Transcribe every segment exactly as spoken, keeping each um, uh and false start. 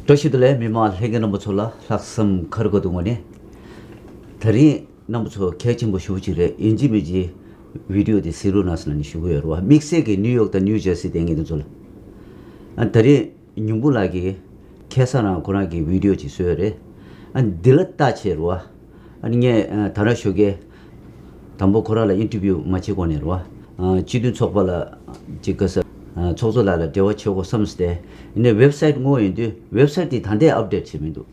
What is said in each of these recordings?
བཀྲ་ཤིས་བདེ་ལེགས། མི་མང་ལྷན་རྒྱས་རྣམ་པ་ཚོ་ལ་ལྷག་བསམ་ཁ་རུ་དགའ་སྟོན་ངོས་ནས། ད་རིང་རྣམ་པ་ཚོ་གལ་ཆེན་པོ་ཞེ་པོ་ཅིག་རེད། ཡིན་གཅིག་མིན་གཅིག་བི་ཌི་ཡོ་དེ་གཟིགས་རོགས་གནང་ཟེར་ནས་ཞུ་གི་ཡོད་རེད་བ། དམིགས་བསལ་གྱི་ནིའུ་ཡོག་དང་ནིའུ་ཇར་སི་དེ་ངེད་དེ་ཚོ་ལ། ཨ་ད་རིང་ཉིན་གུང་ལགས་ཀྱིས་ཁ་སང་རང་ཁོ་རང་གི་བི་ཌི་ཡོ་ཅིག་བཟོས་ཡོད་རེད། ཨ་འདི་ལ་ལྟ་བྱས་རེད་བ། ཨ་ནི་ངས་ཨ་ད་རང་ཞོགས་ཀས་དང་པོ་ཁོ་རང་ལ་ཨིན་ཊར་བིའུ་མ་བྱེད་གོང་ནས་རེད་བ། ཨ་སྤྱི་མཐུན་ཚོགས་པ་ལ་ཅིག་ག་ས་ཨ་ཚོགས་གཙོ་ལགས་ལ་འབྲེལ་བ་བྱེད་དགོས་བསམ་སྟེ། ཡིན་ནའི་ཝེབ་སའིཊ་སྔོག་ཡོང་དུས་ཝེབ་སའིཊ་དེ་ད་ལྟའི་ཨབ་ཌེཊ་བྱས་མི་འདུག་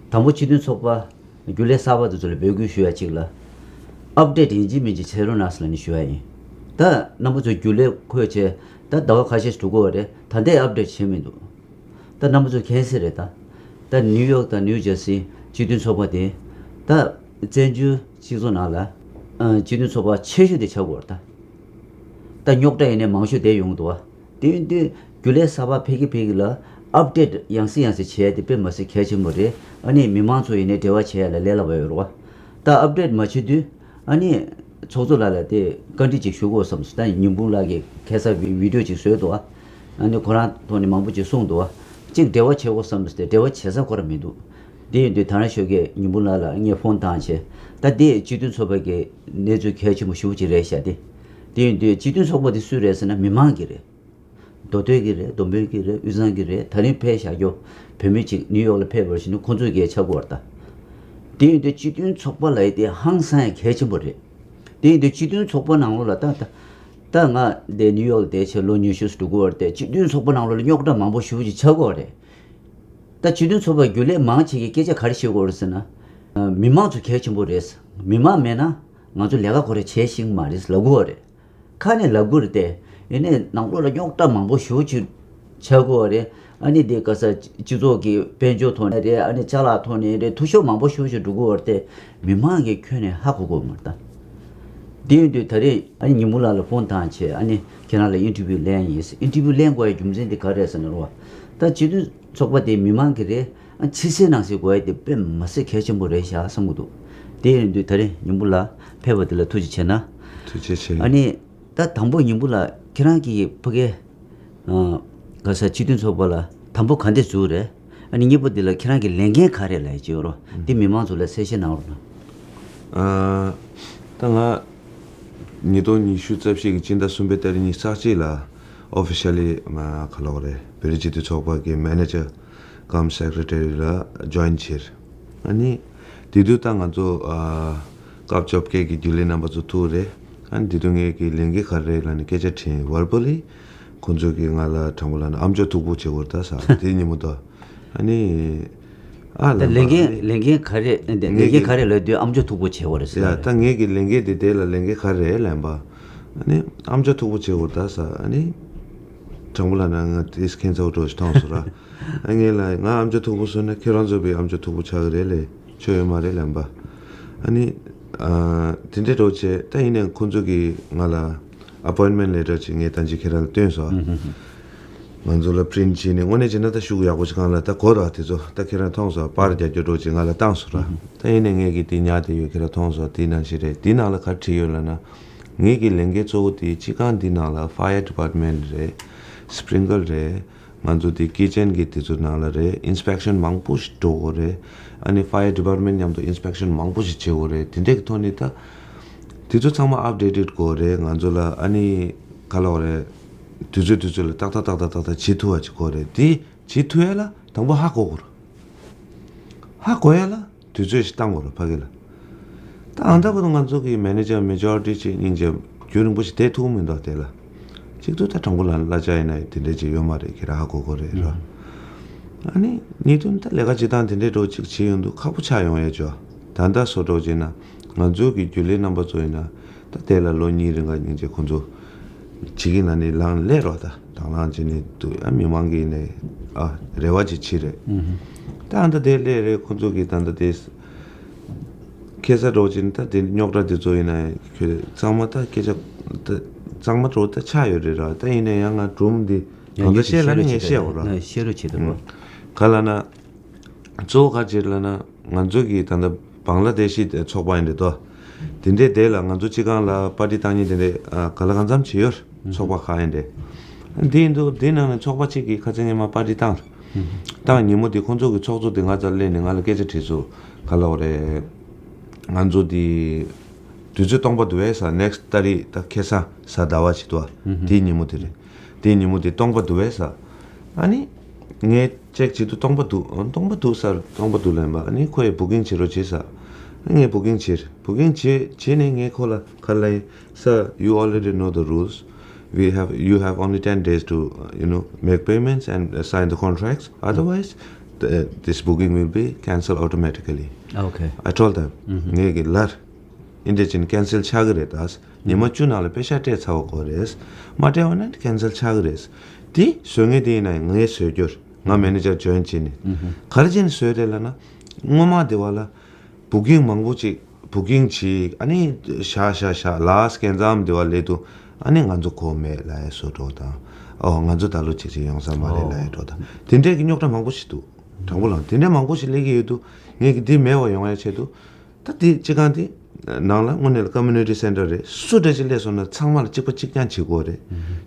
དང་པོ་སྤྱི་མཐུན་ཚོགས་པ་རྒྱུན་ལས་གསར་པ་དེ་ཚོ་ལ་འབོད་སྐུལ་ཞུ་ཡ་གཅིག་ལ། ཨབ་ཌེཊ་ཡིན་གཅིག་མིན་གཅིག་བྱེད་རོགས་གནང་ཟེར་ལབ་ནས་ཞུ་ཡ་ཡིན། ད་རྣམ་པ་ཚོ་རྒྱུན་ལས་འཁོད་བྱས་ད་ཟླ་བ་ཁ་ཤས་ཤིག་འགྲོ་གི་ཡོད་རེད། ད་ལྟའི་ཨབ་ཌེཊ་བྱས་མི་འདུག་ད་རྣམ་པ་ཚོ་མཁྱེན་གསལ་རེད་ད། ད་ནིའུ་ཡོག་དང་ནིའུ་ཇར་སི་སྤྱི་མཐུན་ཚོགས་པ་དེ་ད་བཙན་བྱོལ་སྤྱི་ཚོགས་ནང་ལ་ཨ་སྤྱི་མཐུན་ཚོགས་པ་ཆེ་ཤོས་དེ་ཆགས་ཀྱི་ཡོད་རེད་ད། ད་རྙོག་དྲ་ཡིན་ནའི་མང་ཤོས་དེ་ཡོང་གི་འདུག་བ། དེ་ཡིན་དུས་རྒྱུན་ལས་གསར་པ་ཕེབས་ཀྱི་ཕེབས་ཀྱི་ལ་ཨབ་ཌེཊ་ཡང་སེ་ཡང་སེ་བྱས་ཏེ་དཔེ་མ་སྲིད་གལ་ཆེན་པོ་རེད། ཨ་ནི་མི་མང་ཚོ་ཡིན་ནའི་འབྲེལ་བ་བྱས་ཡ་ལ་ལས་སླ་པོ་ཡོད་རེད་བ། ད་ཨབ་ཌེཊ་མ་བྱེད་དུས་ཨ་ནི་ཚོགས་གཙོ་ལགས་ལ་དེ་བཀའ་འདྲི་ཅིག་ཞུ་དགོས་བསམ་སོང་། ད་ཉིན་གུང་ལགས་ཀྱིས་ཁ་སང་བི་ཌི་ཡོ་ཅིག་བཟོས་འདུག་བ། ཨ་ནི་ཁོ་རང་ཐོག་ནས་མང་པོ་ཅིག་གསུངས་འདུག་བ། ཅིག་འབྲེལ་བ་བྱེད་དགོས་བསམ་སྟེ་འབྲེལ་བ་བྱེད་ས་ཁོ་རང་མི་འདུག་དེ་ཡིན་དུས་ད་རང་ཞོགས་ཀས་ཉིན་གུང་ལགས་ལ་ངས་ཕོན་བཏང་བྱས། ད་དེ་སྤྱི་མཐུན་ཚོགས་པ་གི་གནས་ཚུལ་གལ་ཆེན་པོ་ཞེ་པོ་ཅིག་རེད་ཤག་དེ། དེ་ཡིན་དུས་སྤྱི་མཐུན་ཚོགས་པ་དེ་སུའི་རེད་ཟེར་ན་མི་མང་གི་རེད། མདོ་སྟོད་ཀྱི་རེད། བསྡོམས་པས་ཀྱི་རེད། དབུས་གཙང་གི་རེད། ད་རིང་ཕེབས་བཞག་རྒྱུ་བོད་མི་གཅིག་ནིའུ་ཡོག་ལ་ཕེབས་པར་བྱས་ནས་ཁོང་ཚོའི་གི་ཆགས་ཀྱི་ཡོད་རེད་ད། དེ་ཡིན་དུས་སྤྱི་མཐུན་ཚོགས་པ་ལབ་ཡ་དེ་ཧང་སང་ཡ་གལ་ཆེན་པོ་རེད། དེ་ཡིན་དུས་སྤྱི་མཐུན་ཚོགས་པ་ནང་ལོགས་ལ་ད་ད་ད་ང་འདི་ནིའུ་ཡོག་ལ་བསྡད་བྱས་ལོ་ཉི་ཤུ་ཙམ་འགྲོ་གི་ཡོད་རེད་དེ། སྤྱི་མཐུན་ཚོགས་པ་ནང་ལོགས་ལ་རྙོག་དྲ་མང་པོ་ཞེ་པོ་ཅིག་ཆགས་ཀྱི་ཡོད་རེད། ད་སྤྱི་མཐུན་ཚོགས་པའི་རྒྱུན་ལས་མང་ཆེ་གིས་སྐད་ཆ་ག་རེ་བཤད་ཀྱི་ཡོད་རེད་ཟེར་ན། མི་མང་ཚོ་གལ་ཆེན་པོ་རེད། མི་མང་མེད་ན་ང་ཚོ་ལས་ཀ་ཁོ་རང་བྱེད་ཤེས་ཀྱི་མ་རེད་ལབ་ཀྱི་ཡོད་རེད། ཁ་ནས་ལབ་ཀྱི་རེད་དེ། ཡིན་ནའི་ནང་ལོགས་ལ་རྙོག་དྲ་མང་པོ་ཞེ་པོ་ཅིག་ཆགས་ཀྱི་ཡོད་རེད། ཨ་ནི་དེ་ག་ས་སྤྱི་ཚོགས་ཀྱི་དཔལ་འབྱོར་ཐོག་ནས་རེད། ཨ་ནི་ཅ་ལག་ཐོག་ནས་རེད། འཐུས་ཤོར་མང་པོ་ཞེ་པོ་ཅིག་འགྲོ་གི་ཡོད་རེད་དེ། མི་མང་གིས་ཁྱོན་ནས་ཧ་གོ་གི་ཡོད་མ་རེད་ད། དེ་ཡིན་དུས་ད་རེས་ཨ་ནི་ཉི་མ་ལགས་ལ་ཕོན་བཏང་བྱས། ཨ་ནི་ཁྱེད་རང་ལ་ཨིན་ཊར་བིའུ་ལེན་ཡིན། ཨིན་ཊར་བིའུ་ལེན་དགོས་ཡ་རྒྱུ་མཚན་དེ་ག་རེ་རེད་ཟེར་ན་རོ། ད་སྤྱི་མཐུན་ཚོགས་པ་དེ་མི་མང་གི་རེད། ཨ་ཕྱི་གསལ་ནང་གསལ་དགོས་ཡ་དེ་དཔེ་མ་སྲིད་གལ་ཆེན་པོ་རེད་ཤག་བསམ་གྱི་འདུག་དེ་ཡིན་དུས་ད་རེས་ཉི་མ་ལགས་ཕེབས་པ་དེ་ལ་ཐུགས་རྗེ་ཆེ་གནང་། ཐུགས་རྗེ་ཆེ། ཨ་ནི་ད་དང་པོ་ཉི་མ་ལགས་ཁྱེད་རང་གིས་ཕ་གིའི་ཨ་ག་ས་སྤྱི་མཐུན་ཚོགས་པ་ལ་དང་པོ་ག་འདྲས་འཛུལ་རེད། ཨ་ནི་གཉིས་པ་དེ་ལ་ཁྱེད་རང་གི་ལས་འགན་ག་རེ་ལབ་ཡ་ཅིག་ཡོད་རོ། དེ་མི་མང་ཚོ་ལ་གསལ་བཤད་གནང་རོགས་གནང་། ཨ་ད་ང་ཉིས་སྟོང་ཉི་ཤུ་རྩ་བཞི་གི་སྤྱི་ཟླ་གསུམ་པའི་ཏ་རིག་ཉི་ཤུ་རྩ་གཅིག་ལ་ཨོ་ཕི་ཤལ་ལི་ཨ་ག་ལབ་དགོས་རེད། བོད་རིགས་སྤྱི་མཐུན་ཚོགས་པ་གི་མེ་ནེ་ཇར་ཀམ་སེ་ཀྲེ་ཊ་རི་ལ་ཇོ་ཡིན་བྱས། ཨ་ནི་དེ་དུས་ད་ང་ཚོ་ཨ་སྐབས་བཅོ་བརྒྱད་ཀྱི་རྒྱུན་ལས་རྣམ་པ་ཚོ་ཐུག་རེད། ཨ་ནི་དེ་དུས་ངས་ཀྱི་ལས་འགན་ག་རེ་རེད་ལབ་ནས་སྐད་ཆ་དྲིས། ཝར་བ་ལི་ཁོང་ཚོས་ཀྱི་ང་ལ་དྲང་པོ་ལབ་ན་ཨམ་ཅོག་མཐུག་པོ་བྱེད་དགོས་རེད་ད་ཟེར། དེ་ཉིན་མོ་ད། ཨ་ནི་ཨ་ད་ལན་པ་ལས་འགན་ལན་འགན་ག་རེ་ལས་ངས་འགན་ཀྱི་ག་རེ་ལབ་དུས་ཨམ་ཅོག་མཐུག་པོ་བྱེད་དགོས་རེད་ཟེར་ཡ། ད་ངས་ཀྱི་ལས་འགན་དེ་དེ་ལ་ལས་འགན་ག་རེ་ལན་པ། ཨ་ནི་ཨམ་ཅོག་མཐུག་པོ་བྱེད་དགོས་རེད་ད་ཟེར། ཨ་ནི་དྲང་པོ་ལབ་ན་ང་དེ་ཁྱད་མཚར་པོ་འདྲ་ཞིག་མཐོང་སོང་ར། ཨ་ངས་ལབ་ང་ཨམ་ཅོག་མཐུག་པོ་བཟོས་ན་ཁྱེད་རང་ཚོ་བའི་ཨམ་ཅོག་མཐུག་པོ་ཆགས་ཀྱི་རེད་ལས་ཆོ་ཡོད་མ་རེད་ལན་པ། ཨ་ནི་ཨ་དེ་འདྲའི་འགྲོ་བྱས། ད་ཡིན་ནའི་ཁོང་ཚོ་གིས་ང་ལ་ཨ་པོ་ཡིན་མེན་ཊི་ལེ་ཊར་ཅིག་ངས་ད་ཅི་ཁྱེད་རང་ལ་སྟོན་སོང་། ང་ཚོ་ལ་པི་རིན་ཊི་བྱས་ནས་དངོས་གནས་བྱས་ན་ད་ཤུགས་ཡག་པོ་ཅིག་སྒང་ལ་ད་གོ་ར། དེ་ཚོ་ད་ཁྱེད་རང་མཐོང་སོང་། པར་རྒྱག་རྒྱུ་འདྲ་ཅིག་ང་ལ་བཏང་སོང་ར། ད་ཡིན་ནའི་ངས་ཀྱི་དེ་ཉར་དེ་ཡོད། ཁྱེད་རང་མཐོང་སོང་། དེ་ནང་བཞིན་རེད། དེ་ནང་ལ་ག་རེ་བྲིས་ཡོད་ལབ་ན། ངས་ཀྱི་ལས་འགན་གཙོ་བོ་དེ་སྤྱི་ཁང་འདི་ནང་ལ་ཕ་ཡར་ཌི་པཊ་མེན་ཊི་རེད། སི་པི་རིང་ཀལ་རེད། ང་ཚོ་དེ་ཀི་ཅན་གྱི་དེ་ཚོ་ནང་ལ་རེད། ཨིན་སི་པེག་ཤན་མང་པོ་ཞིག་འགྲོ་དགོས་རེད། ཨ་ནི་ཕ་ཡར་ཌི་པཊ་མེན་ཊི་མཉམ་དུ་ཨིན་སི་པེག་ཤན་མང་པོ་ཞིག་བྱེད་དགོས་རེད། དེ་འདྲས་ཀྱི་ཐོག་ནས་ད་དེ་ཚོ་ཚང་མ་ཨབ་ཌེ་ཊེཌ་དགོས་རེད། ང་ཚོ་ལ་ཨ་ནི་ག་ལབ་དགོས་རེད། དུས་ཚོད་དུས་ཚོད་ལ་ཏག་ཏག་ཏག་ཏག་ཏག་ཏག་བྱེད་ཐུབ་པ་ཅིག་དགོས་རེད། དེ་བྱེད་ཐུབ་ཡ་ལ་དང་པོ་ཧ་གོ་དགོས་རེད། ཧ་གོ་ཡ་ལ་དུས་ཚོད་ཞིག་བཏང་དགོས་རེད་ཕ་གི་ལ། ད་ཨ་ད་བར་དུ་ང་ཚོ་གི་མེ་ནེ་ཇར་མེ་ཇོ་རི་ཊི་ཅིག་སྙིང་རྗེ་རྒྱུན་རིང་པོ་ཞིག་བསྡད་ཐུབ་མི་འདུག་དེ་ལ་གཅིག་ཏུ་ད་དྲང་པོ་ལ་གླ་ཆ་ཡིན་ན་དེ་འདྲས་ཅིག་ཡོད་མ་རེད། ཁྱེད་རང་ཧ་གོ་གོ་རེད་ར། ཨ་ནི་གཉིས་དོན་ད་ལས་ཀ་བྱེད་སྟངས་དེ་འདྲས་འགྲོ་ཅིག་བྱེད་ཡོང་དུས་ཁག་པོ་ཆགས་ཡོང་ཡ་ཅོ། ད་ལྟ་བཟོ་འདྲ་བྱས་ན་ང་ཚོ་གི་རྒྱུན་ལས་རྣམ་པ་ཚོ་ཡིན་ན་ད་དེ་ལ་ལོ་གཉིས་རིང་ག་སྙིང་རྗེ་ཁོང་ཚོ་བྱེད་ཀྱི་ན་ནི་ལངས་སླེབས་རོགས་ད། དང་བླངས་བྱས་ནས་འདུག་ཨ་མི་མང་གིས་ནས་ཨ་རེ་བ་ཅིག་བྱེད་རེད། ད་ཨ་ད་དེ་སླེབས་རེད། ཁོང་ཚོ་གིས་ད་ད་དེ་ཁ་སང་འགྲོ་བྱས་ནས་ད་དེ་རྙོག་དྲ་དེ་ཚོ་ཡིན་ན་ཁྱོད་ཚང་མ་ད་སྐད་ཆ་ད་གཙང་མ་འགྲོ་ད་ཆགས་ཡོད་རེད་ར། ད་ཡིན་ན་ཡང་ང་སྒྲུང་འདི་ཡང་གང་འདྲ་བཤད་ལ་ནི་ངས་བཤད་འོ་ར། ཤེས་རོགས་བྱེད་ཐུབ་རོགས། ག་ལ་ན། གཙོ་བོ་ག་ཅིག་ལབ་ན་ང་ཚོ་གི་ད་ལྟ་བང་ལ་དེ་ཤི་ཚོགས་པ་ཡིན་འདྲ་དོ། དེ་འདྲའི་དེ་ལ་ང་ཚོ་སྤྱི་ཁང་ལ་པར་ཊི་བཏང་མཁན་དེ་འདྲའི་ཨ་ག་ལ་གང་འཚམ་ཅིག་ཡོད། ཚོགས་པ་ཁག་ཡིན་འདྲ། འདི་ཡིན་དུས་འདི་ནང་ནས་ཚོགས་པ་གཅིག་གིས་ཁ་སང་ཉི་མ་པར་ཊི་བཏང་། ད་ཉིན་མོ་དེ་ཁོང་ཚོ་གི་ཚོགས་གཙོ་དེ་ང་རྩར་སླེབས་ནས་ང་ལ་སྐད་ཆ་དྲིས་སོང་། ག་ལབ་རེད། ང་ཚོ་དེ་དུས་ཚོད་སྟོང་པ་འདུག་བས་ཟེར། ནེག་སི་ཊི་ཏ་རིག་ད་ཁ་སང་གཟའ་ཟླ་བ་ཞིག་འདུག་བ། དེའི་ཉིན་མོ་དེ་རེད། དེའི་ཉིན་མོ་དེ་སྟོང་པ་འདུག་བས་ཟེར། ཨ་ནི་ངས་ཅེག་བྱེད་དུས་སྟོང་པ་འདུག་ཨ། སྟོང་པ་འདུག་ཟེར། སྟོང་པ་འདུག་ལབ་པ། ཨ་ནི་ཁོ་ཡིས་བུ་ཀིང་བྱེད་རོགས་བྱེད་ཟེར། ཨ་ནི་ངས་བུ་ཀིང་བྱས། བུ་ཀིང་བྱས་བྱས་ནས་ངས་ཁོ་ལ་ག་ལབ་ཡིན། Sir, you already know the rules. We have, you have only ten days to, uh, you know, make payments and, uh, sign the contracts. Otherwise, the, this booking will be cancelled automatically. Okay. I told them. ངས་གི་ལར་ཨིན་དེ་ཅིན་ཀན་སེལ་ཆགས་ཀྱི་རེད་ད། ཉི་མ་བཅུ་ནང་ལ་པེ་ཤག་སྤྲད་ཚར་བ་དགོས་རེད། མ་སྤྲད་པ་ན་ཀན་སེལ་ཆགས་ཀྱི་རེད། དེ་བཟོ་མཁན་དེ་ཡིན་ན་ངས་བཟོས་རྒྱུར། ང་མེ་ནེ་ཇར་ཇོ་ཡིན་བྱས་ནས། ག་རེ་བྱས་ནས་བཟོས་རེད་ལབ་ན། སྔོན་མ་དེ་བ་ལ་བུ་ཀིང་མང་པོ་ཅིག་བུ་ཀིང་བྱས། ཨ་ནི་བཞག་བཞག་བཞག་ལ་སྐས་འཛེགས་དེ་བ་སླེབས་དུས། ཨ་ནི་ང་ཚོ་གོ་མེད་ལབ་ཡས་བཟོ་འདྲ་དང་། ཨོ་ང་ཚོ་ད་ལོ་ཅིག་ཅིག་ཡོང་ས་མ་རེད་ལབ་ཡས་འདྲ་དང་། དེ་འདྲས་ཀྱི་རྙོག་དྲ་མང་པོ་ཞིག་འདུག་དྲང་པོ་ལབ་དེ་འདྲས་མང་པོ་ཞིག་སླེབས་ཀྱི་ཡོད་དུས། ངས་ཀྱི་འདི་མེད་པ་ཡོང་ཡ་ཆེད་དུ། ད་དེ་སྤྱི་ཁང་དེ་ནང་ལ་དངོས་གནས་ལ་ཀོ་མུ་ནི་ཊི་སེན་ཊར་རེད། སུ་འདྲ་ཅིག་སླེབས་སོང་ན་ཚང་མ་ལ་གཅིག་པ་གཅིག་རྐྱང་བྱེད་དགོས་རེད།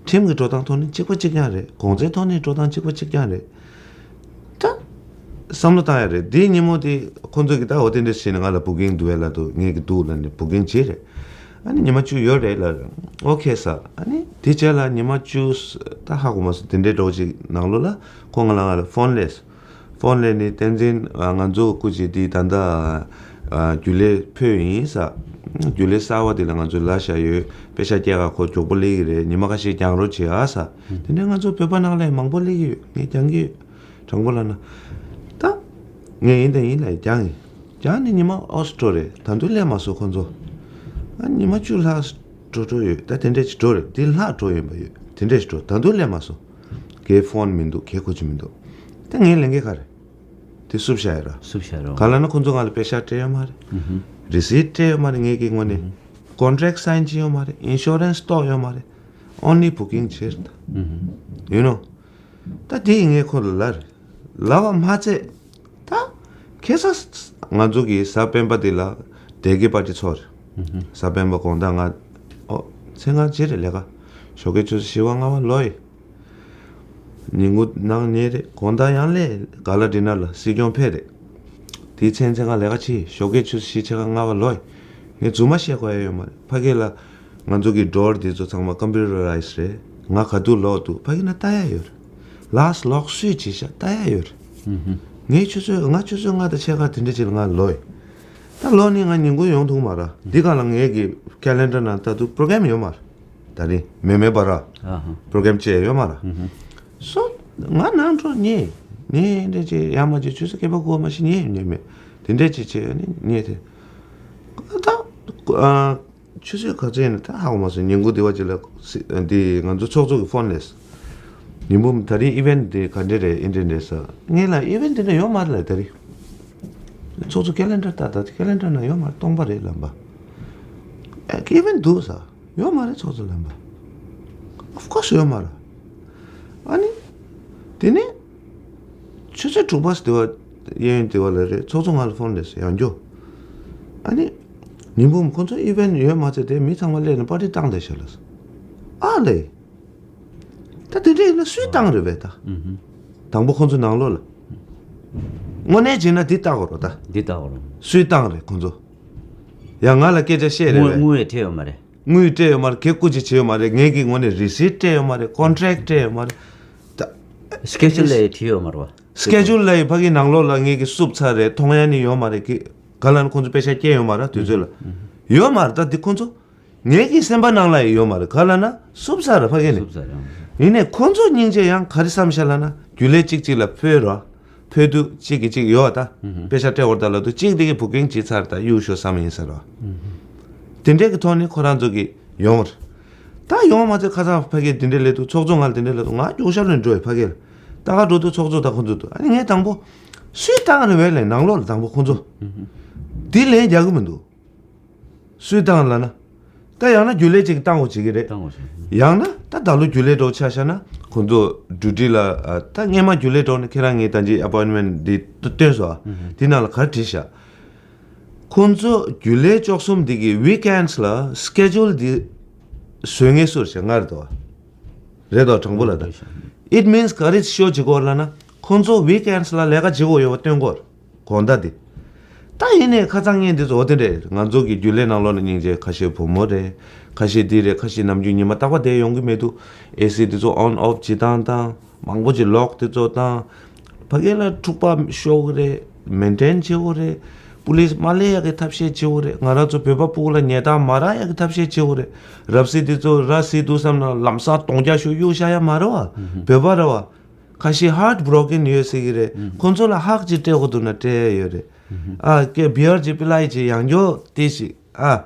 ཁྲིམས་ཀྱི་འགྲོ་སྟངས་ཐོག་ནས་གཅིག་པ་གཅིག་རྐྱང་རེད། གོང་ཚད་ཐོག་ནས་འགྲོ་སྟངས་གཅིག་པ་གཅིག་རྐྱང་རེད། ད་བསམ་བློ་བཏང་ཡ་རེད། དེའི་ཉིན་མོ་དེ་ཁོང་ཚོ་གིས་ད་འོ་དེ་འདྲ་བྱས་ནས་ང་ལ་བུ་ཀིང་འདུག་བས་ལབ་དུས། ངས་ཀྱི་འདུག་ལབ་ནས་བུ་ཀིང་བྱས་རེད། ཨ་ནི་ཉི་མ་བཅུ་ཡོད་རེད་ལབ། ཨོ་ཁེ་ཟེར། ཨ་ནི་དེ་རྗེས་ལ་ཉི་མ་བཅུ་ད་ཧ་གོ་མ་སོང་། དེ་འདྲའི་འདྲ་བོ་ཅིག་ནང་ལོགས་ལ་ཁོང་ང་ལ་ང་ལ་ཕོན་སླེབས། ཕོན་སླེབས་ནས། བསྟན་འཛིན། ཨ། ང་ཚོ་སྐུ་མཁྱེན་འདི་ད་ལྟ། ཨ། རྒྱུན་ལས་ཕུད་ཡིན་ཟེར། རྒྱུན་ལས་གསར་པ་འདི་ལ་ང་ཚོ་ལབ་བཞག་ཡོད། པེ་ཤག་སྐྱེལ་ག་ཁོ་མགྱོགས་པོ་སླེབས་ཀྱི་རེད། ཉི་མ་ཁ་ཤས་རྒྱང་རོ་བྱེད་ཨ་ཟེར། དེ་འདྲ་ང་ཚོ་བོད་པ་ནང་ལ་མང་པོ་སླེབས་ཀྱི་ཡོད། ངས་རྒྱང་གི་ཡོད། དྲང་པོ་ལབ་ན། ད་ངས་ཡིན་དང་ཡིན་ལབ་རྒྱང་ཡིན། རྒྱང་ནས་ཉི་མ་ཨོ་སི་འགྲོ་རེད། ད་དུང་སླེབས་མ་སོང་ཁོ་ཚོ། ཨ། ཉི་མ་བཅུ་ལྷག་འགྲོ་འགྲོ་ཡོད། ད་དེ་འདྲ་ཅིག་འགྲོ་རེད། དེ་ལྷག་འགྲོ་ཡིན་པ་ཡོད། དེ་འདྲ་ཞིག་འགྲོ། ད་དུང་སླེབས་མ་སོང་། གའི་ཕོན་མི་འདུག་གའི་ཁོ་ཅི་མི་འདུག་ད་ངའི་ལས་འགན་ག་རེ། དེ་བསུབ་བཞག་ཡ་ར། བསུབ་བཞག་ར། ག་ལབ་ན་ཁོ་ཚོ་ང་ལ་པེ་ཤག་སྤྲད་ཡོད་མ་རེད། རི་སིཊ་སྤྲད་ཡོད་མ་རེད། ངེད་ཀྱི་ངོས་ནས་ཀོན་ཊེག་སའིན་བྱས་ཡོད་མ་རེད། ཨིན་ཤོ་རན་སི་གཏོགས་ཡོད་མ་རེད། ཨོན་ལི་བུ་ཀིང་བྱས་རེད། ཡུ་ནོ། ད་དེ་ངས་ཁོ་ལ་ལབ་རེད། ལབ་པ་མ་ཚད། ད་ཁ་སང་ང་ཚོ་གི་གཟའ་སྤེན་པ་འདི་ལ་དེ་གི་པར་ཊི་ཚོགས་རེད། གཟའ་སྤེན་པ་དགོང་དག་ང་། ཨོ། མཚན་གང་བྱས་རེད་ལས་ཀ། ཞོགས་ཀའི་ཆུ་ཚོད་བཞི་པ་ལྔ་པ་ལོས། ཉིན་གུང་གནངས་ཉིན་རེད། དགོང་དག་ཡང་སླེབས། ག་ལ་ཌི་ནར་ལ་སྲིད་སྐྱོང་ཕེབས་རེད། དེའི་མཚན་མཚན་གང་ལས་ཀ་བྱས། ཞོགས་ཀའི་ཆུ་ཚོད་བཞི་ཕྱེད་ཀ་ལྔ་པ་ལོས། ངས་རྫུན་མ་བཤད་དགོས་ཡ་ཡོད་མ་རེད། ཕ་གི་ལ་ང་ཚོ་གི་ཌོར་དེ་ཚོ་ཚང་མ་ཀམ་པུ་ཊར་རའིཛ་རེད། ང་ག་དུས་ལོག་འདུག་ཕ་གི་ན་ལྟ་ཡ་ཡོད་རེད། ལགས་ལོག་སུས་བྱས་ཤག་ལྟ་ཡ་ཡོད་རེད། ངས་ཆུ་ཚོད། ང་ཆུ་ཚོད་ལྔ་དང་ཕྱེད་ཀ་དེ་འདྲ་ཅིག་ལ་ང་ལོས། ད་ལོ་ནི་ང་ཉིན་གུང་ཡོང་ཐུབ་མ་རེད། འདི་ག་ལ་ངའི་གི་ཁེ་ལེན་ཌར་ནང་ལྟ་དུས་པྲོ་གྷ་རམ་ཡོད་མ་རེད། ད་རིང་མེ་མེ་བྷ་ར། ཨ་ཧ། པྲོ་གྷ་རམ་བཅས་ཡོད་མ་རེད། སོ། ང་ནང་འགྲོ་ཉལ། ཉལ་འདྲ་བྱས་ཡར་མར་བྱས་ཆུ་ཚོད་བརྒྱད་པ་དགུ་པ་མ་གཏོགས་ཉལ་ཉལ་མེད། དེ་འདྲ་བྱས་བྱས་ནི་ཉལ་དེ། ད། ཨ། ཆུ་ཚོད་ག་ཚོད་ཡིན་ན་ད་ཧ་གོ་མ་སོང་། ཉིན་གུང་དེ་བ་ཅིག་ལ་སི། འདི་ང་ཚོ་ཚོགས་གཙོ་གི་ཕོན་སླེབས། ཉིན་མོ་ད་རིང་ཨི་ཝེན་ཊི་འདི་ག་འདྲ་རེད། ཨི་འདྲ་འདྲ་ཟེར། ངས་ལབ་ཨི་ཝེན་ཊི་འདི་འདྲ་ཡོད་མ་རེད་ལབ། ད་རིང་ཚོགས་གཙོ་ཁེ་ལེན་ཌར་ལྟ། ད་ཁེ་ལེན་ཌར་ནང་ཡོད་མ་རེད། སྟོང་པ་རེད་ལབ་པ། ཨེ། ཨི་ཝེན་ཊི་འདུག་ཟེར། ཡོད་མ་རེད་ཚོགས་གཙོ་ལབ་པ། ཨོཕ་ཀོར་སི་ཡོད་མ་རེད། ཨ་ནི། དེ་ནས་ཆུ་ཚོད་དྲུག་པ་དེ་བ། གཡས་གཡོན་དེ་བ་ལ་རེད། ཚོགས་གཙོ་ང་ལ་ཕོན་སླེབས་སོང་། ཡང་རྒྱུ། ཨ་ནི། ཉིན་གུང་ཁོ་ཚོ་ཨི་ཝེན་ཊི་ཡོད་མ་ཚད་དེ་མི་ཚང་མ་སླེབས་ནས་པར་ཊི་བཏང་བསྡད་ཤག་ལབ་སོང་། ཨ་ལས། ད་དེ་འདྲ་ཡིན་ན་སུས་བཏང་རེད་པས་ད། དང་པོ་ཁོ་ཚོ་ནང་ལོགས་ལ། དངོས་གནས་བྱས་ན་འདི་བལྟ་དགོས་རེད་ད། འདི་བལྟ་དགོས་རེད། སུས་བཏང་རེད་ཁོ་ཚོ། ཡང་ང་ལ་སྐད་ཆ་བཤད་རེད་པས། དངུལ་དངུལ་ཡང་སྤྲད་ཡོད་མ་རེད། དངུལ་སྤྲད་ཡོད་མ་རེད། གད་སྐུ་ཅིག་བྱས་ཡོད་མ་རེད། ངས་ཀྱི་ངོས་ནས་རི་སིཊ་སྤྲད་ཡོད་མ་རེད། ཀོན་ཊེག་སྤྲད་ཡོད་མ་རེད། ད། སི་ཀེ་ཇུལ་ལ་ཡང་བྲིས་ཡོད་མ་རེད་པ། སི་ཀེ་ཇུལ་ལ་ཡང་ཕ་གི་ནང་ལོགས་ལ་ངས་ཀྱི་བསུབ་ཚར་རེད། མཐོང་ཡ་ནི་ཡོད་མ་རེད་གི། ག་ལབ་ན་ཁོང་ཚོ་པེ་ཤག་སྐྱེལ་ཡོད་མ་རེད་དུས་ཚོད་ལ། ཡོད་མ་རེད། ད་འདི་ཁོང་ཚོ། ངེད་ཀྱི་སེམས་པ་ནང་ལ་ཡང་ཡོད་མ་རེད། ག་ལབ་ན་བསུབ་ཚར་རེད་ཕ་གི་ནས། བསུབ་ཚར་རེད། ཡིན་ནའི་ཁོང་ཚོ་སྙིང་རྗེ་ཡང་ག་རེ་བསམ་ཤག་ལབ་ན་རྒྱུན་ལས་གཅིག་གཅིག་ལ་ཕུལ་རོགས། ཕུལ་དུས་གཅིག་གིས་གཅིག་ཡོད་ད། ཨུ་ཧུ། པེ་ཤག་སྤྲད་འོར་ད་ལབ་དུས་གཅིག་དེ་གིས་བུ་ཀིང་བྱས་ཚར་ད་གཡུག་ཞོག་བསམ་ཡིན་ཟེར་རོ། ཨུ་ཧུ། དེ་འདྲའི་གི་ཐོག་ནས་ཁོ་རང་ཚོ་གི་ཡོང་བར། ད་ཡོང་མ་ཚད་ཁ་སང་ཕ་གིར་དེ་འདྲའི་ལབ་དུས་ཚོགས་གཙོ་ང་ལ་དེ་འདྲའི་ལབ་དུས་ང་རྒྱུག་ཤར་ལ་འགྲོ་བའི་ཕ་གིར། ད་ག་འགྲོ་དུས་ཚོགས་གཙོ་དང་ཁོང་ཚོ་འདུག་ཨ་ནི་ངས་དང་པོ། སུས་བཏང་རེད་པས་ལབ་ནང་ལོགས་ལ་དང་པོ་ཁོང་ཚོ། ཨུ་ཧུ། དེ་ལན་རྒྱག་གི་མི་འདུག་སུས་བཏང་ལབ་ན། ད་ཡང་ན་རྒྱུན་ལས་ཅིག་བཏང་དགོས་བྱེད་ཀྱི་རེད། བཏང་དགོས་བྱེད། ཡང་ན་ད་ད་ལོ་རྒྱུན་ལས་འདྲ་བོ་ཆ་བཞག་ན་ཁོང་ཚོ་ཌིའུ་ཊི་ལ། ཨ། ད་སྔས་མ་རྒྱུན་ལས་འདྲ་བོ་ནི་ཁྱེད་རང་ངས་ད་ཅི་ཨ་པོའིན་མེན་ཊི་འདི་བཏོན་སོང་ཨ། ཨུ་ཧུ། དེ་ནང་ལ་ག་རེ་བྲིས་ཤག་ཁོང་ཚོ་རྒྱུན་ལས་བཅུ་གསུམ་འདི་གི་ཝིག་ཨེན་ཌི་ལ་སི་ཀེ་ཇུལ་འདི་བཟོ་མཁན་སུ་རེད་ཟེར་ན་ང་རེད་དོ། རེད་དོ། དྲང་པོ་ལབ་ད། རེད་ཤག It means ག་རེ་ཤོ་བྱེད་དགོས་ལབ་ན། ཁོང་ཚོ་ཝིག་ཨེན་ལ་ལས་ཀ་བྱེད་དགོས་ཡོད་པ་སྟོན་དགོས། དགོངས་དག་འདི། ད་ཡིན་ནའི་ཁ་སང་ངས་འདི་ཚོ་འོ་དེ་འདྲས་ང་ཚོ་གི་རྒྱུན་ལས་ནང་ལོགས་ལ་སྙིང་རྗེ། ཁ་ཤས་བུ་མོ་རེད། ཁ་ཤས་འདི་རེད། ཁ་ཤས་ནམ་རྒྱུན་ཉི་མ་རྟག་པ་བསྡད་ཡོང་གི་མི་འདུག་ཨེ་སི་འདི་ཚོ་ཨོན་ཨོཕ་བྱེད་སྟངས་དང་མང་པོ་ཅིག་ལོག་འདི་ཚོ་དང་། ཕ་གི་ལ་འཁྲུག་པ་ཤོར་གི་རེད། མེན་ཊེན་བྱེད་དགོས་རེད། པུ་ལིས་མ་སླེབས་ཡག་གི་ཐབས་ཤེས་བྱེད་དགོས་རེད། ང་རང་ཚོ་བོད་པ་ཕྲུ་གུ་ལ་ཉལ་ཐང་མ་རག་ཡག་གི་ཐབས་ཤེས་བྱེད་དགོས་རེད། རབ་གསལ་འདི་ཚོ་ར་བཟི་འདུག་བསམ་ན་ལམ་སང་གདོང་རྒྱག་ཤོག་གཡུག་བཞག་ཡ་མ་རེད་བ། བོད་པ་རེད་བ། ཁ་ཤས་ཧར་ཊི་བྷི་རོ་ཀེན་ཡོད་ཟེར་གི་རེད། ཁོང་ཚོ་ལ་ཧག་ཅིག་སྤྲད་དགོས་འདུག་ན་སྤྲད་ཡ་ཡོད་རེད། ཨ་ཀེ་བི་ཡར་ཅིག་པི་ལའི་ཅིག་ཡང་སྐྱར་དེ་ཞིག་ཨ།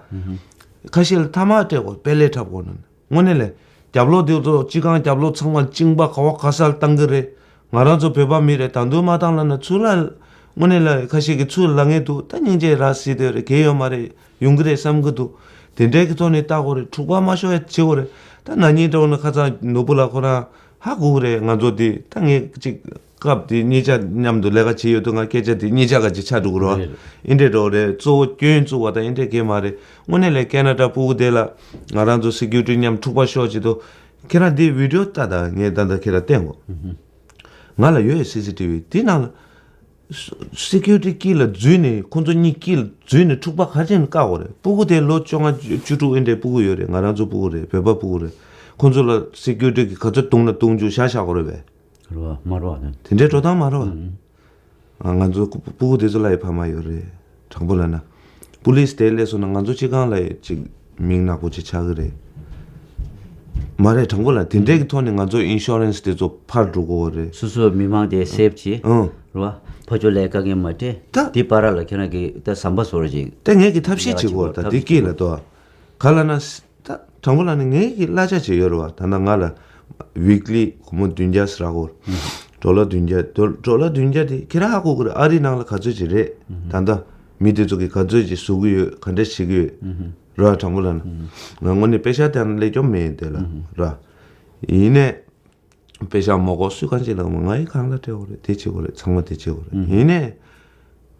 ཁ་ཤས་ལ་ཐ་མག་སྤྲད་དགོས། པེ་ལེ་འཁྲབ་དགོས་ན། དངོས་གནས་ལས། རྒྱབ་ལོགས་དེ་ཚོ་སྤྱི་ཁང་རྒྱབ་ལོགས་ཚང་མ་གཅིན་པ་ག་བ་ག་ས་ལ་བཏང་གི་རེད། ང་རང་ཚོ་བོད་པ་མི་རེད། ད་དུང་མ་བཏང་ལབ་ན་ཚུར་ལ། དངོས་གནས་ལ་ཁ་ཤས་ཀྱིས་ཚུར་ལབ་མཁན་འདུག་ད་སྙིང་རྗེ་ར་བཟི་དེ་རེད། གལ་ཡོད་མ་རེད། ཡོང་གི་རེད་བསམ་གི་འདུག་དེ་འདྲའི་གི་ཐོག་ནས་ལྟ་དགོས་རེད། འཁྲུག་པ་མ་ཤོར་ཡ་བྱེད་དགོས་རེད། ད་ན་ནིང་འདྲ་བོ་ན་ཁ་སང་ནོར་བུ་ལགས་ཁོ་རང་ཧ་གོ་གི་རེད། ང་ཚོ་འདི་ད་ངས་ཅིག་སྐབས་དེ་གཉིས་ཆ་མཉམ་དུ་ལས་ཀ་བྱེད་ཡོད་དུས་ང་སྐད་ཆ་དེ་གཉིས་ཆ་ག་ཅིག་ཆགས་འགྲོ་གི་རེད། རེད། ཨིན་འདྲས་འགྲོ་རེད། གཙོ་བོ་སྐྱོན་བཙུགས་པ་དང་ཨིན་འདྲས་གས་མ་རེད། དངོས་གནས་ལས་ཁེ་ན་ཌ་ཕྲུ་གུ་དེ་ལ་ང་རང་ཚོ་སི་ཀུ་རི་ཊི་མཉམ་འཁྲུག་པ་ཤོར་བྱེད་དུས། ཁྱེད་རང་འདི་བི་ཌི་ཡོ་ལྟ་དང་། ངས་ད་ལྟ་ཁྱེད་རང་བསྟན་གོ་ང་ལ་ཡོད་སི་སི་ཊི་ཝི་དེ་ནང་ལ། སི་ཀུ་རི་ཊི་དཀྱིལ་ལ་འཛུལ་ནས་ཁོང་ཚོ་གཉིས་དཀྱིལ་འཛུལ་ནས་འཁྲུག་པ་ག་རེ་བྱས་ནས་བཀག་དགོས་རེད། ཕྲུ་གུ་དེ་ལོ་བཅོ་ལྔ་བཅུ་དྲུག་ཨེ་འདྲའི་ཕྲུ་གུ་ཡོད་རེད། ང་རང་ཚོ་ཕྲུ་གུ་རེད། བོད་པ་ཕྲུ་གུ་རེད། ཁོང་ཚོ་ལ་སི་ཀུ་རི་ཊི་གིས་ག་ཚོད་བརྡུངས་ན་བརྡུངས་བཅུག་བཞག་བཞག་དགོས་རེད་པས། རེད་བ། མ་རེད་བ། དེ་འདྲའི་འགྲོ་སྟངས་མ་རེད་བ། ཨ། ང་ཚོ་ཕྲུ་གུ་དེ་ཚོ་ལ་ཡི་ཕ་མ་ཡོད་རེད། དྲང་པོ་ལབ་ན། པུ་ལིས་དེ་སླེབས་སོང་ན་ང་ཚོ་སྤྱི་ཁང་ལ་ཡི་ཅིག་མིང་ནག་པོ་ཅིག་ཆགས་ཀྱི་རེད། མ་རེད། དྲང་པོ་ལབ་དེ་འདྲའི་གི་ཐོག་ནས་ང་ཚོ་ཨིན་ཤོ་རན་སི་དེ་ཚོ་ཕར་འགྲོ་དགོས་རེད། སོ་སོའི་མི་མང་དེ་སེབ་བྱེད། ཨང་། རེད་བ། ཕར་ཕྱོགས་ལ་དཀའ་ངལ་མ་སྤྲད། ད། དེ་བར་ལ་ཁྱེད་རང་གིས་ད་ཟམ་པ་བཟོ་རོགས་ཅིག་ད་ངས་ཀྱི་ཐབས་ཤེས་བྱེད་དགོས་རེད། ད་འདི་སྐྱིད་ལ་ཏོ། ག་ལབ་ན། ད་དྲང་པོ་ལབ་ན་ངའི་གི་གླ་ཆ་ཅིག་ཡོད་རེད་བ། ད་ལྟ་ང་ལ་ཝིག་ལི་སྒོར་མོ་བདུན་བརྒྱ་ཟེར་གོ་ཌོ་ལར་བདུན་བརྒྱ། ཌོ་ཌོ་ལར་བདུན་བརྒྱ་དེ་ཁྱེད་རང་ཧ་གོ་གི་རེད། ཨ་རིའི་ནང་ལ་ག་ཚོད་ཅིག་རེད། ད་ལྟ་མི་དེ་ཚོ་གིས་ག་ཚོད་ཅིག་བཟོ་གི་ཡོད། ག་འདྲ་བྱེད་ཀྱི་ཡོད་རེད་བ། དྲང་པོ་ལབ་ན་ང་དངོས་གནས་པེ་ཤ་དེ་ལས་སྐྱོ་མེད་དེ་ལ་ར། ཡིན་ནས། པེ་ཤ་མ་དགོས། སུས་གང་བྱེད་ལ་མ། ང་ཡི་གང་ལ་སྤྲད་དགོས་རེད། དེ་བྱེད་དགོས་རེད། ཚང་མ་དེ་བྱེད་དགོས་རེད། ཡིན་ནས།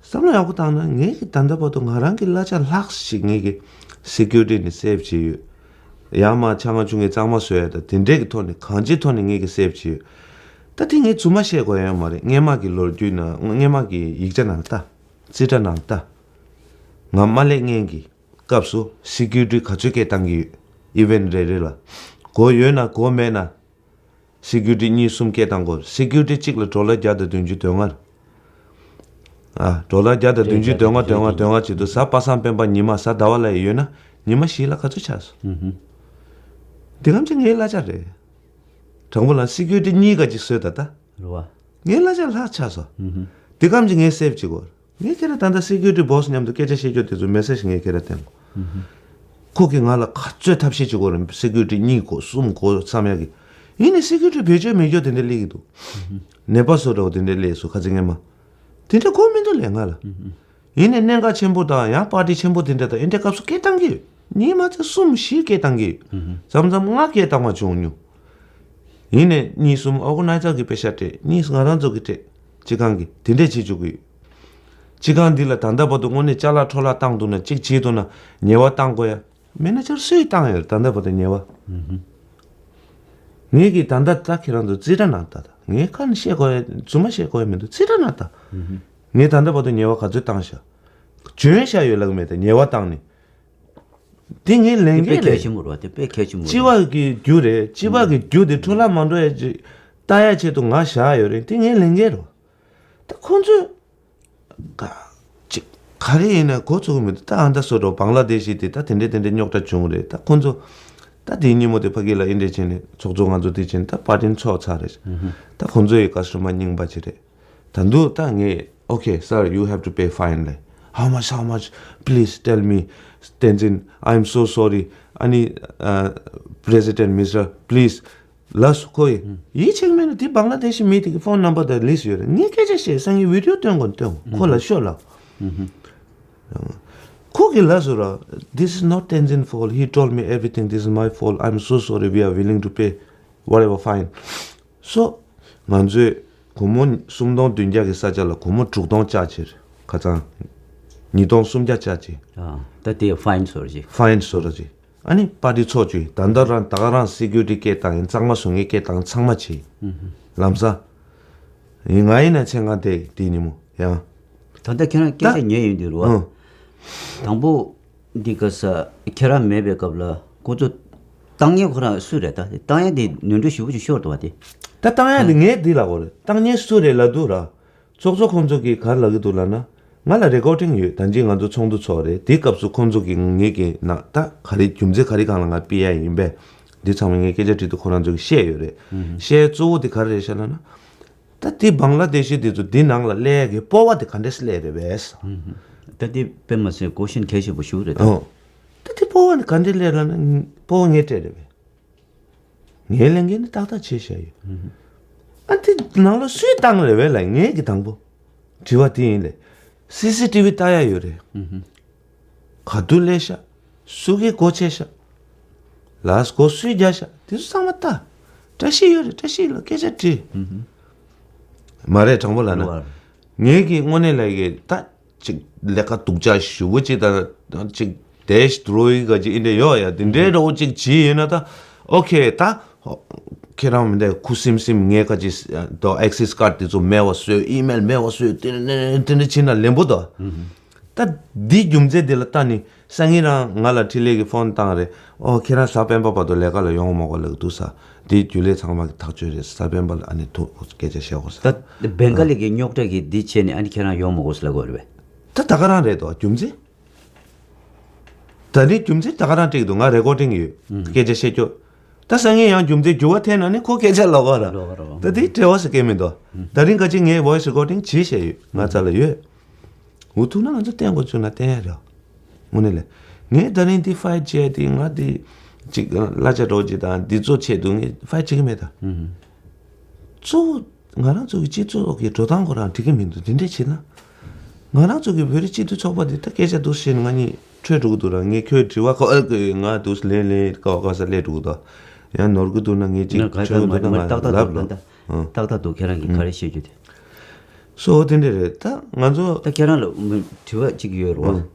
བསམ་བློ་ཡག་པོ་བཏང་ན་ངས་ཀྱི་ད་ལྟ་བར་དུ་ང་རང་གི་གླ་ཆ་ལྷག་ཞིག་ངས་ཀྱི་སི་ཀུ་རི་ཊི་ནས་སེབ་བྱས་ཡོད། ཡང་མ་ཆང་ང་ཆུང་ངའི་གཙང་མ་བཟོ་ཡ་དང་དེ་འདྲས་ཀྱི་ཐོག་ནས་གང་ཅིའི་ཐོག་ནས་ངས་ཀྱི་སེབ་བྱས་ཡོད། ད་དེ་ངས་རྫུན་མ་བཤད་དགོས་ཡ་ཡོད་མ་རེད། སྔན་མ་གི་ལོ་རྒྱུས་ནང་། སྔན་མ་གི་ཡིག་ཆ་ནང་ལྟ། རྩིས་ཁྲ་ནང་ལྟ། ང་མ་སླེབས་སྔན་གྱི་སྐབས་སུ་སི་ཀུ་རི་ཊི་ག་ཚོད་སྐད་བཏང་གི་ཡོད། ཨི་ཝེན་ཊི་རེ་རེ་ལ། སྒོ་ཡོད་ན་སྒོ་མེད་ན། སི་ཀུ་རི་ཊི་གཉིས་གསུམ་སྐད་བཏང་དགོས། སི་ཀུ་རི་ཊི་གཅིག་ལ་ཌོ་ལར་བརྒྱ་དང་བདུན་ཅུ་དོན་ལྔ། ཨ། ཌོ་ལར་བརྒྱ་དང་བདུན་ཅུ་དོན་ལྔ། དོན་ལྔ། དོན་ལྔ་བྱེད་དུས་གཟའ་པ་སངས་སྤེན་པ་ཉི་མ་གཟའ་ཟླ་བ་ལ་ཡོད་ན་ཉི་མ་བཞི་ལ་ག་ཚོད་ཆགས་སོང་། ཨུ་ཧུ། འདི་གམ་ཅིག་ངའི་གླ་ཆ་རེད། དྲང་པོ་ལ་སི་ཀུ་རི་ཊི་གཉིས་ཀ་ཅིག་བཟོས་ད་ད། རེད་བ། ངའི་གླ་ཆ་ལྷག་ཆགས་སོང་། ཨུ་ཧུ། འདི་གམ་ཅིག་ངས་སེབ་བྱེད་དགོས། ངས་ཁྱེད་རང་ད་ལྟ་སི་ཀུ་རི་ཊི་བོ་སི་མཉམ་དུ་སྐད་ཆ་བཤད་རྒྱུ་དེ་ཚོ་མེ་སེ་ཇི་ངས་ཁྱེད་རང་བསྟན་གོ་ཁོ་གིས་ང་ལ་ག་ཚོད་ཐབས་ཤེས་བྱེད་དགོས་རེད། སི་ཀུ་རི་ཊི་གཉིས་དགོས་གསུམ་དགོས་བསམ་ཡག་གི། ཡིན་ནའི་སི་ཀུ་རི་ཊི་བེད་སྤྱོད་མེད་རྒྱུ་དེ་འདྲ་སླེབས་ཀྱི་འདུག་ནད་པ་བཟོ་འདྲ་བོ་དེ་འདྲ་སླེབས་སོང་། ཁ་ཚིག་སྔན་མ། དེ་འདྲ་དགོས་མི་འདུག་ལས་ང་ལ། ཡིན་ནའི་གནད་འགག་ཆེན་པོ་དང་ཡང་པར་ཊི་ཆེན་པོ་དེ་འདྲ་དང་ཨེ་འདྲའི་སྐབས་སུ་སྐད་བཏང་གི་ཡོད། གཉིས་མ་ཚད་གསུམ་བཞི་སྐད་བཏང་གི་ཡོད། མཚམས་མཚམས་ལྔ་སྐད་བཏང་བ་བྱུང་མྱོང་། ཡིན་ནའི་གཉིས་གསུམ་ཨོར་ག་ནའི་ཛར་གི་པེ་ཤ་སྤྲད། གཉིས་ང་རང་ཚོ་གི་སྤྲད། སྤྱི་ཁང་གི་དེ་འདྲས་བྱེད་བཅུག་གི་ཡོད། སྤྱི་ཁང་འདི་ལ་ད་ལྟ་བར་དུ་དངོས་གནས་ཅ་ལག་འཕྲོ་བརླག་བཏང་འདུག་ན་གཅིག་བྱེད་འདུག་ན་ཉེས་པ་བཏང་དགོས་ཡ། མེ་ནེ་ཇར་སུས་བཏང་ཡོད་རེད་ད་ལྟ་བར་དུ་ཉེས་པ། ངས་ཀྱིས་ད་ལྟ་ད་ཁྱེད་རང་ཚོ་རྩིས་ཁྲ་ནང་ལྟ་ད། ངས་ཁ་ནས་བཤད་དགོས་ཡ་རྫུན་མ་བཤད་དགོས་ཡ་མི་འདུག་རྩིས་ཁྲ་ནང་ལྟ། ངས་ད་ལྟ་བར་དུ་ཉེས་པ་ག་ཚོད་བཏང་ཤག་བྱོན་ཤག་ཡོད་ལབ་གི་མེད་ད་ཉེས་པ་བཏང་ནས། དེ་ངའི་ལས་དེ་དཔེ་འགན་གལ་རེད། ཆེན་པོ་རེད་བ། དེ་དཔེ་གལ་ཆེན་པོ་སྤྱི་རེད། པ་གི་རྒྱུ་རེད། སྤྱི་པ་གི་རྒྱུ་དེ་འཕྲོ་བརླག་མ་འགྲོ་ཡ་ཅིག་ལྟ་ཡ་ཆེད་དུ་ང་བཞག་ཡོད་རེད། དེ་ངའི་ལས་འགན་རེད་བ། ད་ཁོང་ཚོས་ག་ཅིག་ག་རེ་ཡིན་ན་འགོ་ཚུགས་གི་མི་འདུག་ད་ཨ་མདའ་བཟོ་འདྲ་བོ་བང་ལ་དེ་ཤི་དེ་ད་དེ་འདྲས་དེ་འདྲས་རྙོག་དྲ་བྱུང་རེད། ད་ཁོང་ཚོ་ད་དེའི་ཉིན་མོ་དེ་ཕ་གི་ལ་ཨེ་འདྲས་བྱས་ནས་ཚོགས་གཙོ་ང་ཚོ་དེ་བྱས་ནས་ད་པར་ཊི་ཚོགས་ཚར་རེད། ད་ཁོང་ཚོ་ཡི་ཀ་སི་ཊ་མར་རྙིང་པ་ཅིག་རེད། ད་འདུག་ད་ངས། Okay, sir, you have to pay fine. Like, how much, how much? Please tell me, Tenzin. I'm so sorry. ཨ་ནི། ཨ། President, Mister, please. ལགས་སོ། ཁོ་ཡིས་ཡིད་ཆེས་མེད་ན་དེ་བང་ལ་དེ་ཤི་མི་དེ་གི་ཕོན་ནམ་བར་དང་ལིས་ཡོད་རེད། ངས་སྐད་ཆ་བཤད་སང་ངས་བི་ཌི་ཡོ་སྟོན་དགོས་སྟོན་དགོས། ཁོ་ལ་ཤོད་ལ། ཁོ་གིས་ལབ་སོང་ར། This is not Tenzin fault. He told me everything. This is my fault. I'm so sorry. We are willing to pay whatever fine. So, ང་ཚོས་སྒོར་མོ་སུམ་སྟོང་བདུན་བརྒྱ་གི་ས་ཆ་ལ་སྒོར་མོ་དྲུག་སྟོང་བཅག་ཕྱིར་ཁ་ཚང་། ཉིས་སྟོང་སུམ་བརྒྱ་བཅག་ཅིག་ཨ། ད་དེ་ཕ་ཡིན་བཟོ་ར་ཅིག་ཕ་ཡིན་བཟོ་ར་ཅིག་ཨ་ནི་པར་ཊི་ཚོགས་བཅུག་ད་ལྟ་རང་ད་ག་རང་སི་ཀུ་རི་ཊི་སྐད་བཏང་ཡིན། གཙང་མ་བཟོ་མཁན་སྐད་བཏང་ཚང་མ་བྱས། ལམ་སང་། ཡིན། ང་ཡིན་ན་མཚན་གང་དེ་དེ་ཉིན་མོ་ཡང་། ད་ལྟ་ཁྱེད་རང་སྐད་ཆ་ད་ཉན་ཡོང་དུས་རེད་བ། ཨང་། དང་པོ་འདི་ག་ས་ཁྱེད་རང་མེད་པའི་སྐབས་ལ་ཁོ་ཚོ་བཏང་མཁན་ཁོ་རང་སུ་རེད། ད་བཏང་ཡ་དེ་ནོར་འཁྲུལ་ཞེ་པོ་ཅིག་ཤོར་འདུག་བ་དེ། ད་བཏང་ཡ་དེ་ངས་འདི་ལབ་དགོས་རེད། བཏང་མཁན་སུ་རེད་ལབ་འདུག་ར། ཚོགས་གཙོ་ཁོང་ཚོ་གིས་ག་རེ་ལབ་ཀྱི་འདུག་ལབ་ན། ང་ལ་རེ་ཀོར་ཌིང་ཡོད། ད་ཅི་ང་ཚོ་ཚོགས་འདུ་ཚོགས་རེད། དེའི་སྐབས་སུ་ཁོང་ཚོ་གིས་ངེད་ཀྱི་ནང་ད་ག་རེ་རྒྱུ་མཚན་ག་རེ་སྒང་ལ་ང་ཕུད་ཡ་ཡིན་པས། འདི་ཚང་མ་ངས་སྐད་ཆ་དྲིས་དུས་ཁོ་རང་ཚོ་གིས་བཤད་ཡོད་རེད། ཨུ་ཧུ། བཤད་གཙོ་བོ་དེ་ག་རེ་རེད་ཤག་ལབ་ན། ད་དེ་བང་ལ་དེ་ཤི་དེ་ཚོ་དེ་ནང་ལ་སླེབས་ཀྱི་སྤོབས་པ་དེ་ག་འདྲས་སླེབས་རེད་པས། ཨུ་ཧུ། ད་དེ་དཔེ་མ་སྲིད་ཀོ་ཤན་གལ་ཆེན་པོ་ཞིག་རེད་ད། ཨོ། ད་དེ་སྤོབས་པ་དེ་ག་འདྲས་སླེབས་ལབ་ན་སྤོབས་པ་ངས་སྤྲད་རེད་པས། ངས་ལས་འགན་ནི་ཏག་ཏག་བྱས་བཞག་ཡོད། ཨུ་ཧུ། ཨ་དེ་ནང་ལ་སུས་བཏང་རེད་པས་ལབ་ངས་ཀྱི་དང་པོ། དྲི་བ་དེ་ཡིན་ལས། སི་སི་ཊི་ཝི་ལྟ་ཡ་ཡོད་རེད། ཨུ་ཧུ། ག་དུས་སླེབས་ཤག་སུ་གིས་སྒོ་ཕྱེ་ཤག་ལགས་སྒོ་སུས་རྒྱག་ཤག་དེ་ཚོ་ཚང་མ་ལྟ། བཀྲ་ཤིས་ཡོད་རེད། བཀྲ་ཤིས་ལ་སྐད་ཆ་དྲིས། ཨུ་ཧུ། མ་རེད། དྲང་པོ་ལབ་ན། ལོ་བར། ངེད་ཀྱི་དངོས་གནས་ལ་ཡི་ད་ཅིག་ལས་ཀ་སྡུག་ཅག་ཞུ་བོ་ཅིག་དང་ཅིག་དེ་ཤི་དྲོ་ཡི་ག་ཅིག་ཨིན་དེ་ཡོག་ཡ་དེ་འདྲའི་འདྲ་བོ་ཅིག་བྱིས་ཡོད་ན་ད་ཨོ་ཁེ་ད་ཁྱེད་རང་མི་འདའི་ཁུ་སིམ་སིམ་ངས་ག་ཅིག་དོ་ཨེག་སེ་སི་ཀར་དེ་ཚོ་མེད་པ་བཟོས། ཨི་མེལ་མེད་པ་བཟོས། དེ་འདྲ་དེ་འདྲ་བྱིས་ན་ལེན་པོ་དོ། ད་འདི་རྒྱུ་མཚན་འདི་ལ་ལྟ་ནི། སང་ཉིན་རང་ང་ལ་འཕྲིན་ལས་ཀྱི་ཕོན་བཏང་རེད། ཨོ་ཁྱེད་རང་གཟའ་སྤེན་པ་བར་དུ་ལས་ཀ་ལ་ཡོང་མ་དགོས་ལབ་ཀྱི་འདུག་ས། འདི་རྒྱུན་ལས་ཚང་མ་གི་ཐག་གཅོད་རེད། གཟའ་སྤེན་པ་ལ་ཨ་ནི་ཐུག་སྐད་ཆ་བཤད་དགོས་ས། ད་བེང་ག་ལི་གི་རྙོག་དྲ་གི་འདི་བྱས་ནས་ཨ་ནི་ཁྱེད་རང་ཡོང་མ་དགོས་ས་ལབ་དགོས་རེད་པས། ད་ད་ག་རང་རེད་དོ་རྒྱུ་མཚན། ད་ནི་རྒྱུ་མཚན་ད་ག་རང་སྤྲད་ཀྱི་འདུག་ང་རེ་ཀོར་ཌིང་ཡོད། ཨུམ། སྐད་ཆ་བཤད་རྒྱུ། ད་སང་ཉིན་ཡང་རྒྱུ་མཚན་འགྱུར་བ་ཐེབས་ན་ནི་ཁོ་སྐད་ཆ་ལབ་པ་ར། ལོག་པ་ར། ད་དེ་བྲེལ་བ་ཟེར་མཁན་མི་འདུག་ད་རིང་ག་ཅིག་ངས་ཝོ་ཡི་སི་རེ་ཀོར་ཌིང་བྱེད་བཤད་ཡོད། ང་རྩ་ལ་ཡོད། འུ་ཐུག་ན་ང་ཚོ་བསྟན་དགོས་བཅུག་ན་བསྟན་ཡ་རེད། དངོས་གནས་ལས། ངས་ད་རིང་འདི་ཕའིཊ་བྱས་ཏེ་ང་འདི་ཅིག་གླ་ཆ་འགྲོ་ཅིག་དང་འདི་ཚོ་ཆེད་དུ་ངས་ཕའིཊ་བྱེད་ཀྱི་མེད་ད། ཨུམ། གཙོ་བོ་ང་རང་ཚོ་གི་སྤྱི་ཚོགས་ཀྱི་འགྲོ་སྟངས་ཁོ་རང་འགྲིག་གི་མི་འདུག་དེ་འདྲས་བྱེད་ན། ང་རང་ཚོ་གི་བོད་རིགས་སྤྱི་འཐུས་ཚོགས་པ་འདི་ད་སྐད་ཆ་འདུག་བཤད་ན་ང་གཉིས་འཕྲོས་འགྲོ་གི་འདུག་ར། ངས་ཁྱོད་དྲི་བ་ཁ་ཨ་ཁ་ང་འདུག་ལན་ལན་ཀ་བ་ཀ་ས་སླེབས་འགྲོ་གི་འདུག་ཡང་ནོར་གི་འདུག་ན་ངས་ཅིག་ང་ག་ཆོས་འདུག་ན་ང་ཏག་ཏག་ལབ་འདུག་ར། ད་ལྟ་ཨང་། ཏག་ཏག་འདུག་ཁྱེད་རང་གིས་ག་རེ་བཤད་རྒྱུ་དེ། སོ་དེ་འདྲས་རེད། ད་ང་ཚོ། ད་ཁྱེད་རང་ལ་དྲི་བ་གཅིག་ཡོད་རེད་བ། ཨང་།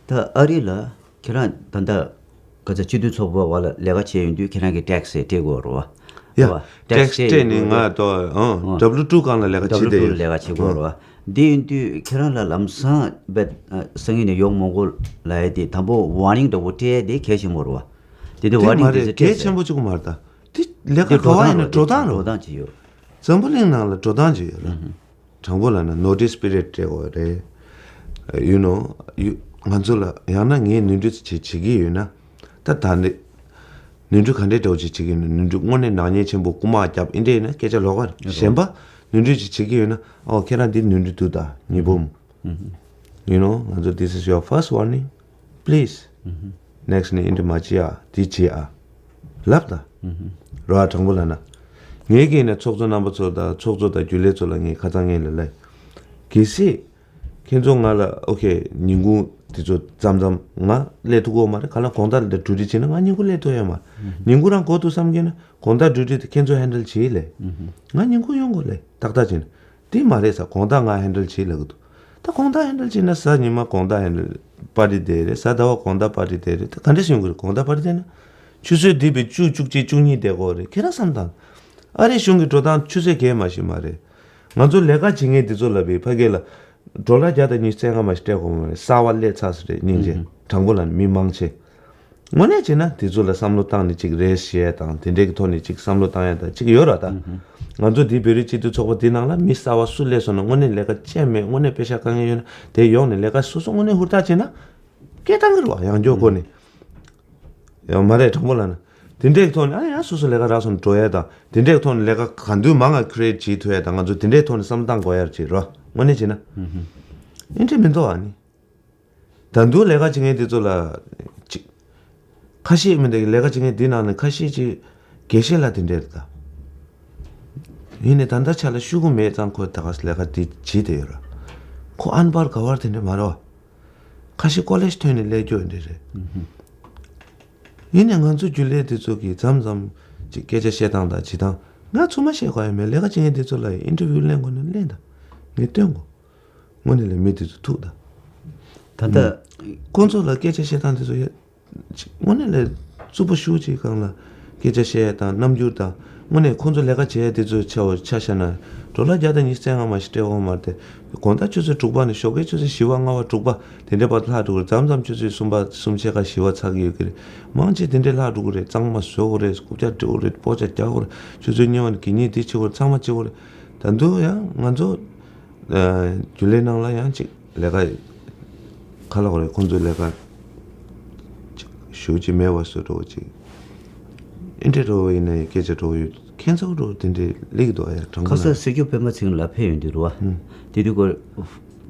ད་ཨ་རི་ལ་ཁྱེད་རང་ད་ལྟ་ག་ཚ་སྤྱི་འཐུས་ཚོགས་པ་བ་ལ་ལས་ཀ་བྱས་ཡོང་དུས་ཁྱེད་རང་གི་ཊེག་སི་སྤྲད་དགོས་རེད་བ། ཡ། རེད་བ། ཊེག་སི་སྤྲད་ནས་ང་ད་ཨང་ཨང་། ཌབ་ལིའུ་ཊུ་སྒང་ལ་ལས་ཀ་བྱེད་ཌབ་ལིའུ་ཊུ་ལ་ལས་ཀ་བྱེད་དགོས་རེད་བ། འདི་ཡིན་དུས་ཁྱེད་རང་ལ་ལམ་སང་བེད་སང་ཉིན་ནས་ཡོང་མ་དགོས་ལབ་ཡ་དེ་དང་པོ་ཝར་ནིང་འདྲ་བོ་སྤྲད་ཡ་དེ་གལ་ཆེན་པོ་རེད་བ། དེ་དུས་དེ་ཝར་ནིང་མ་དེ་རེད། ཚོ་སྤྲད་གལ་ཆེན་པོ་གཅིག་པོ་མ་རེད་ད། དེ་ལས་ཀ་འགྲོ་བ་ཡིན་ན་འགྲོ་སྟངས་རེད། འགྲོ་སྟངས་ཅིག་ཡོད། འཛམ་བུ་གླིང་ནང་ལ་འགྲོ་སྟངས་ཅིག་ཡོད་རེད། དྲང་པོ་ལབ་ན་ནོ་ཊིས་པི་རི་ཡོཌ་སྤྲད་དགོས་རེད། ཡུ་ནོ། ཡུ་ང་ཚོ་ལ་ཡང་ན་ངས་ནོར་འཁྲུལ་ཅིག་བྱེད་བྱེད་ཀྱི་ཡོད་ན། ད་ད་ནི། ནོར་འཁྲུལ་ག་འདྲའི་འདྲ་བོ་ཅིག་བྱེད་ཀྱི་ཡོད་ན་ནོར་འཁྲུལ་དངོས་གནས་ནག་ཉེས་ཆེན་པོ་རྐུ་མ་བརྒྱབ་ཨེ་འདྲ་ཡིན་ན་སྐད་ཆ་ལོགས་ཀ་རེད། གཞན་པ། ནོར་འཁྲུལ་ཅིག་བྱེད་ཀྱི་ཡོད་ན་ཨོ་ཁྱེད་རང་འདི་ནོར་འཁྲུལ་འདུག་ད་ཉི་འབུམ། ཡུ་ནོ་ང་ཚོ་this is your first warning please next ནས་ཨེ་འདྲ་མ་བྱེད་ཨ་འདི་བྱེད་ཨ། ལབ་ད། རོ་ཨ་དྲང་པོ་ལབ་ན། ངས་ཀྱིས་ནས་ཚོགས་གཙོ་རྣམ་པ་ཚོ་དང་ཚོགས་གཙོ་དང་རྒྱུན་ལས་ཚོ་ལ་ངས་ཁ་སང་ངས་ལ་ལབ། གལ་སྲིད། ཁྱེད་ཚོ་ང་ལ་ཨོ་ཁེ་ཉིན་གུང་དེ་ཚོ་མཚམས་མཚམས་ང་སླེབས་ཐུབ་ཀྱི་ཡོད་མ་རེད། ག་ལ་དགོང་དག་ལ་འདྲ་ཌིའུ་ཊི་བྱེད་ན་ང་ཉིན་གུང་སླེབས་ཐུབ་ཡོད་མ་རེད། ཉིན་གུང་རང་འགོ་ཐུག་བསམ་གྱི་ན་དགོང་དག་ཌིའུ་ཊི་དེ་ཁྱེད་ཚོ་ཧེན་ཌལ་བྱེད་ལས། ང་ཉིན་གུང་ཡོང་དགོས་ལས་ཏག་ཏག་བྱེད་ན། དེ་མ་རེད་ས་དགོང་དག་ང་ཧེན་ཌལ་བྱེད་ལབ་གི་འདུག་ད་དགོང་དག་ཧེན་ཌལ་བྱེད་ན་གཟའ་ཉི་མ་དགོང་དག་ཧེན་ཌལ་པར་ཊི་དེ་རེད། གཟའ་ཟླ་བ་དགོང་དག་པར་ཊི་དེ་རེད། ད་ག་འདྲས་ཡོང་གི་རེད། དགོང་དག་པར་ཊི་དེ་ན། ཆུ་ཚོད་འདི་བའི་བཅུ་བཅུ་གཅིག་བཅུ་གཉིས་བསྡད་དགོས་རེད། ཁྱེད་རང་བསམ་དང་། ཨ་རིའི་གཞུང་གི་འགྲོ་སྟངས་ཆུ་ཚོད་བརྒྱད་མ་ཞིག་མ་རེད། ང་ཚོ་ལས་ཀ་བྱེད་མཁན་འདི་ཚོ་ལ་བའི་ཕ་གི་ལ། ཌོ་ལར་བརྒྱ་དང་ཉི་ཤུ་རྩ་ལྔ་མ་ཞིག་སྤྲད་དགོས་མ་རེད། གསར་བ་སླེབས་ཚར་ས་རེད་སྙིང་རྗེ། དྲང་པོ་ལབ་ན་མི་མང་ཆེ། དངོས་གནས་བྱས་ན་དེ་ཚོ་ལ་བསམ་བློ་བཏང་ནས་ཅིག་རེས་བཤད་དང་དེ་འདྲའི་གི་ཐོག་ནས་ཅིག་བསམ་བློ་བཏང་ཡ་དང་ཅིག་ཡོད་ར་ད། ང་ཚོ་འདི་བོད་རིགས་སྤྱི་འཐུས་ཚོགས་པ་འདི་ནང་ལ་མི་གསར་བ་སུ་སླེབས་སོང་ན་དངོས་གནས་ལས་ཀ་ཅན་མེད་དངོས་གནས་པེ་ཤ་དཀའ་ངལ་ཡོད་ན་དེ་ཡོང་ནས་ལས་ཀ་སོ་སོ་དངོས་གནས་ཧུར་ཐག་བྱས་ན་སྐད་བཏང་གི་རེད་བ་ཡང་སྐྱོ་སྐོར་ནས། ཡང་མ་རེད་དྲང་པོ་ལབ་ན། དེ་འདྲའི་གི་ཐོག་ནས་ཨ་ཡང་སོ་སོ་ལས་ཀ་རག་སོང་འགྲོ་ཡ་དང་དེ་འདྲའི་གི་ཐོག་ནས་ལས་ཀ་གང་འདུལ་མང་ང་ཁི་རེ་ཨེཊ་བྱེད་ཐུབ་ཡ་དང་ང་ཚོ་དེ་འདྲའི་ཐོག་ནས་བསམ་བློ་བཏང་དགོས་ཡ་རེད་བྱེད་རོ་དངོས་གནས་བྱས་ན། ཨིན་འདྲ་མི་འདུག་ཨ་ནི། ད་དུང་ལས་ཀ་བྱེད་མཁན་དེ་ཚོ་ལ། ཅིག་ཁ་ཤས་མི་འདུག་ལས་ཀ་བྱེད་མཁན་དེ་ནང་ནས་ཁ་ཤས་ཅིག་དགེ་བཤེས་ལགས་དེ་འདྲས་རེད་ད། ཡིན་ནའི་ད་ལྟ་ཆ་ལ་ཤོག་གུ་མེད་ཙང་ཁོས་ད་ག་ལས་ཀ་དེ་བྱེད་དེ་ཡོད་ར། ཁོ་ཨན་པར་ག་བར་དེ་འདྲས་མ་རེད་བ། ཁ་ཤས་ཀོ་ལེཇ་ཐོན་ནས་སླེབས་རྒྱུ་འདྲས་རེད། ཡིན་ནའི་ང་ཚོ་རྒྱུན་ལས་དེ་ཚོ་གིས་མཚམས་མཚམས་ཅིག་སྐད་ཆ་བཤད་སྟངས་དང་བྱེད་སྟངས་ང་ཚོ་མ་བཤད་དགོས་ཡ་མེད། ལས་ཀ་བྱེད་མཁན་དེ་ཚོ་ལ་ཨིན་ཊར་བིའུ་ལེན་དགོས་ན་ལེན་དང་ངས་སྟོན་དགོས། དངོས་གནས་ལ་མི་དེ་ཚོ་ཐུག་ད། ད་ལྟ། ཁོང་ཚོ་ལ་སྐད་ཆ་བཤད་སྟངས་དེ་ཚོ་ཡ། ཅིག་དངོས་གནས་ལ་རྩུབ་པོ་ཞེ་པོ་ཅིག་སྒང་ལ་སྐད་ཆ་བཤད་ཡ་དང་རྣམ་འགྱུར་དང་ དངོས་གནས་ཁོང་ཚོ་ལས་ཀ་བྱེད་ཡ་དེ་ཚོའི་ཆ་བ་ཆ་བཞག་ན་ཌོ་ལར་བརྒྱ་དང་ཉི་ཤུ་རྩ་ལྔ་མ་ཞིག་སྤྲད་འོང་མ་རེད་དེ། དགོང་དག་ཆུ་ཚོད་དྲུག་པ་ནས་ཞོགས་ཀའི་ཆུ་ཚོད་བཞི་པ་ལྔ་པ་དྲུག་པ་དེ་འདྲའི་བར་དུ་ལྷག་འགྲོ་གི་རེད། མཚམས་མཚམས་ཆུ་ཚོད་གསུམ་པ་གསུམ་ཕྱེད་ཀ་བཞི་པ་ཚར་གི་ཡོད་ཀྱི་རེད། མང་ཆེ་དེ་འདྲའི་ལྷག་འགྲོ་གི་རེད། གཙང་མ་བཟོ་དགོས་རེད། རྐུབ་བཀྱག་སྒྲིག་དགོས་རེད། སྤོ་བྱ་རྒྱག་དགོས་རེད། ཆུ་ཚོད་གཉིས་པ་ནས་དགེ་བསྙེན་འདི་བྱེད་དགོས་རེད། ཚང་མ་བྱེད་དགོས་རེད། ད་དུང་ཡང་ང་ཚོ་རྒྱུན་ལས་ནང་ལ་ཡང་ཅིག་ལས་ཀ་ཁ་ལོག་རེད། ཁོང་ཚོའི་ལས་ཀ་ཅིག་ཞུ་ཅིག་མེད་པ་བཟོ་འགྲོ་ཅིག་ཨིན་འདྲ་འགྲོ་བ་ཡིན་ན་ཡང་སྐད་ཆ་འགྲོ་ཡོད། ཁྱེད་ཚོ་འགྲོ་དེ་འདྲའི་ལེགས་འདུག་ཨ། ཡ་དྲང་པོ་ཁ་ན་སང་སྲིད་སྐྱོང་སྤེན་པ་ཚེ་རིང་ལ་ཕེབས་ཡོང་དུས་རུ་བ། ཨུམ། དེ་དུས་ཀོ་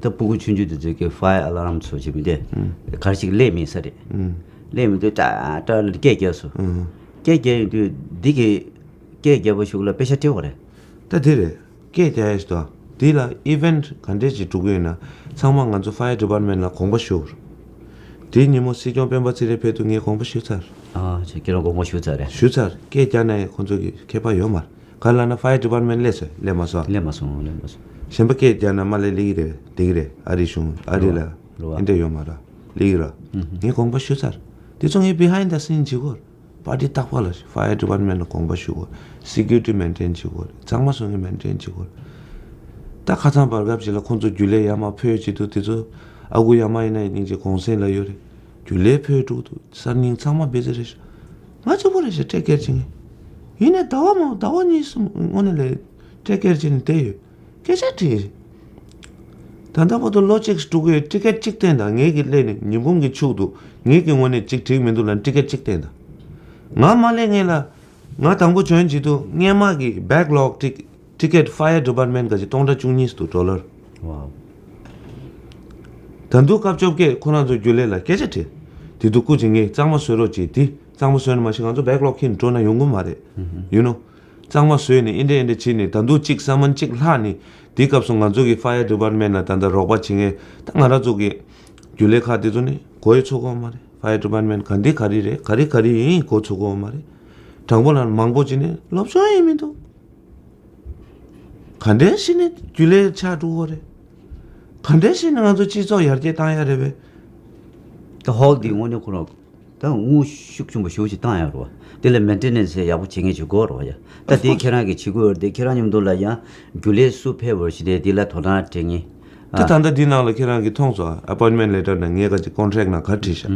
ད་སྤུ་གུ་ཆུང་ཆུང་དེ་ཚོས་ཀྱི་ཕ་ཡར་ཨ་ལ་རམ་ཚོ་བྱེད་མི་དེ་ཨུམ། གར་ཞིག་ལས་མེད་ས་རེད། ཨུམ། ལས་མི་དེ་ཏྲ་ཏྲ་ལ་སྐད་རྒྱབ་སོང་། ཨུམ། སྐད་རྒྱབ་ཡོང་དུས་འདི་གི་སྐད་རྒྱབ་པ་ཞུགས་ལ་པེ་ཤ་སྤྲད་པ་རེད། ད་དེ་རེད། སྐད་རྒྱག་ཡས་ཤིག་དང་དེ་ལ་ཨི་ཝེན་ག་འདྲས་ཅིག་འགྲོ་གི་ཡོད་ན་ཚང་མ་ང་ཚོ་ཕ་ཡར་ཌི་པཱར་མེན་ལ་དགོངས་པ་ཞུ་དགོས། དེའི་ཉིན་མོ་སྲིད་སྐྱོང་སྤེན་པ་ཚེ་རིང་ཕེབས་དུས་ངས་དགོངས་པ་ཞུས་ཚར། ཨ་ཅེ་ཁྱེད་རང་དགོངས་པ་ཞུས་ཚར་རེད། ཞུས་ཚར། སྐད་རྒྱག་ན་ཡང་ཁོང་ཚོ་གི་ཁྱད་པར་ཡོད་མ་རེད། ག་ལ་ན་ཕ་ཡར་ཌི་པཱར་མེན་སླེབས་སོང་སླེབས་མ་སོང་། སླེབས་མ་སོང་སླེབས་མ་སོང་། གཞན་པ་སྐད་རྒྱག་ན་མ་སླེབས་ལེགས་རེད་བདེ་གི་རེད། ཨ་རི་གཞུང་ཨ་རི་ལ་རོ་བ། ཨིན་འདྲས་ཡོད་མ་རེད། ལེགས་རེད། ཨུ་ཧུ། ངས་དགོངས་པ་ཞུས་ཚར། དེ་ཚོ་ངས་བི་ཧའིན་ཌི་ད་སིན་བྱེད་དགོས། པར་ཊི་རྟག་པར་ལ་ཕ་ཡར་ཌི་པཱར་མེན་ལ་དགོངས་པ་ཞུ་དགོས། སི་ཀུ་རི་ཊི་མེན་ཊེན་བྱེད་དགོས། གཙང་མ་བཟོ་མཁན་མེན་ཊེན་བྱེད་དགོས། ད་ཁ་སང་བར་སྐབས་ཤིག་ལ་ཁོང་ཚོ་རྒྱུན་ལས་ཡར་མར་ཕུད་བྱེད་དུས་དེ་ཚོ་ཨ་ཁུ་ཡར་མར་ཡིན་ན་ཡིན་གྱི་གུང་སེང་ལ་ཡོད་རེད། རྒྱུན་ལས་ཕུད་འགྲོ་དུས་གསར་རྙིང་ཚང་མ་བི་ཛི་རེད་ཤག་ང་གཅིག་པོ་རེད་ཤག་ཊེག་ཀེར་བྱེད་མཁན། ཡིན་ནའི་ཟླ་བ་མང་ཟླ་བ་གཉིས་གསུམ་དངོས་གནས་ལས་ཊེག་ཀེར་བྱས་ནས་བསྡད་ཡོད། སྐད་ཆ་དྲིས། ད་ལྟ་བར་དུ་ལོ་གཅིག་འགྲོ་གི་ཡོད། ཊི་ཀེ་ཊི་གཅིག་བསྟན་དང་། ངེད་ཀྱི་སླེབས་ནས་ཉིན་གུང་གི་ཕྱུག་འདུག་ངེད་ཀྱི་ངོས་ནས་གཅིག་འགྲིག་མི་འདུག་ལབ་ཊི་ཀེ་ཊི་གཅིག་བསྟན་དང་། ང་མ་སླེབས་སྔོན་ལ་ང་དང་པོ་བྱོན་བྱེད་དུས་སྔོན་མ་གི་བེག་ལོག་ཊི་ཊི་ཀེ་ཊི་ཕ་ཡར་ཌི་པཱར་མེན་ག་ཅིག་སྟོང་ཕྲག་བཅུ་གཉིས་འདུག་ཌོ་ལར། ཝའོ། ད་དུང་སྐབས་བཅོ་བརྒྱད་ཁོ་རང་ཚོ་རྒྱུན་ལས་ལ་སྐད་ཆ་དྲིས། དེ་དུས་སྐུ་མཁྱེན་ངས་གཙང་མ་བཟོ་རོགས་གྱིས། དེ་གཙང་མ་བཟོས་ན་མ་གཞི་ང་ཚོ་བེག་ལོག་འཁྱེར་འགྲོ་ན་ཡོང་གི་མ་རེད། ཨུ་ཧུ། ཡུ་ནོ། གཙང་མ་བཟོས་ནས་ཨིན་འདྲ་ཨིན་འདྲ་བྱས་ནས་ད་དུང་གཅིག་ས་མན་གཅིག་ལྷག་ནས་དེའི་སྐབས་སུ་ང་ཚོ་གི་ཕ་ཡར་ཌི་པཱར་མེན་ལ་ད་ལྟ་རོགས་པ་བྱེད་མཁན་ད་ང་རང་ཚོ་གི་རྒྱུན་ལས་ཁག་དེ་ཚོ་ནི་གོ་ཡི་ཚོར་གོ་མ་རེད། ཕ་ཡར་ཌི་པཱར་མེན་ག་འདི་ག་རེ་རེད་ག་རེ་ག་རེ་ཡིན་གོ་ཚོར་གོ་མ་རེད། དྲང་པོ་ལ་མང་པོ་བྱས་ནས་སློབ་སྦྱོང་ཡིན་མི་འདུག་ག་འདྲས་ཤི་ནས་རྒྱུན་ལས་ཆགས་འགྲོ་གི་རེད། ག་འདྲས་ཤི་ནས་ང་ཚོ་སྤྱི་ཚོགས་ཡར་རྒྱས་བཏང་ཡ་རེད་པས། ད་ཧོལ་འདི་དངོས་གནས་ཁོ་རང་ད་དངུལ་ཤུགས་ཆེན་པོ་ཞེ་པོ་ཅིག་བཏང་ཡ་རེད་བ། དེ་ལ་མེན་ཊེ་ནན་སི་ཡག་པོ་བྱེད་མཁན་ཅིག་དགོས་རེད་བ་ཡ། ད་དེ་ཁྱེད་རང་གིས་བྱེད་དགོས་རེད་དེ་ཁྱེད་རང་མཉམ་དུ་ལ་ཡང་རྒྱུན་ལས་སུ་ཕེབས་པར་ཞིག་དེ་དེ་ལ་དོ་སྣང་སྤྲད་ངེས། དེ་ད་ལྟ་འདི་ནང་ལ་ཁྱེད་རང་གིས་མཐོང་སོང་ཨ། ཨ་པོའིན་མེན་ཊི་ལེ་ཊར་ནང་ངས་ག་ཅིག་ཀོན་ཊེག་ནང་ག་བྲིས་ཤག་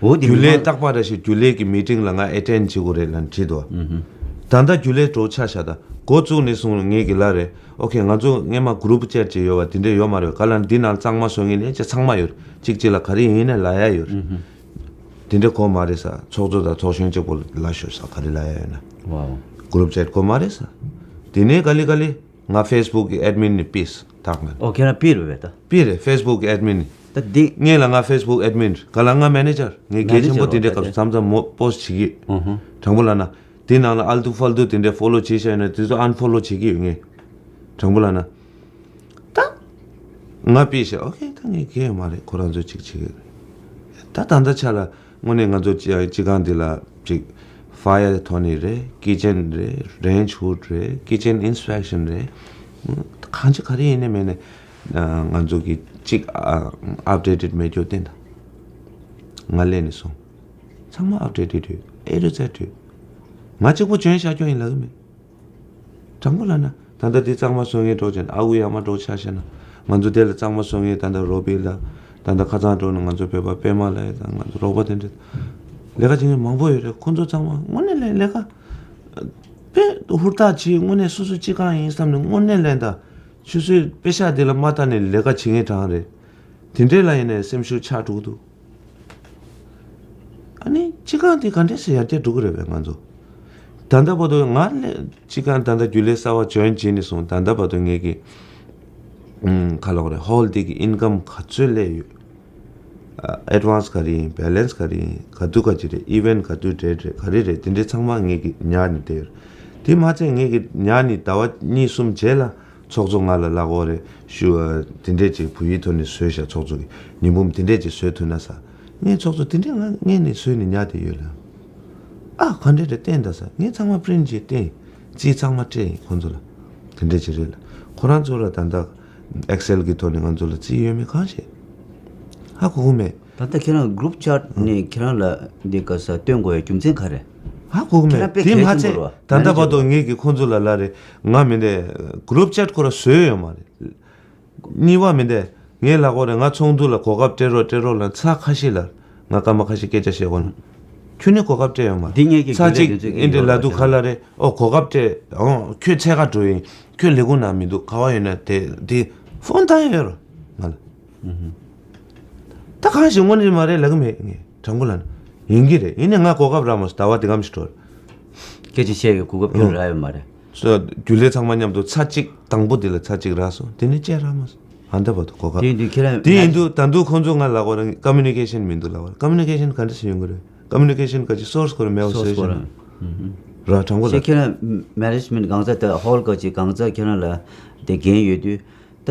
འོ་དེ་རྒྱུན་ལས་མི་རྟག་པར་རེ་ཞིག་རྒྱུན་ལས་ཀྱི་མི་ཊིང་ལ་ང་ཨེ་ཊེན་ཌི་བྱེད་དགོས་རེད་ལབ་བྲིས་འདུག་ད་ལྟ་རྒྱུན་ལས་འགྲོ་ཆ་བཞག་ད་འགོ་བཙུགས་ནས་བཟུང་ངེད་ཀྱི་ལ་རེད། ཨོ་ཁེ་ང་ཚོ་སྔས་མ་གུ་རུབ་ཅེཊ་ཅིག་ཡོད་པ་དེ་འདྲས་ཡོད་མ་རེད། ག་ལ་འདི་ནང་གཙང་མ་བཟོ་མཁན་ནས་ཅི་ཚང་མ་ཡོད་རེད། གཅིག་གཅིག་ལ་ག་རེ་ཡིན་ནས་ལབ་ཡ་ཡོད་རེད། དེ་འདྲས་གོ་མ་རེད་ས། ཚོགས་གཙོ་དང་ཚོགས་གཞོན་གཅིག་པོ་ལ་ཤོད་ས་ག་རེ་ལབ་ཡ་ཡོད་ན། ཝའོ། གུ་རུབ་ཅེཊ་གོ་མ་རེད་ས། དེ་ནས་ག་ལེ་ག་ལེ། ང་ཕེ་སི་བུག་གི་ཨེཌ་མིན་ནི་པིས་ཐག་མེད། ཨོ་ཁྱེད་རང་པིས་རེད་པས་ད། པིས་རེད་ཕེ་སི་བུག་གི་ཨེཌ་མིན་ནི། ད་འདི། ངས་ལ་ང་ཕེ་སི་བུག་ཨེཌ་མིན་རེད། ག་ལ་ང་མེ་ནེ་ཇར་ངས་གལ་ཆེན་པོ་དེ་འདྲའི་སྐབས་སུ་མཚམས་མཚམས་མོ་པོ་སི་ཊི་བྱེད་ཀྱི་ཡོད། ཨུ་ཧུ། དྲང་པོ་ལབ་ན། དེ་ནང་ལ་ཨལ་ཏུ་ཕལ་ཏུ་དེ་འདྲའི་ཕོ་ལོ་བྱེད་བཞག་ཡོད་ན་དེ་ཚོ་ཨན་ཕོ་ལོ་བྱེད་ཀྱི་ཡོད་ངས། དྲང་པོ་ལབ་ན། ད། ང་པིས་ཤག་ཨོ་ཁེ་ད་ངས་གལ་ཡོད་མ་རེད། ཁོ་རང་ཚོ་གཅིག་བྱེད་ཀྱི་ཡོད་རེད། ད་ད་ལྟ་ཆ་ལ། དངོས་གནས་ང་ཚོ་སྤྱི་སྤྱི་ཁང་འདི་ལ་ཅིག་ཕ་ཡར་ཐོན་ནི་རེད། ཀི་ཅན་རེད། རེན་ཇི་ཧུད་རེད། ཀི་ཅན་ཨིན་སི་པེག་ཤན་རེད། གང་ཅི་ག་རེ་ཡིན་ནའི་མེད་ནའི་ང་ཚོ་གི་ཅིག་ཨབ་ཌེ་ཊེཌ་མེད་རྒྱུ་བསྟན་ད། ང་སླེབས་ནས་བཟུང་ཚང་མ་ཨབ་ཌེ་ཊེཌ་ཡོད། ཨེ་ཊུ་ཛེཌ་ཡོད། ང་གཅིག་པོ་བྱོན་བཞག་རྒྱུ་ཡིན་ལབ་གི་མེད། དྲང་པོ་ལབ་ན། ད་ལྟ་འདི་གཙང་མ་བཟོ་མཁན་འགྲོ་བྱས་ན་ཨ་ཁུ་ཡར་མར་འགྲོ་ཆ་བཞག་ན། ང་ཚོ་དེ་ལ་གཙང་མ་བཟོ་མཁན་ད་ལྟ་རོ་བི་ལ། ད་ལྟ་ཁ་སང་འགྲོ་ན་ང་ཚོ་བོད་པ་པད་མ་ལགས་དང་ང་ཚོ་རོགས་པ་དེ་འདྲ། ལས་ཀ་བྱེད་མཁན་མང་པོ་ཡོད་རེད། ཁོང་ཚོ་ཚང་མ་དངོས་གནས་ལས་ལས་ཀ་དཔེ་ཧུར་ཐག་བྱེད། དངོས་གནས་སོ་སོ་སྤྱི་ཁང་ཡིན་བསམ་ནས་དངོས་གནས་ལས་ད་ཆུ་ཚོད་པེ་ཤག་དེ་ལ་མ་ལྟ་ནས་ལས་ཀ་བྱེད་མཁན་གྲངས་རེད། དེ་འདྲས་ལ་ཡིན་ནའི་སེམས་ཤུགས་ཆག་འགྲོ་གི་འདུག་ཨ་ནི་སྤྱི་ཁང་དེ་ག་འདྲས་སེ་ཡར་རྒྱས་འགྲོ་གི་རེད་པས་ང་ཚོ། ད་ལྟ་བར་དུ་ང་ལས་སྤྱི་ཁང་ད་ལྟ་རྒྱུན་ལས་གསར་བ་བྱོན་བྱས་ནས་བཟུང་ད་ལྟ་བར་དུ་ངེད་ཀྱི་ཨུམ་ག་ལབ་དགོས་རེད། ཧོལ་འདི་གི་ཨིན་ཀམ་ག་ཚོད་སླེབས་ཡོད། ཨ་ཨེཌ་ཝན་སི་ག་རེ་ཡིན། བེ་ལེན་སི་ག་རེ་ཡིན། ག་དུས་ག་ཅི་རེད། ཨི་ཝེན་ཊི་ག་དུས་འདྲ་རེད། ག་རེ་རེད། དེ་འདྲས་ཚང་མ་ངེད་ཀྱིས་ཉར་ནས་བསྡད་ཡོད་རེད། དེ་མ་ཚད་ངེད་ཀྱིས་ཉར་ནས་ཟླ་བ་གཉིས་གསུམ་རྗེས་ལ། ཚོགས་གཙོ་ང་ལ་ལབ་ཀྱི་ཡོད་རེད། ཞུ་བ་དེ་འདྲས་ཅིག་བོད་ཡིག་ཐོག་ནས་བཟོས་ཤག་ཚོགས་གཙོ་གིས་ཉི་འབུམ་དེ་འདྲས་ཅིག་བཟོས་ཐུབ་ན་ཟེར། ངས་ཚོགས་གཙོ་དེ་འདྲས་ང་སྔོན་ནས་བཟོས་ནས་ཉར་བསྡད་ཡོད་ལབ། ཨ་ག་འདྲས་རེད་བསྟན་ད་ཟེར། ངས་ཚང་མ་པི་རིན་ཊི་བྱས་བསྟན། རྩིས་ཚང་མ་སྤྲད་ཡིན་ཁོང་ཚོ་ལ། དེ་འདྲས་ཅིག་རེད་ལབ། ཁོ་རང་ཚོ་ལ་ད་ལྟ་ཨེག་སེལ་གྱི་ཐོག་ནས་ང་ཚོ་ལ་རྩིས་ཡོད་མེད་གང་ཤེས། ཧ་གོ་གི་མེད། ད་ལྟ་ཁྱེད་རང་གི་གུ་རུབ་ཅེཊ་ནས་ཁྱེད་རང་ལ་འདི་ག་ས་སྟོན་དགོས་ཡ་རྒྱུ་མཚན་ག་རེ། ཧ་གོ་གི་མེད། ཁྱེད་རང་དཔེ་དེ་གལ་མ་ཆེན་པོ་ཚད་རེད་བ། ད་ལྟ་བར་དུ་ངེད་ཀྱིས་ཁོང་ཚོ་ལ་ལབ་རེད། ང་མི་འདས་གུ་རུབ་ཅེཊ་ཁོ་ར་བཟོས་ཡོད་མ་རེད། གཉིས་པ་མི་འདས་ངས་ལབ་དགོས་རེད། ང་ཚོགས་འདུ་ལ་གོ་སྐབས་སྤྲད་རོགས་སྤྲད་རོགས་ལབ་ཚར་ཁ་ཤས་ལ། ང་སྐར་མ་ཁ་ཤས་སྐད་ཆ་བཤད་དགོས་ན། ཁྱོད་ནི་གོ་སྐབས་སྤྲད་ཡོད་མ་རེད། འདི་ངེད་ཀྱི་ཚར་རྒྱུན་ལས་གཅིག་དོན་ཚོད་ཀྱི་ཨེ་འདྲས་ཡོད་ལབ་རེད་འདུག་ག་ལ་རེད། ཨོ་གོ་སྐབས་སྤྲད། ཨོ་ཁྱོད་འཚོལ་ག་འགྲོ་ཡིན། ཁྱོད་ལས་ཁུངས་ནང་མི་འདུག་ག་བ་ཡོད་ན་དེ་དེ་ཕོན་བཏང་ཡོད་རོ་ང་ལ། ད་གང་ཞིག་དངོས་གནས་མ་རེད་ལབ་གི་མེད། ངས་དྲང་པོ་ལབ་ན་ཡིན་གྱི་རེད། ཡིན་ནའི་ང་གོ་སྐབས་རག་མ་སོང་། ཟླ་བ་འདི་གམ་ཞིག་འགྲོ་རེད། སྐད་ཆ་བཤད་ཡོད་གོ་སྐབས་ཁྱོད་རག་ཡོད་མ་རེད། སོ་རྒྱུན་ལས་ཚང་མ་མཉམ་དུ་ཚར་གཅིག་དང་པོ་འདི་ལ་ཚར་གཅིག་རག་སོང་། དེ་ནས་བཅད་རག་མ་སོང་། ཨ་འདྲ་བར་དུ་གོ་སྐབས། དེ་ཡིན་དུས་ཁྱེད་རང་དེ་ཡིན་དུས་ད་དུང་ཁོང་ཚོ་ང་ལབ་དགོས་རེད། ཀོ་མུ་ནི་ཀེ་ཤན་མི་འདུག་ལབ་དགོས་རེད། ཀོ་མུ་ནི་ཀེ་ཤན་ག་འདྲ་ཞིག་ཡོང་གི་རེད། ཀོ་མུ་ནི་ཀེ་ཤན་ག་ཅིག་སོར་སི་ཁོ་རང་མེད་པ་བཟོས་ཤག་ན། ར་དྲང་པོ་ལ། ཁྱེད་རང་མེ་ནེ་ཇི་མེན་ཊི་གང་ཚ་དེ་ཧོལ་ག་ཅིག་གང་ཚ་ཁྱེད་རང་ལ་དེ་འགན་ཡོད་དུས། ད་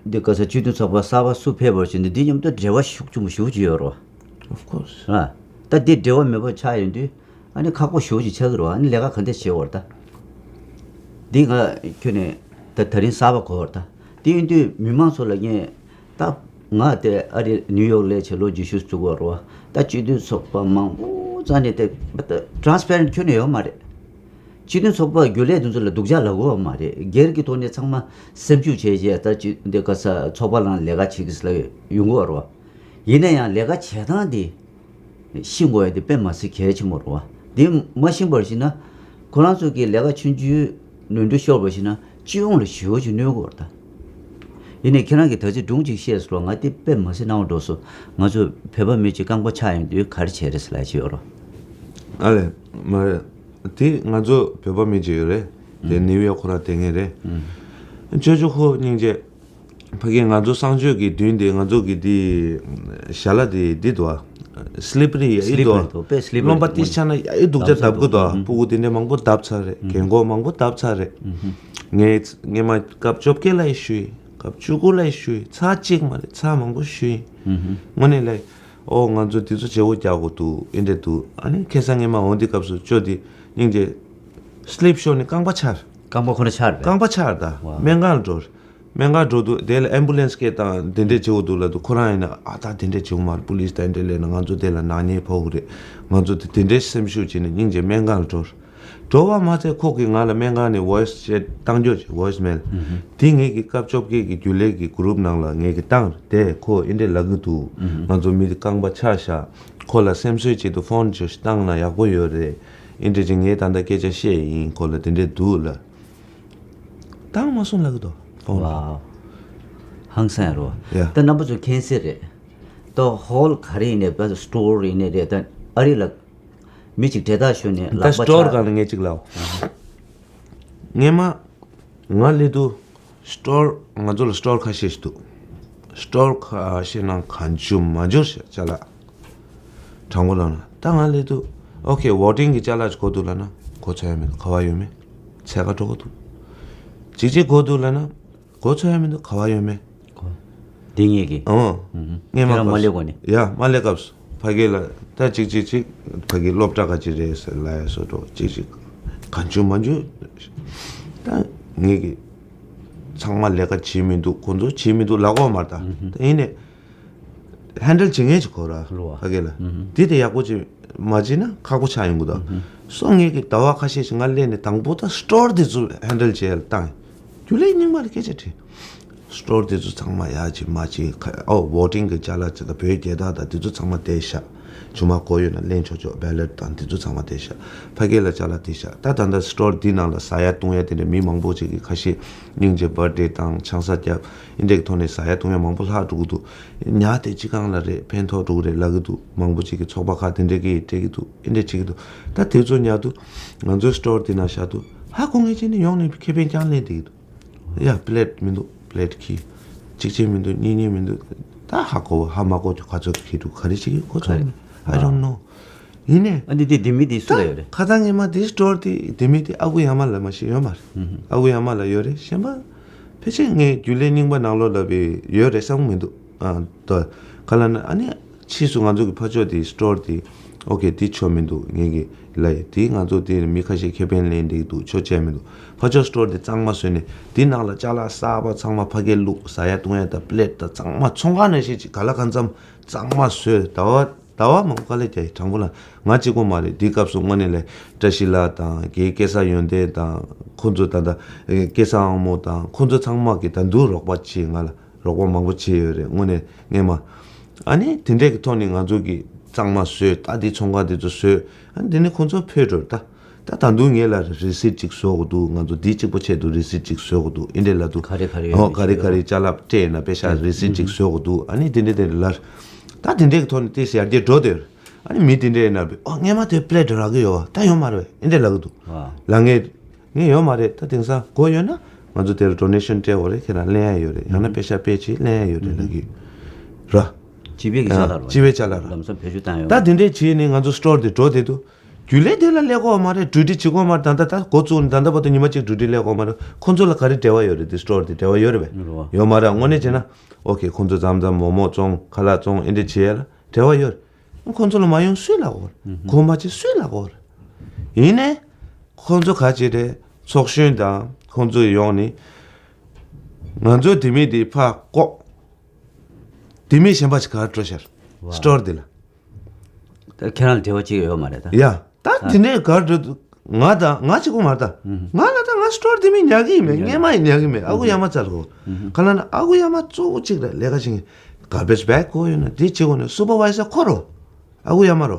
འདི་ག་ས་སྤྱི་མཐུན་ཚོགས་པ་གསར་པ་སུ་ཕེབས་པར་བྱས་ནས་འདི་མཉམ་དུ་འབྲེལ་བ་ཤུགས་ཆེན་པོ་ཞེ་པོ་ཅིག་ཡོད་རེད་བ། Of course. ཨ། ད་འདི་འབྲེལ་བ་མེད་པ་ཆགས་ཡོང་དུས། ཨ་ནི་ཁག་པོ་ཞེ་པོ་ཅིག་ཆགས་ཀྱི་རེད་བ། ཨ་ནི་ལས་ཀ་ག་འདྲས་བྱེད་དགོས་རེད་ད། འདི་ང་ཁྱོན་ནས་ད་ད་རིང་གསར་པ་གོ་བ་རེད་ད། དེ་ཡིན་དུས་མི་མང་ཚོ་ལ་ངས་ད་ང་དེ་ཨ་རི་ནིའུ་ཡོག་ལ་བྱས་ལོ་བརྒྱད་ཅུ་ཙམ་འགོར་བ། ད་སྤྱི་མཐུན་ཚོགས་པ་མང་པོ་རྩ་ནས་དེ་ད་ཊ་རན་སི་པེ་རེན་ཊི་ཁྱོན་ནས་ཡོད་མ་རེད། སྤྱི་མཐུན་ཚོགས་པ་རྒྱུན་ལས་དེ་ཚོ་ལ་སྡུག་ཅག་ལབ་དགོས་པ་མ་རེད། སྒེར་གྱི་ཐོག་ནས་ཚང་མ་སེམས་ཤུགས་བྱས་བྱས་ད་ཅི་འདི་ག་ས་ཚོགས་པ་ནང་ལས་ཀ་བྱེད་ཀྱི་ལ་ཡོང་གི་ཡོད་རེད་བ། ཡིན་ན་ཡང་ལས་ཀ་བྱེད་སྟངས་དེ་ཤེས་དགོས་ཡ་དེ་དཔེ་མ་སྲིད་གལ་ཆེན་པོ་རེད་བ། དེ་མ་ཤེས་པར་བྱས་ན་ཁོ་རང་ཚོ་གི་ལས་ཀ་ཆུང་ཆུང་ནོར་འཁྲུལ་ཤོར་བ་བྱས་ན་སྤྱི་ཡོངས་ལ་ཞེ་པོ་ཅིག་གནོད་གི་ཡོད་རེད་ད། ཡིན་ནའི་ཁྱེད་རང་གིས་ད་ཅི་སྒྲུང་ཅིག་བཤད་སོང་། ང་དེ་དཔེ་མ་སྲིད་སྣང་བ་འགྲོ་སོང་། ང་ཚོ་བོད་པ་མི་གཅིག་རྐང་པ་ཆག་ཡོང་དུས་ག་རེ་བྱས་རེད་ཟེར་ལབ་ཀྱི་ཡོད་རེད། ཨ་ལས། མ་རེད། དེ་ང་ཚོ་བོད་པ་མི་གཅིག་ཡོད་རེད། དེ་ནིའུ་ཡོག་ཁོ་རང་དེ་ངེས་རེད། ཅོ་ཅོ་ཁོ་སྙིང་རྗེ། ཕ་གི་ང་ཚོ་གསང་སྤྱོད་ཀྱི་མདུན་དེ་ང་ཚོ་གི་དེ་ཞལ་ལག་དེ་འདི་འདུག་ཨ། སི་ལི་པ་རི་ཡ་ཨི་འདུག་ཨ། སི་ལི་པ་རི་འདུག་དཔེ་སི་ལི་པ་རི་རློན་པ་འདུག་ཏི་ཆ་ན་ཡ་ཨི་སྡུག་ཅག་བརྡབ་གི་འདུག་ཨ། ཕྲུ་གུ་དེ་འདྲ་མང་པོ་བརྡབ་ཚར་རེད། རྒན་གོག་མང་པོ་བརྡབ་ཚར་རེད། ངས་སྔས་མ་སྐབས་བཅོ་བརྒྱད་ལ་ཡི་ཞུས་ཡིན། སྐབས་བཅུ་དགུ་ལ་ཡི་ཞུས་ཡིན། ཚར་གཅིག་མ་རེད། ཚར་མང་པོ་ཞུས་ཡིན། དངོས་གནས་ལ་ཨོ་ང་ཚོ་དེ་ཚོ་བརྗེ་བོ་རྒྱག་དགོས་འདུག་ཨེ་འདྲས་འདུག་ཨ་ནི་ཁ་སང་སྔས་མ་འོང་དུས་སྐབས་སུ་ཅོ་དེ་སྙིང་རྗེ། སི་ལིབ་ཤོར་ནས་རྐང་པ་ཆག་རྐང་པ་ཁོ་ན་ཆག་རེད། རྐང་པ་ཆག་རེད་ད། ཝ། སྨན་ཁང་ལ་འགྲོ་རེད། སྨན་ཁང་འགྲོ་དུས་དེ་ལ་ཨེམ་བུ་ལེན་སི་སྐད་བཏང་དེ་འདྲས་བྱེད་དགོས་འདུག་ལབ་དུས་ཁོ་རང་ཡིན་ན་ཨ་ད་དེ་འདྲས་བྱེད་དགོས་མ་རེད། པུ་ལིས་ད་དེ་འདྲས་སླེབས་ན་ང་ཚོ་དེ་ལ་ནག་ཉེས་ཕོག་གི་རེད། ང་ཚོ་དེ་དེ་འདྲས་སེམས་ཤུགས་བྱས་ནས་སྙིང་རྗེ་སྨན་ཁང་ལ་འགྲོ་རེད། འགྲོ་བ་མ་ཚད་ཁོ་གིས་ང་ལ་སྨན་ཁང་ནས་ཝོ་ཡི་སི་ཅེཊ་བཏང་རྒྱུ་བྱས། ཝོ་ཡི་སི་མེལ། དེ་ངེད་ཀྱི་སྐབས་བཅོ་བརྒྱད་ཀྱི་རྒྱུན་ལས་ཀྱི་གུ་རུབ་ནང་ལ་ངེད་ཀྱིས་བཏང་རེད། དེ་ཁོ་ཨེ་འདྲས་ལབ་གི་འདུག་ང་ཚོ་མི་དེ་རྐང་པ་ཆག་ཤག་ཁོ་ལ་སེམས་གསོའི་ཆེད་དུ་ཕོན་ཅིག་བཏང་ན་ཡག་པོ་ཡོད་རེད། ཨེ་འདྲས་ཅིག་ངས་ད་ལྟ་སྐད་ཆ་བཤད་ཡིན། ཁོ་ལ་དེ་འདྲས་འདུག་ལབ། བཏང་མ་སོང་ལབ་གི་འདུག་ཕོན། ཝའོ། ཧང་སང་རོ། ཡ། ད་རྣམ་པ་ཚོ་མཁྱེན་གསལ་རེད། ད་ཧོལ་ག་རེ་ཡིན་ནའི་ད་སི་ཊོར་ཡིན་ནའི་རེད། ད་ཨ་རི་ལ་མི་གཅིག་འབྲེལ་ཐག་ཤོར་ནས་ད་ལག་པ་སི་ཊོར་ཆག་སྒང་ལ་ངས་གཅིག་ལབ། སྔས་མ་ང་སླེབས་དུས་སི་ཊོར་ང་ཚོ་ལ་སི་ཊོར་ཁ་ཤས་ཤིག་འདུག་སི་ཊོར་ཁ་ཤས་ནང་གང་བྱུང་མ་འབྱོར་ཞེས་ཅ་ལག་དྲང་པོ་ལབ་ན་ད་ང་སླེབས་དུས་ཨོ་ཁེ་ཝོ་ཊིང་གི་ཅ་ལག་ཅིག་གོ་འདུག་ལབ་ན་གོ་ཚོད་ཡ་མི་འདུག་ག་བ་ཡོད་མེད་འཚོལ་ག་འགྲོ་གི་འདུག་ཅིག་ཅིག་གོ་འདུག་ལབ་ན་གོ་ཚོད་ཡ་མི་འདུག་ག་བ་ཡོད་མེད། འདི་ངེད་ཀྱི། ཨོ། ངས་མ་ཁྱེད་རང་མ་སླེབས་གོང་ནས། ཡ་མ་སླེབས་སྐབས་སུ་ཕ་གི་ལ་ད་ཅིག་ཅིག་ཅིག་ཕ་གི་སློབ་གྲྭ་ག་ཅིག་རེད་ཟེར་ལབ་ཡ་སོ་འགྲོ་ཅིག་ཅིག་གང་བྱུང་མ་བྱུང་། ད་ངེད་ཀྱི་ཚང་མ་ལས་ཀ་བྱེད་མི་འདུག་ཁོང་ཚོ་བྱེད་མི་འདུག་ལབ་གོ་མ་རེད་ད། ད་ཡིན་ནའི་ཧེན་ཌལ་བྱེད་མཁན་ཅིག་དགོས་ར་ལོ་བ། ཕ་གི་ལ། དེ་དེ་ཡག་པོ་ཅིག་མ་བྱས་ན་ཁག་པོ་ཆགས་ཡོང་གི་འདུག་སོ་ངེད་ཀྱི་ཟླ་བ་ཁ་ཤས་ཤིག་ང་སླེབས་ནས་དང་པོ་ད་སི་ཊོར་དེ་ཚོ་ཧེན་ཌལ་བྱས་ལ་བཏང་། རྒྱུན་ལས་རྙིང་མ་ལ་སྐད་ཆ་དྲིས། སི་ཊོར་དེ་ཚོ་ཚང་མ་ཡག་ཅིག་མ་ཅིག་ཁ་ཨོ་ཝོ་ཊིང་གི་ཅ་ལག་ཅིག་དང་བོད་རྒྱལ་དར་དང་དེ་ཚོ་ཚང་མ་བསྡད་ཤག་ཇུ་མ་གོ་ཡོད་ན་ལེན་ཆོག་ཆོག་བེ་ལོཊ་དང་དེ་ཚོ་ཚང་མ་བསྡད་ཤག་ཕ་གི་ལ་ཅ་ལག་བསྡད་ཤག་ད་ད་ལྟ་སི་ཊོར་འདི་ནང་ལ་ཟ་ཡ་བཏུང་ཡ་དེ་འདྲ་མི་མང་པོ་ཅིག་གིས་ཁ་ཤས་སྙིང་རྗེ་བར་ཌེ་དང་ཆང་ས་བརྒྱབ་ཨིན་འདྲས་ཀྱི་ཐོག་ནས་ཟ་ཡ་བཏུང་ཡ་མང་པོ་ལྷག་འགྲོ་གི་འདུག་ཉ་དེ་ཅི་གང་ལ་རེད་ཕན་ཐོགས་འགྲོ་གི་རེད་ལབ་གི་འདུག་མང་པོ་ཅིག་གིས་ཚོགས་པ་ཁག་དེ་འདྲས་ཀྱིས་སྤྲད་ཀྱི་འདུག་ཨིན་འདྲས་བྱེད་ཀྱི་འདུག་ད་དེ་ཚོ་ཉར་དུས་ང་ཚོའི་སི་ཊོར་འདི་ནང་བཞག་དུས་ཧ་གོ་མཁན་ཅིག་ནི་ཡོང་ནས་ཁེ་ཕན་རྐྱང་ལེན་བསྡད་ཀྱི་འདུག་ཡ་པི་ལེཊ་མི་འདུག་པི་ལེཊ་ཁྱེར། གཅིག་གཅིག་མི་འདུག་གཉིས་གཉིས་མི་འདུག་ད་ཧ་གོ་ཧ་མ་གོ་ཁྱོད་ག་ཚོད་ཁྱེར་འདུག་ག་རེ་བྱེད་ཀྱི་ཁོ་ཚོ་ག་རེ། I don't know། ཡིན་ནས། ཨ་འདི་འདི་འདི་མི་འདི་སུ་ལ་ཡོད་རེད། ད་ཁ་སང་ངས་མ་འདི་སི་ཊོར་འདི་འདི་མི་འདི་ཨ་ཁུ་ཡ་མ་ལ་མ་ཞིག་ཡོད་མ་རེད། ཨ་ཁུ་ཡ་མ་ལ་ཡོད་རེད་གཞན་པ། ཕལ་ཆེར་ངས་རྒྱུན་ལས་རྙིང་པ་ནང་ལོགས་ལ་བས་ཡོད་རེད་བསམ་གི་མི་འདུག་ཨ་ད་ག་ལ་ན་ཨ་ནི། ཕྱིས་སུ་ང་ཚོ་གི་ཕ་ཕྱོགས་དེ་སི་ཊོར་དེ་ཨོ་ཁེ་དེ་ཆོ་མི་འདུག་ངེད་ཀྱི་ལ་ཡི་དེ་ང་ཚོ་དེ་མི་ཁ་ཤས་ཁེ་ཕན་ལེན་འདི་འདུག་ཆོ་བྱས་མི་འདུག་ཕ་ཕྱོགས་སི་ཊོར་དེ་གཙང་མ་བཟོས་ནས་དེ་ནང་ལ་ཅ་ལག་གསར་པ་ཚང་མ་ཕ་གིར་བླུགས་ཟ་ཡ་བཏུང་ཡ་དང་པི་ལེཊ་དང་གཙང་མ་ཚོང་ཁང་ནང་བཞིན་ཅིག་ག་ལ་གང་འཚམ་གཙང་མ་བཟོས་ཟླ་བ་ ཟླ་བ་མང་པོ་དཀའ་ལས་བརྒྱབ་ཡིན། དྲང་པོ་ལ་ང་གཅིག་པོ་མ་རེད། དེའི་སྐབས་སུ་དངོས་གནས་ལས་བཀྲ་ཤིས་ལགས་དང་རྒན་སྐལ་བཟང་ཡོན་ཏན་དང་ཁོང་ཚོ་ད་ལྟ་སྐལ་བཟང་དབང་མོ་དང་ཁོང་ཚོ་ཚང་མ་གིས་ད་དུང་རོགས་པ་བྱེད། ང་ལ་རོགས་པ་མང་པོ་བྱས་ཡོད་རེད། དངོས་གནས་སྔས་མ། ཨ་ནི་དེ་འདྲས་ཀྱི་ཐོག་ནས་ང་ཚོ་གིས་གཙང་མ་བཟོས། ད་དེ་ཚོང་ཁང་དེ་ཚོ་བཟོས། ཨ་ནི་དེ་ནས་ཁོང་ཚོ་ཕེབས་འགྲོ་ད། ད་ད་དུང་ངེད་ལ་རི་སིཊ་ཅིག་བཟོ་དགོས་འདུག་ང་ཚོ་འདི་གཅིག་པོ་ཆེད་དུ་རི་སིཊ་ཅིག་བཟོ་དགོས་འདུག་ཨེ་འདྲས་ལབ་འདུག་ག་རེ་ག་རེ་ཡོད་ཨོ་ག་རེ་ག་རེ་ཅ་ལག་སྤྲད་ཡོད་ན་པེ་ཤག་རི་སིཊ་ཅིག་བཟོ་དགོས་འདུག་ཨ་ནི་དེ་འདྲས་དེ་འདྲས་ལབ། ད་དེ་འདྲས་ཀྱི་ཐོག་ནས་ཏོག་ཙམ་ཡར་རྒྱས་འགྲོ་དེར། ཨ་ནི་མི་དེ་འདྲས་ཡིན་ན་བས་ཨོ་སྔས་མ་དེ་པི་ལེཊ་རག་གི་ཡོད་པ། ད་ཡོད་མ་རེད་པས། ཨེ་འདྲས་ལབ་གི་འདུག་ཨ། ལབ་ངེས། ངས་ཡོད་མ་རེད། ད་དེང་སང་དགོས་ཡོད་ན་ང་ཚོ་དེར་ཌོ་ནེ་ཤན་སྤྲད་དགོས་རེད། ཁྱེད་རང་ལེན་ཡ་ཡོད་རེད། ཡང་ན་པེ་ཤག་པེ་ཅིག་ལེན་ཡ་ཡོད་རེད་ལབ་གི་ར། སྤྱི་པའི་གི་ཅ་ལག་ར། སྤྱི་པའི་ཅ་ལག་ར། ལམ་སང་བེད་སྤྱོད་བཏང་ཡོད། ད་དེ་འདྲས་བྱས་ནས་ང་ཚོ་སི་ཊོར་དེ་འགྲོ་བསྡད་འདུག་རྒྱུན་ལས་དེ་ལ་ཀླད་ཀོར་མ་རེད། གྲ་སྒྲིག་བྱེད་དགོས་མ་རེད། ད་ལྟ་འགོ་བཙུགས་ནས་ད་ལྟ་བར་དུ་ཉི་མ་གཅིག་གྲ་སྒྲིག་ཀླད་ཀོར་མ་རེད། ཁོང་ཚོ་ལ་ག་རེ་འབྲེལ་བ་ཡོད་རེད། དེ་སི་ཊོར་དེ་འབྲེལ་བ་ཡོད་རེད་པས། རེད་བ། ཡོད་མ་རེད། དངོས་གནས་བྱས་ན་ཨོ་ཁེ་ཁོང་ཚོ་མཚམས་མཚམས་མོག་མོག་བཙོང་ཁ་ལག་བཙོང་ཨེ་འདྲས་བྱེད་ཡ་ལ་འབྲེལ་བ་ཡོད་རེད། ཁོང་ཚོ་ལ་མ་ཡོང་སུས་ལབ་དགོས་རེད། གོ་མ་ཆོད་སུས་ལབ་དགོས་རེད། ཡིན་ནའི་ཁོང་ཚོ་ག་ཅི་རེད། ཚོགས་གཞོན་དང་ཁོང་ཚོ་ཡོང་ནས་ང་ཚོ་དེ་མི་དེ་ཕར་བཀོག་དེ་མི་གཞན་པ་ཞིག་གར་འགྲོ་ཤར། བ། སི་ཊོར་དེ་ལ། ད་ཁྱེད་རང་ལ་འབྲེལ་བ་ཅིག་ཡོད་མ་རེད་ད། ཡ། ད་དེ་ནས་གར་འགྲོ་དུས་ང་དང་ང་གཅིག་པོ་མ་རེད་ད། ང་ལ་ད་ང་སི་ཊོར་དེ་མི་ཉར་གི་ཡིན་མེད། སྔས་མ་ཡིན་ཉར་གི་མེད། ཨ་ཁུ་ཡ་མ་བཙལ་གོ་ག་ལ་ན་ཨ་ཁུ་ཡ་མ་གཙོ་བོ་གཅིག་རེད། ལས་ཀ་བྱེད་མཁན་གར་བེཇ་བེག་དགོས་ཡོད་ན་དེ་བྱེད་དགོས་ན་སུ་པར་ཝའི་ཟར་ཁོ་རོ། ཨ་ཁུ་ཡ་མ་རོ།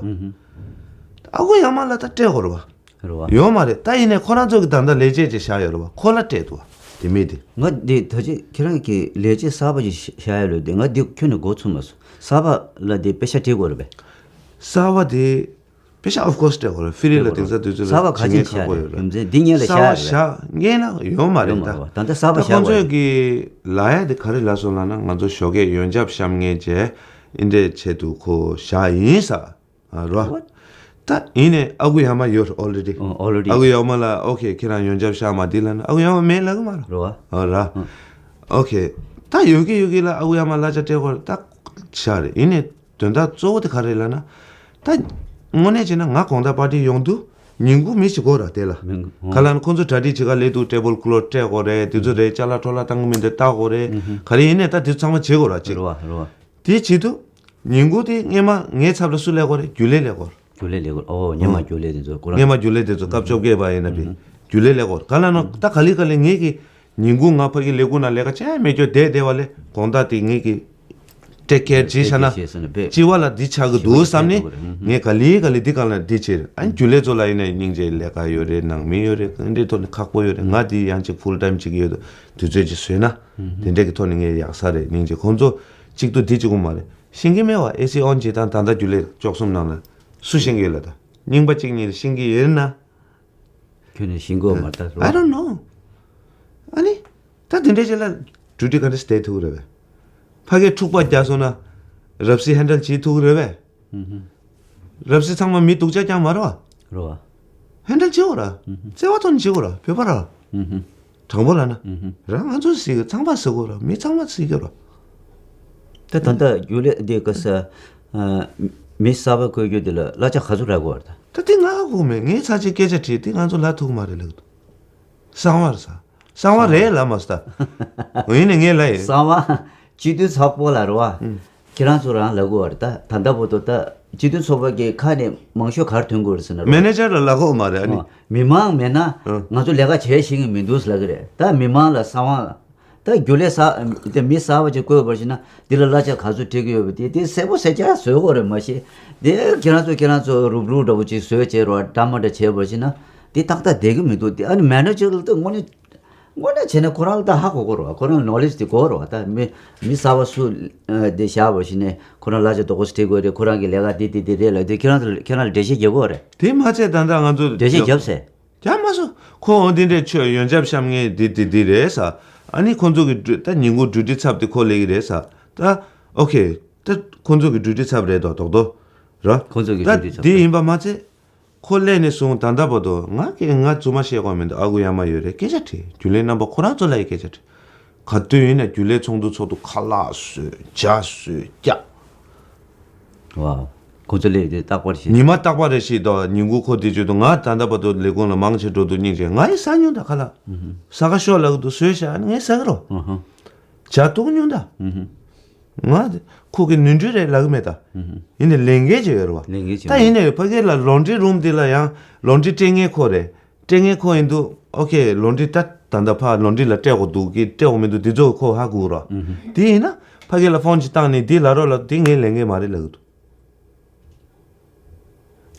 ཨ་ཁུ་ཡ་མ་ལ་ད་སྤྲད་དགོས་རེད་བ། རེད་བ། ཡོད་མ་རེད། ད་ཡིན་ནའི་ཁོ་རང་ཚོ་གི་ད་ལྟ་ལས་བྱེད་ཅིག་བཞག་ཡོད་རེད་བ། ཁོ་ལ་སྤྲད་འདུག་བ། དེ་མི་དེ། ང་འདི་ད་ཅི་ཁྱེད་རང་གི་ལས་བྱེད་གསར་པ་ཅིག་བཞག་ཡོད་ལོས་དེ་ང་འདི་ཁྱོན་ནས་མགོ་ཚོས་མ་སོང་། གསར་པ་ལ་དེ་པེ་ཤག་སྤྲད་དགོས་རེད་པས། གསར་པ་དེ་པེ་ཤག་ཨོཕ་ཁོར་སི་སྤྲད་དགོས་རེད། ཧྥི་རི་ལ་དེང་སང་དུས་ཚོད་ལ་གསར་པ་ག་བྱེད་མཁན་ཅི་ཁག་པོ་ཡོད་རེད། རྒྱུ་མཚན་འདི་སྔོན་ལ་བཞག་ཡོད་རེད། གསར་པ་བཞག་མཁན་ལ་ཡོད་མ་རེད་ཡོད་མ་ད། རེད་བ། ད་ལྟ་གསར་པ་ད་བཞག་ཁོང་པ་ཚོས་རེད། གི་ལབ་ཡ་དེ་ག་རེ་ལབ་སོང་ལབ་ན་ང་ཚོ་ཞོགས་ཀས་ཡོན་ཆབ་བཤམས་མཁན་བྱས་ཨིན་འདྲའི་ཆེད་དུ་ཁོ་བཞག་ཡིན་ས། ཨ་རོ། What? ད་ཡིན་ནའི་ཨ་ཁུ་ཡ་མ་ཡོད་ཨོ་ལེ་ཌི། ཨོ་ཨོ་ལེ་ཌི། ཨ་ཁུ་ཡ་མ་ལ་ཨོ་ཁེ་ཁྱེད་རང་ཡོན་ཆབ་བཤམས་མ་འདི་ལབ་ན་ཨ་ཁུ་ཡ་མ་མེད་ལབ་གི་མ་རོ། རོ་ཨ། ཨ་ར། ཨ། ཨོ་ཁེ། ད་ཡོད་གི་ཡོད་གི་ལ་ཨ་ཁུ་ཡ་མ་གླ་ཆ་སྤྲད་དགོས་རེད་ད། བཞག་རེད། ཡིན་ནའི་དོན་དག་གཙོ་བོ་དེ་ག་རེ་ལབ་ན། ད་དངོས་གནས་བྱས་ན་ང་དགོང་དག་པར་ཊི་ཡོང་དུས་ཉིན་གུང་མི་ཞིག་དགོས་ར་དེ་ལ། མི་འགོ་ག་ལ་ན་ཁོང་ཚོ་གྲ་སྒྲིག་བྱེད་ག་སླེབས་དུས་ཊེ་བལ་ཀོ་ལོཐ་སྤྲད་དགོས་རེད། དེ་ཚོ་རེད། ཅ་ལག་འཕྲོ་བརླག་བཏང་གི་མི་འདུག་ལྟ་དགོས་རེད། ག་རེ་ཡིན་ནའི་ད་དེ་ཚོ་ཚང་མ་བྱེད་དགོས་ར་ཅིག་རོ་ཨ་རོ་ཨ། དེ་བྱེད་དུས། ཉིན་གུང་དེ་སྔས་མ་ངའི་ཚབ་ལ་སུ་སླེབས་དགོས་རེད། རྒྱུན་ལས་སླེབས་དགོས་རེད། རྒྱུན་ལས་སླེབས་དགོས་རེད། ཨོ་སྔས་མ་ཨོ། རྒྱུན་ལས་དེ་ཚོ་ཁོ་རང་སྔས་མ་རྒྱུན་ལས་དེ་ཚོ་སྐབས་བཅོ་བརྒྱད་པ་ཡིན་ན་བི། ཨུ་ཧུ། རྒྱུན་ལས་སླེབས་དགོས་རེད། ག་ལ་ན་ད་ག་ལེ་ག་ལེ་ངེད་ཀྱི་ཉིན་གུང་ང་ཕ་གི་ལས་ཁུངས་ནང་ལས་ཀ་བྱས་མེད་ཀྱོ་བསྡད་བསྡད་པ་ལས་དགོང་དག་དེ་ངེད་ཀྱི་ཊེག་ཀེར་བྱས་བཞག་ན་ཊེག་ཀེར་བྱས་ཟེར་ན་བས་ལྕི་བ་ལ་འདི་ཆགས་ཀྱི་འདུག་བསམ་ནས་ལྕི་བ་ལ་ཆགས་ཀྱི་འདུག་རེད། ཨུ་ཧུ། ངས་ག་ལེ་ག་ལེ་འདི་གང་ལ་འདི་བྱས་རེད། ཨ་ནི་རྒྱུན་ལས་ཚོ་ལ་ཡིན་ན་སྙིང་རྗེ་ལས་ཀ་ཡོད་རེད། ནང་མི་ཡོད་རེད། འདི་ཐོག་ནས་ཁག་པོ་ཡོད་རེད། ང་འདི་ཡང་ཅིག་ཕུལ་ཊའིམ་ཅིག་ཡོད་དུས་དུས་ཚོད་ཅིག་བཟོས་ན་དེ་འདྲས་ཀྱི་ཐོག་ནས་ངས་ཡག་ས་རེད། སྙིང་རྗེ། ཁོང་ཚོ་གཅིག་ཏུ་འདི་གཅིག་པོ་མ་རེད། ཤེས་ཀྱི་མེད་བ། ཨེ་སི་ཨོན་བྱེད་སྟངས་ད་ལྟ་རྒྱུན་ལས་བཅུ་གསུམ་ནང་ལ་སུ་ཤེས་ཀྱི་ཡོད་ལ། ད་རྙིང་པ་གཅིག་གཉིས་ལ་ཤེས་ཀྱི་ཡོད་ན། ཁྱོད་ནས་ཤེས་དགོས་མ་རེད་ད། I don't know. ཨ་ནི། ད་དེ་འདྲས་ཅིག་ལ་ཌིའུ་ཊི་ག་འདྲས་སྤྲད་ཐུབ་ཀྱི་རེད་པས། ཕ་གིར་འཁྲུག་པ་རྒྱག་སོང་ན་རབ་སྲིད་ཧེན་ཌལ་བྱེད་ཐུབ་ཀྱི་རེད་པས། ཧུམ་ཧུམ། རབ་སྲིད་ཚང་མ་མི་སྡུག་ཅག་རྐྱང་མ་རེད་བ། རེད་བ། ཧེན་ཌལ་བྱེད་དགོས་ར། ཧུམ་ཧུམ། བརྩེ་བ་ཐོག་ནས་བྱེད་དགོས་ར། བོད་པ་ར། ཧུམ་ཧུམ། དྲང་པོ་ལབ་ན། ཧུམ་ཧུམ། རང་ང་ཚོ་སྲིད་གི་ཚང་མ་སྲིད་དགོས་ར། མི་ཚང་མ་སྲིད་དགོས་ར། ད་ད་ལྟ་རྒྱུན་ལས་འདི་ག་ས། ཨ། མི་གསར་པ་བསྐོ་རྒྱུ་འདི་ལ་གླ་ཆ་ག་ཚོད་རག་གི་ཡོད་རེད་ད། ད་དེ་ང་ཧ་གོ་མེད། ངས་ཚར་གཅིག་སྐད་ཆ་དྲིས། དེ་ང་ཚོ་ལབ་ཐུབ་ཀྱི་མ་རེད་ལབ་གི་འདུག་གསང་བ་རེད་ཟེར། གསང་བ་རེད་ལབ་མ་སོང་ད། འོ་ཡིན་ནའི་ངས་ལབ་ཡིན། གསང་བ། སྤྱི་འཐུས་ཚོགས་པ་ལ་རེད་བ། ཨུ། ཁྱེད་རང་ཚོ་རང་ལབ་དགོས་པ་རེད་ད། ད་ལྟ་བར་དུ་ད་སྤྱི་འཐུས་ཚོགས་པ་གི་ཁ་ནས་མང་ཤོས་ག་རེ་ཐོན་གྱི་ཡོད་རེད་ཟེར་ན་རེད་བ། མེ་ནེ་ཇར་ལ་ལབ་དགོས་མ་རེད། ཨ་ནི། ཨོ། མི་མང་མེད་ན། ཨུ། ང་ཚོ་ལས་ཀ་བྱེད་ཤེས་ཀྱི་མི་འདུག་ལབ་ཀྱི་རེད། ད་མི་མང་ལ་གསང་བ། ད་རྒྱུན་ལས་གསར་དེ་མི་གསར་པ་ཅིག་བསྐོས་པར་བྱས་ན་འདི་ལ་གླ་ཆ་ག་ཚོད་སྤྲད་ཀྱི་ཡོད་པ་དེ་དེ་གསལ་པོ་གསལ་རྐྱང་བཟོ་དགོས་རེད། མ་གཞི་དེ་ཁྱེད་རང་ཚོ་ཁྱེད་རང་ཚོ་རུབ་རུབ་འདྲ་པོ་ཅིག་བཟོས་བྱས་རོགས་འདྲ་མ་འདྲ་བྱས་པར་བྱས་ན་དེ་ཏག་ཏག་བསྡད་ཀྱི་མི་འདུག་དེ་ཨ་ནི་མེ་ནེ་ཇར་ལ་ད་དངོས་གནས་དངོས་གནས་བྱས་ན་ཁོ་རང་ལ་ད་ཧ་གོ་དགོས་རེད་བ། ཁོ་རང་ལ་ནོ་ལེ་ཇི་དེ་དགོས་རེད་བ། ད་མི་མི་གསར་པ་སུ་དེ་བཞག་པར་བྱས་ནས་ཁོ་རང་གླ་ཆ་དོ་དགོས་སུ་སྤྲད་དགོས་རེད། ཁོ་རང་གི་ལས་ཀ་དེ་དེ་དེ་རེད་ལབ་དེ་ཁྱེད་རང་ཚོ་ཁྱེད་རང་ལ་འགྲེལ་བཤད་རྒྱབ་དགོས་རེད། དེ་མ་ཚད་ད་ལྟ་ང་ཚོ་འགྲེལ་བཤད་རྒྱབ་ཟེར། རྒྱག་མ་སོང་། ཁོ་འོ་འདི་འདྲས་ཆོས་ཡོན་ཆབ་བཤམས་མཁན་འདི་འདི་འདི་རེད་ཟེར། ཨ་ནི་ཁོང་ཚོ་གི་འགྲུལ་ད་ཉིན་གུང་འགྲུལ་འཕྲིན་ཚབ་དེ་ཁོ་ལས་ཀྱི་རེད་ཟེར། ད་ཨོ་ཁེ། ད་ཁོང་ཚོ་གི་འགྲུལ་འཕྲིན་ཚབ་རེད་དོ་རྡོག་རྡོག་ར། ཁོང་ཚོ་གི་འགྲུལ་འཕྲིན་ཚབ་ད་འདི་ཡིན་པ་མ་ཚད། ཁོ་སླེབས་ནས་བཟུང་ད་ལྟ་བར་དུ་ང་གི་ང་རྫུན་མ་བཤད་དགོས་མི་འདུག་ཨ་ཁུ་ཡ་མ་ཡོད་རེད། སྐད་ཆ་དྲིས། རྒྱུན་ལས་རྣམ་པ་ཁོ་རང་ཚོ་ལ་ཡི་སྐད་ཆ་དྲིས། ག་དུས་ཡིན་ན་རྒྱུན་ལས་ཚོགས་འདུ་ཚོགས་འདུ་ཁ་ལག་བཟོས་ཇ་བཟོས་རྒྱག་ཝའོ། ཁོ་ཚོ་སླེབས་དུས་རྟག་པར་ཞིག་ཉི་མ་རྟག་པར་རེ་ཞིག་དང་ཉིན་གུང་ཁོ་དེ་བརྗོད་དུས་ང་ད་ལྟ་བར་དུ་ལས་ཁུངས་ལ་མང་ཆེ་འགྲོ་དུས་སྙིང་རྗེ། ང་ཡི་ཟ་མྱོང་ད་ཁ་ལག་ཨུ་ཧུ། ཟ་ཁ་ཤོག་ལབ་གི་འདུག་བཟོས་བཞག་ཨ་ནི་ངས་ཟ་གི་རོ། ཨུ་ཧུ། ཇ་བཏུང་མྱོང་ད། ཨུ་ཧུ། ང་ཁོ་གི་ནོར་འཁྲུལ་རེད་ལབ་གི་མེད་ད། ཨུ་ཧུ། ཡིན་ནའི་ལས་འགན་ཅིག་ཡོད་རེད་བ། ལས་འགན་ཅིག་ད་ཡོད། ཡིན་ནའི་ཕ་གི་ལ་ལོན་ཌི་རི་རུམ་འདི་ལ་ཡང་ལོན་ཌི་རི་སྤྲད་མཁན་ཁོ་རེད། སྤྲད་མཁན་ཁོ་ཡིན་དུས་ཨོ་ཁེ། ལོན་ཌི་རི་ད་ད་ལྟ་ཕ་ལོན་ཌི་རི་ལ་སྤྲད་དགོས་འདུག་གི་སྤྲད་དགོས་མི་འདུག་འདི་ཚོ་ཁོ་ཧ་གོ་ར། ཨུ་ཧུ། དེ་ཡིན་ན་ཕ་གི་ལ་ཕོན་ཅིག་བཏང་ནས་འདི་ལབ་རོགས་ལབ། དེ་ངའི་ལས་འགན་མ་རེད་ལབ་གི་འདུག་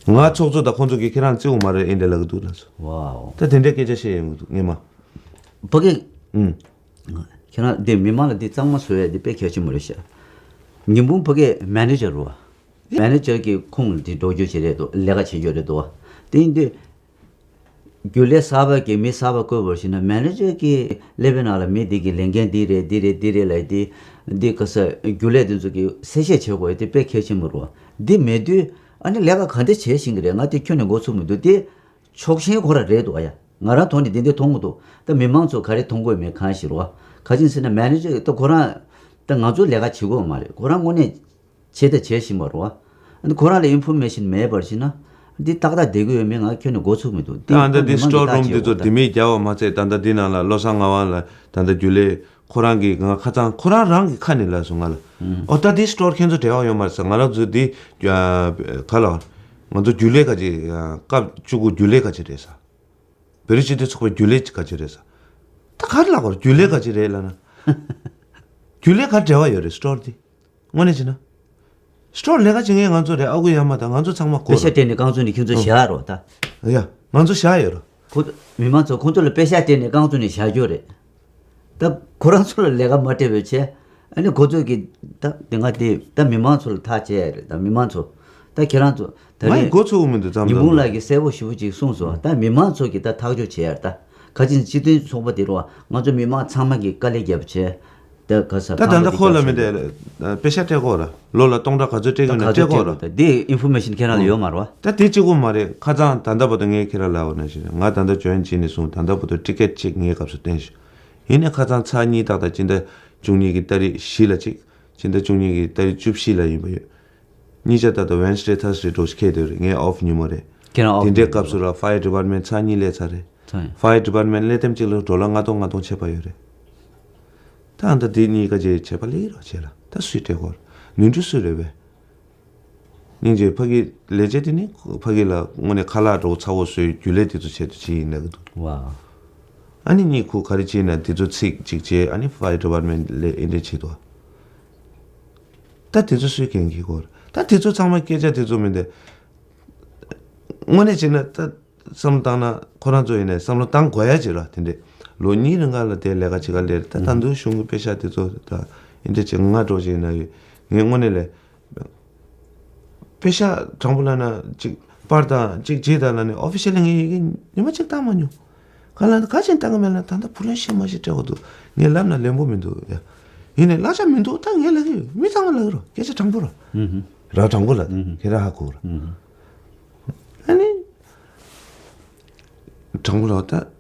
ང་ཚོགས་གཙོ་དང་ཁོང་ཚོ་གིས་ཁྱེད་རང་བརྩི་འོང་མ་རེད་ཨེ་འདྲ་ལབ་གི་འདུག་ལབ་སོང་། ཝའོ། ད་དེ་འདྲའི་སྐད་ཆ་བཤད་ཡོང་གི་འདུག་ངས་མ། ཕ་གི། ཨུམ། ཁྱེད་རང་འདི་མི་མང་ལ་འདི་གཙང་མ་བཟོ་ཡ་འདི་དཔེ་གལ་ཆེན་པོ་རེད་ཤག་ཉིན་གུང་ཕ་གི་མེ་ནེ་ཇར་རུ་བ། མེ་ནེ་ཇར་གྱིས་ཁོང་འདི་འགྲོ་རྒྱུ་བྱེད་རེད་འདུག་ལས་ཀ་བྱེད་རྒྱུ་རེད་འདུག་བ། དེ་ཡིན་དུས། རྒྱུན་ལས་གསར་པ་གིས་མི་གསར་པ་བསྐོས་པར་བྱས་ན་མེ་ནེ་ཇར་གྱིས་ཀླད་པའི་ནང་ལ་མི་འདི་གི་ལས་འགན་འདི་རེད་འདི་རེད་འདི་རེད་ལབ་དེ། འདི་ག་ས་རྒྱུན་ལས་འདི་ཚོ་གིས་གསལ་བཤད་བྱེད་དགོས་ཡ་དེ་དཔེ་གལ་ཆེན་པོ་རེད་བ། འདི་མེད་དུས་ཨ་ནི་ལས་ཀ་ག་འདྲ་བྱེད་བཞིན་གི་རེད། ང་དེ་ཁྱོན་ནས་མགོ་ཚོས་མི་འདུག་དེ་ཕྱོགས་ཞེན་ཁོ་རང་རེད་འདུག་ཨ་ཡ། ང་རང་ཐོག་ནས་དེ་འདྲ་མཐོང་གི་འདུག་ད་མི་མང་ཚོ་ག་རེ་མཐོང་གི་ཡོད་མེད་གང་ཤེས་རེད་བ། ག་ཅི་ཟེར་ན་མེ་ནེ་ཇར་ད་ཁོ་རང་ད་ང་ཚོ་ལས་ཀ་བྱེད་དགོས་མ་རེད། ཁོ་རང་དངོས་གནས་བྱེད་དང་བྱེད་བཞིན་པ་རེད་བ། ཨ་ནི་ཁོ་རང་ལ་ཨིན་ཕོར་མེ་ཤིན་མེད་པར་བྱས་ན་འདི་ཏག་ཏག་བསྡད་ཀྱི་ཡོད་མེད་ང་ཁྱོན་ནས་མགོ་ཚོས་མི་འདུག་ད་ལྟ་འདི་མི་མང་སི་ཊོར་རུམ་འདི་ཚོ་ལྟ་དེ་མིན་རྒྱག་པ་མ་ཚད་ད་ལྟ་འདི་ནང་ལ་བློ་བཟང་ངག་དབང་ལ་ད་ལྟ་རྒྱུན་ལས་ཁོ་རང་གིས་ང་ཁ་སང་ཁོ་རང་རང་གི་ཁ་ནས་ལབ་སོང་ང་ལ། ཨོ་ད་འདི་སི་ཊོར་ཁྱེད་ཚོ་འབྲེལ་བ་ཡོད་མ་རེད་ཟེར། ང་རང་ཚོ་འདི་ག་ལ་ང་ཚོ་རྒྱུན་ལས་ག་ཅི་སྐབས་བཅུ་དགུ་རྒྱུན་ལས་ག་ཅི་རེད་ཟེར། བོད་རིགས་སྤྱི་མཐུན་ཚོགས་པའི་རྒྱུན་ལས་ག་ཅི་རེད་ཟེར། ད་ག་རེ་ལབ་དགོས་རེད། རྒྱུན་ལས་ག་ཅི་རེད་ལབ་ན། རྒྱུན་ལས་ག་འབྲེལ་བ་ཡོད་རེད་སི་ཊོར་འདི། དངོས་གནས་བྱས་ན། སི་ཊོར་ལས་ཀ་བྱེད་མཁན་ང་ཚོ་རེད། ཨ་ཁུ་ཡ་མ་དང་ང་ཚོ་ཚང་མ་དགོས་པེ་ཤ་རེད། སྤྲད་ནས་རྐང་བཙུགས་ནས་ཁྱོད་ཚོ་བཞག་རོགས་ད། ཡ། ང་ཚོ་བཞག་ཡོད་རོགས། ཁོ་མི་མང་ཚོ་ཁོང་ཚོ་ལ་པེ་ཤ་སྤྲད་ནས་རྐང་བཙུགས་ནས་བཞག་རྒྱུ་རེད། ད་ཁོ་རང་ཚོ་ལ་ལས་ཀ་མ་སྤྲད་པའི་ཆེད། ཨ་ནི་ཁོ་ཚོ་གིས་ད་དེ་སྔ་དེ་ད་མི་མང་ཚོ་ལ་ཐག་བཅད་ཡ་རེད། ད་མི་མང་ཚོ་ད་ཁྱེད་རང་ཚོ་ད་ང་ཡི་རིང་མགོ་ཚོས་མི་འདུག་ཙམ་ཉི་མུང་ཙམ་ལགས་ཀྱིས་གསལ་པོ་ཞེ་པོ་ཅིག་གསུངས་སོང་། ད་མི་མང་ཚོ་གིས་ད་ཐག་གཅོད་བྱེད་ཡ་རེད། ད་ག་ཅི་སྤྱི་མཐུན་ཚོགས་པ་དེ་རུ་ང་ཚོ་མི་མང་ཚང་མ་གིས་དཀའ་ལས་བརྒྱབ་བྱས། ད་ག་ས་ད་ད་ལྟ་ཁོ་ལ་མི་དེ་པེ་ཤ་སྤྲད་གོ་ར། ལོ་ལ་སྟོང་ཕྲག་ག་ཚོད་སྤྲད་གི་ན་སྤྲད་གོ་ར། ད་འདི་ཨིན་ཕོར་མེ་ཤིན་ཁྱེད་རང་ལ་ཡོད་མ་རེད་བ། ད་དེ་གཅིག་པོ་མ་རེད། ཁ་སང་ད་ལྟ་བར་དུ་ངས་ཁྱེད་རང་ལ་འོ་ན་ཞིག་ང་ད་ལྟ་ཇོ་ཡིན་བྱས་ནས་བཟུང་ད་ལྟ་བར་དུ་ཊི་ཀེ་ཊི་གཅིག་ངའི་སྐབས་སུ་བསྟན་ཞིག་ཡིན་ནའི་ཁ་སང་ཚར་གཉིས་ཏག་ཏག་སྤྱི་ཟླ་བཅུ་གཉིས་ཀྱི་ཏ་རིག་བཞི་ལ་གཅིག་སྤྱི་ཟླ་བཅུ་གཉིས་ཀྱི་ཏ་རིག་བཅུ་བཞི་ལ་ཡིན་པ་ཡོད། གཉིས་ཆ་ད་ལྟ་ཝེན་སི་ཌེ་ཐར་སི་ཌེ་འདྲ་བོ་ཞིག་འཁེལ་བསྡད་རེད། ངའི་ཨོཕ་ཉིན་མོ་རེད། ཁྱེད་རང་ཨོཕ་དེ་འདྲའི་སྐབས་སུ་ར་ཕ་ཡར་ཌི་པཱར་མེན་ཊི་ཚར་གཉིས་སླེབས་ཚར་རེད། ཚར་ཡིན། ཕ་ཡར་ཌི་པཱར་མེན་ཊི་སླེབས་ཐེངས་གཅིག་ལ་ཌོ་ལར་ལྔ་སྟོང་ལྔ་སྟོང་ཆད་པ་ཡོད་རེད། ད་ཨ་ད་དེ་གཉིས་ཀ་ཅིག་བྱས་པ་ལེགས་རོགས་བྱས་ལ་ད་སུས་སྤྲད་གོ་ར། ནོར་འཁྲུལ་སུས་རེད་པས། སྙིང་རྗེ་ཕ་གི་ལས་བྱེད་དེ་ནི་ཕ་གི་ལ་དངོས་གནས་ཁ་ལག་འདྲ་བོ་ཚ་བོ་བཟོས་རྒྱུ་ལས་དེ་ཚོ་བྱས་དུ་ཅི་ཡིན་ལབ་གི་འདུག་ཝ། ཨ་ནི་གཉིས་ཁུ་ག་རེ་བྱས་ན་དེ་ཚོ་ཚིག་གཅིག་བྱས་ཨ་ནི་ཕ་ཡར་ཌི་པཱར་མེན་ཊི་ལས་ཨེ་འདྲས་བྱེད་དོ། ད་དེ་ཚོ་སུས་འགན་འཁྱེར་དགོས་རེད། ད་དེ་ཚོ་ཚང་མ་སྐད་ཆ་དེ་ཚོ་མིན་ཏེ། དངོས་གནས་བྱས་ན་ད་བསམ་བློ་བཏང་ན་ཁོ་རང་ཚོ་ཡིན་ནའི་བསམ་བློ་བཏང་དགོས་ཡ་ཅིག་ར་དེ་འདྲས་ལོ་གཉིས་རིང་ག་ལ་དེ་ལས་ཀ་བྱེད་ག་ལས་རེད། ད་ད་དུང་གཞུང་གི་པེ་ཤ་དེ་ཚོ་ད་ཨེ་འདྲས་བྱེད་ང་འགྲོ་བྱེད་ཡིན་ན་ཡོད། ངས་དངོས་གནས་ལས། པེ་ཤ་དྲང་པོ་ལབ་ན་གཅིག་པར་དང་གཅིག་བརྗེས་དང་ལབ་ནས་ཨོ་ཕི་ཤལ་ལ་ངས་ཡི་གེ་ཉི་མ་གཅིག་བཏང་མ་མྱོང་། ག་ལ་ག་ཅིག་བཏང་གི་མེད་ལ་ད་ལྟ་བུ་ལོན་ཤེས་མ་ཤེས་སྤྲད་དགོས་འདུག་ངས་ལབ་ན་ལན་པོ་མི་འདུག་ཡ། ཡིན་ནའི་གླ་ཆ་མི་འདུག་ད་ངས་ལབ་གི་ཡོད། མི་ཚང་མ་ལབ་གི་རོ། སྐད་ཆ་དྲང་པོ་རོ། ཧུམ་ཧུམ། ར་དྲང་པོ་ལབ། ཧུམ་ཧུམ། ཁྱེད་རང་ཧ་གོ་རོ། ཧུམ་ཧུམ། ཨ་ནི། དྲང་པོ་ལབ་ད།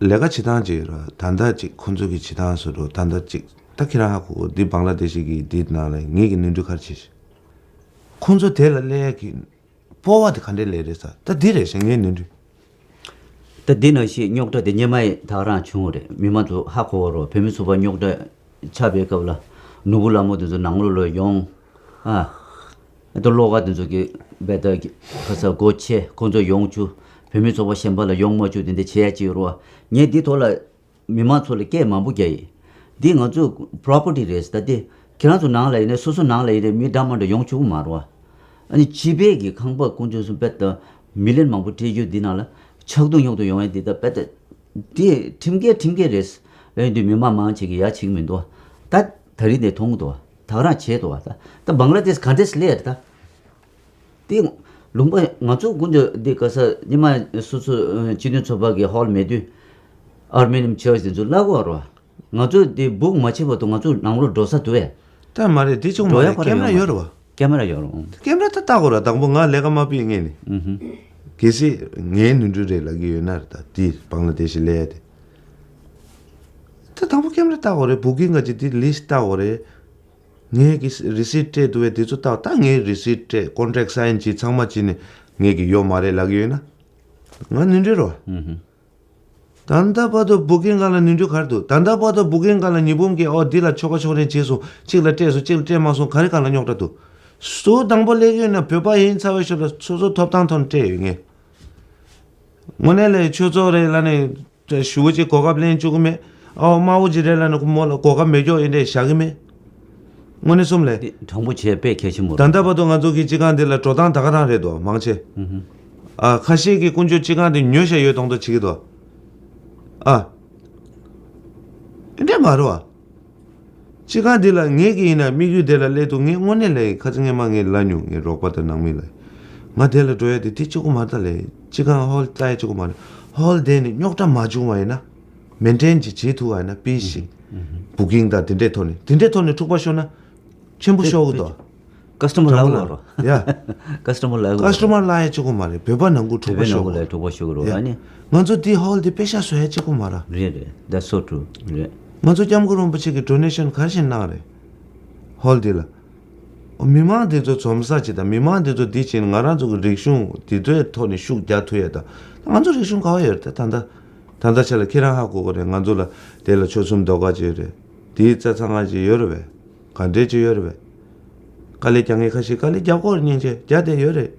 ལས་ཀ་བྱེད་སྟངས་ཅིག་ར་ད་ལྟ་ཅིག་ཁོང་ཚོ་གི་བྱེད་སྟངས་སུ་རོ་ད་ལྟ་ཅིག་ད་ཁྱེད་རང་ཧ་གོ་འདི་བང་ལ་དེ་ཤི་གི་འདི་ནང་ལ་ངེད་ཀྱི་ནོར་འཁྲུལ་ག་རེ་བྱེད་ཤི། ཁོང་ཚོ་དེ་ལ་སླེབས་ཡ་གི་སྤོབས་པ་དེ་ག་འདྲས་སླེབས་རེད་ཟེར། ད་འདི་རེད་ཤག་ངའི་ནོར་འཁྲུལ། ད་འདི་ནང་བཞིན་རྙོག་དྲ་དེ་སྔོན་མ་ཡི་ད་རང་བྱུང་བ་རེད། མི་མང་ཚོ་ཧ་གོ་བ་རོ། བོད་མི་ཚོ་བར་རྙོག་དྲ་ཆགས་པའི་སྐབས་ལ་ནོར་བུ་ལྷ་མོ་དེ་ཚོ་ནང་ལོགས་ལ་ཡོང་། ཨ། ད་བློ་དགའ་དེ་ཚོ་གི་བེ་ད་གི་ཁ་ས་སྒོ་ཕྱེ་ཁོང་ཚོ་ཡོང་བཅུག་བོད་མི་ཚོགས་པ་གཞན་པ་ལ་ཡོང་མ་བཅུག་དེ་འདྲ་བྱེད་ཡ་ཅིག་ཡོད་རེད་བ། ངས་འདི་ཐོག་ལ་མི་མང་ཚོ་ལ་སྐད་མང་པོ་རྒྱག་ཡིན། འདི་ང་ཚོའི་པོ་རོ་པར་ཊི་རེད། ད་དེ་ཁྱེད་རང་ཚོ་ནང་ལ་ཡིན་ནའི་སོ་སོ་ནང་ལ་ཡིན་ནའི་མི་འདྲ་མ་འདྲ་ཡོང་བཅུག་གི་མ་རེད་བ། ཨ་ནི་སྤྱི་པའི་གི་ཁང་པ་ཀུན་སྤྱོད་སུ་དཔེ་ད་མི་ལན་མང་པོ་སྤྲད་རྒྱུ་འདི་ནང་ལ་ཆག་རྡུང་ཉོག་རྡུང་ཡོང་ཡ་འདི་ད་དཔེ་ད་དེ་ཁྲིམས་འགལ་ཁྲིམས་འགལ་རེད། ཨ་ནི་འདི་མི་མང་མང་ཆེ་གི་ཡ་ཆིག་མི་འདུག་ད་ད་རིང་ནས་མཐོང་གི་འདུག་ད་ག་རང་བྱས་འདུག་ད་ད་བང་ལ་དེཤ་ག་འདྲས་སླེབས་ད། དེ་ལུང་པ་ང་ཚོ་ཀུན་ཏུ་འདི་ག་ས་ཉི་མ་སོ་སོ་སྤྱི་མཐུན་ཚོགས་པ་གི་ཧོལ་མེད་དུས་ཨར་མི་ནི་ཡམ་ཅར་ཆི་དེ་ཚོ་བརླག་གོ་རོ། ང་ཚོ་འདི་སྦུག་མ་ཕྱེ་བར་དུ་ང་ཚོ་ནང་ལོགས་འགྲོ་ས་འདུག་ཨེ། ད་མ་རེད་དེ་ཅུང་མ་རེད། འགྲོ་ཡ་ཁོ་རང་ཀེམ་ར་ཡོད་མ་རེད་བ། ཀེམ་ར་ཡོད་རེད། ཀེམ་ར་ད་ལྟ་གོ་ར་དང་པོ་ང་ལས་ཀ་མ་ཕུད་ངེས་ནི། ཨུ་ཧུ། གལ་སྲིད་ངའི་ནོར་འཁྲུལ་རེད་ལབ་ཀྱི་ཡོད་ན་རེད་ད་དེ་བང་ལ་དེཤ་སླེབས་ཡ་དེ། ད་དང་པོ་ཀེམ་ར་ལྟ་གོ་རེད། བུ་ཀིང་ག་ཅིག་དེ་ལིསི་ལྟ་གོ་རེད། ངས་ཀྱི་རི་སིཊ་སྤྲད་འདུག་བས་དེ་ཚོ་ལྟ། ད་ངས་རི་སིཊ་སྤྲད་ཀོན་ཊེག་སའིན་བྱས་ཚང་མ་བྱས་ནས་ངས་ཀྱི་ཡོད་མ་རེད་ལབ་ཀྱི་ཡོད་ན། ང་ནི་འདྲི་རོ། ཨུ་ཧུ། ད་ལྟ་བར་དུ་བུ་ཀིང་སྒང་ལ་ནོར་འཁྲུལ་ག་རེ་འདུག་ད་ལྟ་བར་དུ་བུ་ཀིང་སྒང་ལ་ཉི་འབུམ་གྱིས་ཨོ་འདི་ལ་ཆོག་ག་ཆོག་རེ་བྱས་སོང་། གཅིག་ལ་སྤྲད་སོང་། གཅིག་ལ་སྤྲད་མ་སོང་། ག་རེ་སྒང་ལ་རྙོག་དྲ་འདུག་ཟུར་དང་པོ་སླེབས་ཡོད་ན་བོད་པ་ཡིན་ཚར་བའི་ཤུལ་ལ་སོ་སོ་ཐོབ་ཐང་ཐོག་ནས་སྤྲད་ཡོད་ངས། དངོས་གནས་ལས་ཆོས་ཚོགས་རེད་ལབ་ནས་ཞུ་བ་ཅིག་གོ་སྐབས་ལེན་བཅུག་གི་མེད། ཨོ་དམར་པོ་ཅིག་རེད་ལབ་ནས་ཁོ་མོ་ལ་གོ་སྐབས་མེད་ཀྱོག་ཡིན་འདྲས་བཞག་གི་མེད། དངོས་གནས་གསུམ་ལས། དེ་དྲང་པོ་བྱས་དཔེ་གལ་ཆེན་པོ་ད་རེད། ལྟ་བར་དུ་ང་ཚོ་གི་སྤྱི་ཁང་འདི་ལ་འགྲོ་སྟངས་ད་ག་རང་རེད་དོ་མང་ཆེ། ཨ་ཁ་ཤས་ཀྱི་དཀོན་མཆོག་སྤྱི་ཁང་འདི་ཉོས་བཞག་ཡོད་མདོག་མདོག་བྱེད་ཀྱི་འདུག་ཨ་འདྲས་མ་རེད་བ། སྤྱི་ཁང་འདི་ལ་ངེད་ཀྱི་ཡིན་ན་དམིགས་ཡུལ་དེ་ལ་སླེབས་འདུག་ངས་དངོས་གནས་ལ་ཁ་ཚིག་ངས་མ་ངས་ལབ་མྱོང་། ངའི་རོགས་པ་དང་ནང་མི་ལ་ང་དེ་ལ་འགྲོ་ཡ་དེ་དེ་གཅིག་པོ་མ་རེད་ད་ལས། སྤྱི་ཁང་ཧོལ་ལྟ་ཡ་གཅིག་པོ་མ་རེད། ཧོལ་དེ་ནི་རྙོག་དྲ་མ་བྱུང་བ་ཡིན་ན། མེན་ཊེན་ཅིག་བྱེད་ཐུབ་པ་ཡིན་ན་པི་ཞིག་བུ་ཀིང་དང་དེ་འདྲས་ཐོག་ནས་དེ་འདྲས་ཐོག་ནས་འཁྲུག་པ་ཤོར་ན་ཆེན་པོ་ཤོར་གི་འདུག་ཀ་སི་ཊ་མར་ལ་གོ་རོ། ཡ། ཀ་སི་ཊ་མར་ལ་གོ་རོ། ཀ་སི་ཊ་མར་ལ་ཡ་གཅིག་པོ་མ་རེད། བོད་པ་ནང་ཁུལ་འཁྲུག་པ་ཤོར་གོ། བོད་པའི་ནང་ཁུལ་ལ་འཁྲུག་པ་ཤོར་གོ་རོ། ཡ། ཨ་ནི། ང་ཚོ་དེ་ཧོལ་དེ་པེ་ཤ་བཟོ་ཡ་གཅིག་པོ་མ་རེད། རེད་རེད། That's so true. རེད། ང་ཚོ་སྐྱབས་མགོན་རིན་པོ་ཆེ་གི་ཌོ་ནེ་ཤན་ག་རེ་བྱས་གནང་རེད། ཧོལ་དེ་ལ། མི་མང་དེ་ཚོ་འཛོམས་ས་ཅིག་དང་མི་མང་དེ་ཚོ་འདི་བྱས་ནས་ང་རང་ཚོ་གི་རིག་གཞུང་དེ་ཚོའི་ཐོག་ནས་ཤུགས་རྒྱག་ཐུབ་ཡ་དང་། ང་ཚོ་རིག་གཞུང་ག་བ་ཡོད་རེད་ད་ད་ལྟ། ད་ལྟ་ཆ་ལ་ཁྱེད་རང་ཧ་གོ་གི་རེད། ང་ཚོ་ལ་དེ་ལ་ཆོལ་གསུམ་ཟློས་གར་ཅིག་ཡོད་རེད། དེའི་རྩྭ་ཚང་ང་ཅིག་ཡོད་རེད་པས། ག་འདྲས་ཅིག་ཡོད་རེད་པས། དཀའ་ལས་རྒྱག་མཁན་ཁ་ཤས་དཀའ་ལས་རྒྱག་གོ་རེད། སྙིང་རྗེ་རྒྱག་བསྡད་ཡོད་རེད།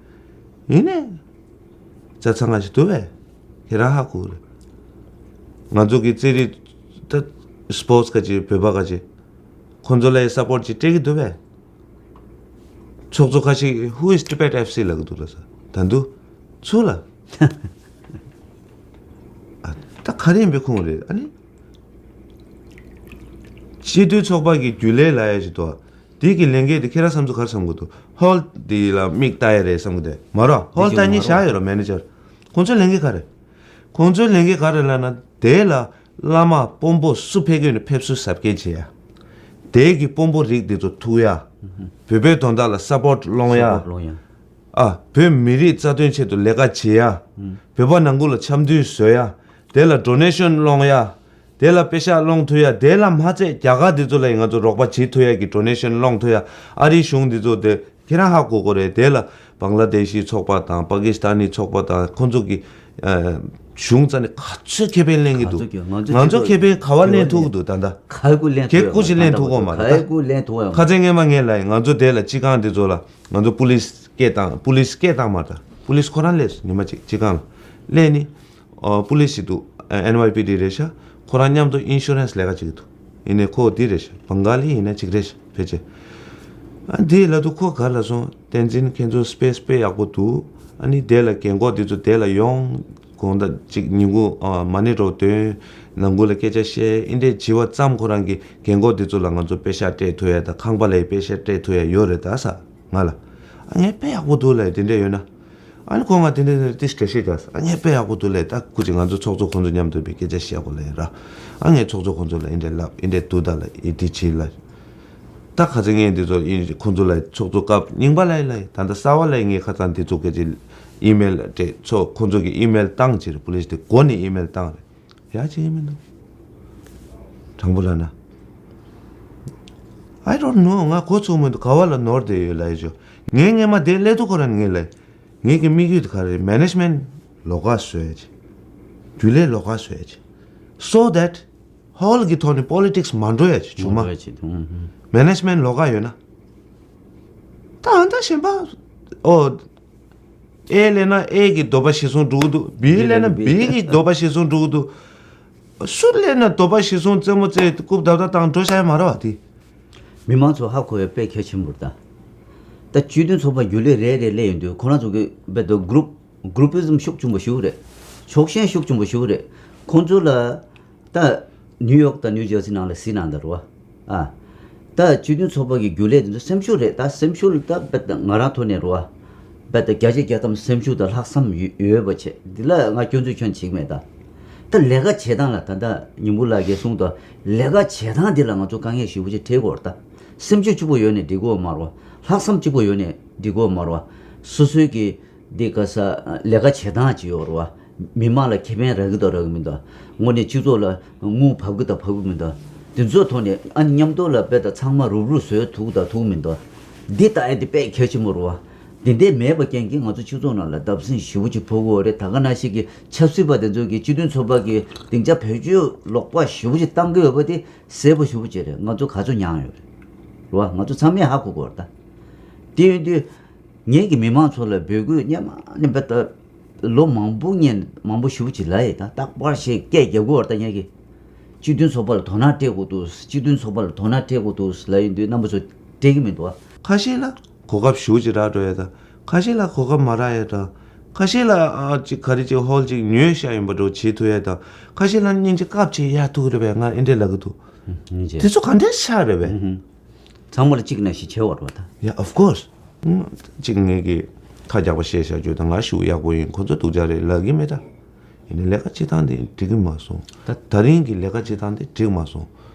ཡིན་ནའི། རྩྭ་ཚང་ང་ཅིག་འདུག་པས། ཁྱེད་རང་ཧ་གོ་གི་རེད། ང་ཚོ་གི་རྩེད་རིགས་ད་སི་པོར་ཊི་ག་ཅིག་བོད་པ་ག་ཅིག་ཁོང་ཚོ་ལ་ཡི་སབ་པོར་ཊི་ཅིག་སྤྲད་ཀྱི་འདུག་པས། ཚོགས་གཙོ་ཁ་ཤས་Who is Tibet FC ལབ་ཀྱི་འདུག་ལ་ས། ད་འདུག་ཚུར་ལ། ཨ་ད་ག་རེ་ཡིན་པའི་ཁུངས་རེད་ཨ་ནི། སྤྱི་འཐུས་ཚོགས་པ་གི་རྒྱུན་ལས་ལ་ཡ་ཞིག་འདུག་དེ་གི་ལས་འགན་དེ་ཁྱེད་རང་བསམ་ཚུལ་ག་རེ་བསམ་གི་འདུག་ཧོལ་དེ་ལ་མིག་ལྟ་ཡ་རེད་བསམ་གི་འདུག་མ་རོ། ཧོལ་ལྟ་མཁན་བཞག་ཡོད་རོ་མེ་ནེ་ཇར། ཁོང་ཚོའི་ལས་འགན་ག་རེ། ཁོང་ཚོའི་ལས་འགན་ག་རེ་ལབ་ན། དེ་ལ་བླ་མ་དཔོན་པོ་སུ་ཕེབས་ཀྱི་ཡོད་ན་ཕེབས་བསུ་གཟབ་རྒྱས་བྱེད་ཡ། དེ་གི་དཔོན་པོ་རིགས་དེ་ཚོ་ཐུག་ཡ། བོད་པའི་དོན་དག་ལ་སབ་པོར་ཊི་སློང་ཡ། སབ་པོར་ཊི་སློང་ཡ། ཨ། བོད་མི་རིགས་རྩ་དོན་ཆེད་དུ་ལས་ཀ་བྱེད་ཡ། བོད་པ་ནང་ཁུལ་ལ་འཆམ་མཐུན་བཟོ་ཡ། དེ་ལ་ཌོ་ནེ་ཤན་སློང་ཡ། དེ་ལ་པེ་ཤག་སློང་ཐུབ་ཡ། དེ་ལ་མ་ཚད་རྒྱ་གར་དེ་ཚོ་ལ་ཡང་ང་ཚོ་རོགས་པ་བྱེད་ཐུབ་ཡ་གི་ཌོ་ནེ་ཤན་སློང་ཐུབ་ཡ། ཨ་རིའི་གཞུང་དེ་ཚོ་དེ་ཁྱེད་རང་ཧ་གོ་གོ་རེད། དེ་ལ་བང་ལ་དེ་ཤི་ཚོགས་པ་དང་པ་ཀི་སི་ཐན་ནི་ཚོགས་པ་དང་ཁོང་ཚོ་གི་ཨ་གཞུང་རྩ་ནས་ག་ཚོད་ཁེ་ཕན་ལེན་གི་འདུག་ག་ཚོད་ཁེ་ང་ཚོ་ང་ཚོ་ཁེ་ཕན་ག་བ་ལེན་ཐུབ་གི་འདུག་ད་ལྟ་ག་གུ་ལེན་གེ་ཐུབ་ཀུ་ཅི་ལེན་ཐུབ་གོ་མ་རེད་ག་ད། གུ་ལེན་ཐུབ་ཡོད་ཁ་ཚན་ངས་མ་ངས་ལ་ཡིན། ང་ཚོ་དེ་ལ་སྤྱི་ཁང་དེ་ཚོ་ལ་ང་ཚོ་པུ་ལིས་སྐད་བཏང་པུ་ལིས་སྐད་བཏང་མ་རེད། ད་པུ་ལིས་ཁོ་རང་སླེབས་ཉི་མ་གཅིག་སྤྱི་ཁང་ལ་སླེབས་ནི། ཨོ་པུ་ལིས་ཞིག་འདུག་ཨེན་ཝའི་པི་ཌི་རེད་ཤག་ཁོ་རང་མཉམ་དུ་ཨིན་ཤུ་རན་སི་ལས་ཀ་བྱེད་ཀྱི་འདུག་ཡིན་ནའི་ཁོ་འདི་རེད་ཤག་བང་ག་ལི་ཡིན་ན་གཅིག་རེད་ཤག་ཕལ་ཆེར། ཨ་འདི་ལ་དུ་ཁོ་ག་ལ་སོང་། བསྟན་འཛིན་ཁྱེད་ཚོ་སི་པེ་སི་དཔེ་ཡག་པོ་འདུག་ཨ་ནི་དེ་ལ་རྒན་གོག་འདི་ཚོ་དེ་ལ་ཡོང་། དགོང་དག་གཅིག་ཉིན་གུང་ཨ་མ་ཎི་བགྲོ་དོན་ནང་ཁུལ་ལ་སྐད་ཆ་བཤད་ཨིན་འདྲས་བྱི་བ་ཙམ་ཁོ་རང་གི་རྒན་གོག་འདི་ཚོ་ལ་ང་ཚོ་པེ་ཤག་སྤྲད་ཐུབ་ཡ་དང་ཁང་པ་ལ་ཡི་པེ་ཤག་སྤྲད་ཐུབ་ཡ་ཡོད་རེད་ད་ས། ང་ལ། ཨ་ངས་དཔེ་ཡག་པོ་འདུག་ལབ་དེ་འདྲས་ཡོད་ན། ཨ་ནི་ཁོང་ང་དེ་འདྲས་དེ་འདྲས་ཏིས་འགྲེལ་བཤད་རྒྱག་ཨ་ངས་དཔེ་ཡག་པོ་འདུག་ལབ་ད་སྐུ་མཁྱེན་ང་ཚོ་ཚོགས་གཙོ་ཁོང་ཚོ་མཉམ་དུ་བའི་སྐད་ཆ་བཤད་དགོས་ལབ་ར། ཨ་ངས་ཚོགས་གཙོ་ཁོང་ཚོ་ལ་ཨིན་འདྲས་ལབ་ཨིན་འདྲས་འདུག་ད་ལ་ཨི་དེ་བྱེད་ལ། ད་ཁ་ཚེ་ངས་འདི་ཚོ་ཨིན་ཁོང་ཚོ་ལ་ཚོགས་གཙོ་སྐབས་རྙིང་པ་ལ་ལ་ད་ལྟ་གསར་བ་ལ་ངས་ཁ་ཚང་འདི་ཚོ་སྐད་ཆ་ཨི་མེལ་སྤྲད་ཚོ་ཁོང་ཚོ་གི་ཨི་མེལ་བཏང་ཕྱིར་པུ་ལིས་དེ་སྒོ་ནས་ཨི་མེལ་བཏང་རེད། ཡ་ཅི་ཡིན་མི་འདུག་དྲང་པོ་ལབ་ན། I don't know ང་གོ་ཚུགས་མི་འདུག་ག་བ་ལ་ནོར་བསྡད་ཡོད་ལབ་ཡོད་ཅོ། ངས་སྔས་མ་དེ་སླེབས་དུས་ཁོ་རང་ངས་ལབ། ངེད་ཀྱི་དམིགས་ཡུལ་དེ་ག་རེ་རེད། མེ་ནེ་ཇི་མེན་ཊི་ལོགས་ཀ་བཟོ་ཡ་ཅིག་རྒྱུན་ལས་ལོགས་ཀ་བཟོ་ཡ་ཅིག so that ཧོལ་གི་ཐོག་ནས་པོ་ལི་ཊིག་སི་མ་འགྲོ་ཡ་ཅིག་བྱུང་མ། འགྲོ་ཡ་ཅིག་འདུག་མེ་ནེ་ཇི་མེན་ཊི་ལོགས་ཀ་ཡོད་ན། ད་ཨ་ད་གཞན་པ་ཨོ། ཨེ་ལས་ན་ཨེ་གི་འདོད་པ་གཞིར་བཟུང་འགྲོ་གི་འདུག་བི་ལས་ན་བི་གི་འདོད་པ་གཞིར་བཟུང་འགྲོ་གི་འདུག་སུ་ལས་ན་འདོད་པ་གཞིར་བཟུང་རྩེད་མོ་རྩེ་རྐུབ་བརྡབ་བརྡབ་བཏང་འགྲོ་བཞག་ཡ་མ་རེད་བ་དེ། མི་མང་ཚོ་ཧ་གོ་བའི་དཔེ་གལ་ཆེན་པོ་རེད་ད། ད་སྤྱི་མཐུན་ཚོགས་པ་རྒྱུན་ལས་རེ་རེ་སླེབས་ཡོང་དུས་ཁོ་རང་ཚོ་གི་བེད་དོ་གུ་རུབ་གུ་རུ་པི་ཛམ་ཤུགས་ཆེན་པོ་ཞིག་རེད། ཕྱོགས་ཞེན་ཤུགས་ཆེན་པོ་ཞིག་རེད། ཁོང་ཚོ་ལ། ད་ནིའུ་ཡོག་དང་ནིའུ་ཇར་སི་ནང་ལ་གཟིགས་གནང་དང་རོ། ཨ། ད་སྤྱི་མཐུན་ཚོགས་པ་གི་རྒྱུན་ལས་དེ་ཚོ་སེམས་ཤུགས་རེད་ད་སེམས་ཤུགས་ལ་ད་བེད་ང་རང་ཐོག་ནས་རོ། བེད་ད་བརྒྱ་ཆ་བརྒྱ་ཐམ་སེམས་ཤུགས་དང་ལྷག་བསམ་ཡོད་ཡོད་པ་བྱས་འདི་ལ་ང་སྐྱོན་འཛུགས་ཁྱོན་བྱེད་ཀྱི་མེད་ད། ད་ལས་ཀ་བྱེད་སྟངས་ལ་ད་ལྟ་ཉིན་མོ་ལགས་ཀྱིས་གསུངས་ད་ལས་ཀ་བྱེད་སྟངས་འདི་ལ་ང་ཚོ་དཀའ་ངལ་ཞེ་པོ་ཅིག་འཕྲད་ཀྱི་ཡོད་རེད་ད། སེམས་ཤུགས་གཅིག་པོ་ཡོད་ནས་འགྲིག་གི་ཡོད་མ་རེད་བ། ལྷག་བསམ་གཅིག་པོ་ཡོད་ནས་འགྲིག་གི་ཡོད་མ་རེད་བ། སོ་སོའི་གི་འདི་ག་ས་ལས་ཀ་བྱེད་སྟངས་ཅིག་ཡོད་རེད་བ། མི་མང་ལ་ཁེ་ཕན་རག་གི་དང་རག་གི་མི་འདུག་དངོས་གནས་སྤྱི་ཚོགས་ལ་དངུལ་བབས་གི་དང་བབས་གི་མི་འདུག་དེ་ཚོའི་ཐོག་ནས་ཨ་ནི་མཉམ་དུ་ལ་དཔེ་དང་ཚང་མ་རུབ་རུབ་བཟོས་ཐུབ་དང་ཐུབ་མི་འདུག་འདི་ལྟ་ཡ་དེ་དཔེ་གལ་ཆེན་པོ་རེད་བ། འདི་འདྲས་མེད་པ་རྐྱེན་གྱིས་ང་ཚོ་སྤྱི་ཚོགས་ནང་ལ་བརྡབ་གསིག་ཞེ་པོ་ཅིག་ཕོག་གི་ཡོད་རེད། ད་ག་ནང་བཞིན་གྱི་ཆབ་སྲིད་པ་དེ་ཚོ་གིས་སྤྱི་མཐུན་ཚོགས་པ་གི་སྡིངས་ཆ་བེད་སྤྱོད་ལོག་པ་ཞེ་པོ་ཅིག་བཏང་གི་ཡོད་པ་དེ་གསལ་པོ་ཞེ་པོ་ཅིག་རེད། ང་ཚོ་ག་ཚོད་མྱངས་ཡོད་རེད། རེད་བ། ང་ཚོ་ཚང་མས་ཧ་གོ་གི་ཡོད་རེད་ད། དེ་ཡིན་དུས། ངེད་ཀྱིས་མི་མང་ཚོ་ལ་འབོད་སྐུལ་སྔོན་མ་ནས་བལྟ། ལོ་མང་པོ་སྔོན་མང་པོ་ཞེ་པོ་ཅིག་ལབ་ཡོད་ད། རྟག་པར་ཞིག་སྐད་རྒྱག་གི་ཡོད་རེད་ད། ངེད་ཀྱིས་སྤྱི་མཐུན་ཚོགས་པ་ལ་དོ་སྣང་སྤྲད་དགོས་འདུག་སྤྱི་མཐུན་ཚོགས་པ་ལ་དོ་སྣང་སྤྲད་དགོས་འདུག་ལབ་ཡོང་དུས་རྣམ་པ་ཚོ་སྤྲད་ཀྱི་མི་འདུག་ཨ། ཁ་ཤས་ལ་གོ་སྐབས་ཞེ་པོ་ཅིག་རག་འགྲོ་ཡོད་ད། ཁ་ཤས་ལ་གོ་སྐབས་མ་རག་ཡོད་ད། ཁ་ཤས་ལ་ཨ་ཅིག་ག་རེ་ཅིག་ཧོལ་ཅིག་ཉོས་བཞག་ཡིན་པ་འདྲ་བོ་བྱེད་ཐུབ་ཡོད་ད། ཁ་ཤས་ལ་སྙིང་རྗེ་སྐབས་ཅིག་གཡར་ཐུབ་ཀྱི་རེད་པས། ང་ཨེ་འདྲས་ལབ་ཀྱི་འདུག་སྙིང་རྗེ། དེ་ཚོ་ག་འདྲས་ཆགས་རེད་པས། ཚང་མ་ལ་གཅིག་ནང་བཞིན་བྱེད་དགོས་རེད་པ་ད། Yeah, of course. ཨུམ། གཅིག་ངེད་ཀྱིས་ཁ་རྒྱག་པ་བཤད་བཞག་རྒྱུ་དང་ང་ཞུ་ཡག་པོ་ཡིན། ཁོ་ཚོ་སྡུག་ཅག་རེད་ལབ་ཀྱི་མེད་ད། ཡིན་ནའི་ལས་ཀ་བྱེད་སྟངས་དེ་འགྲིག་གི་མ་སོང་། ད་ད་རིང་གི་ལས་ཀ་བྱེད་སྟངས་དེ་འགྲིག་མ་སོང་།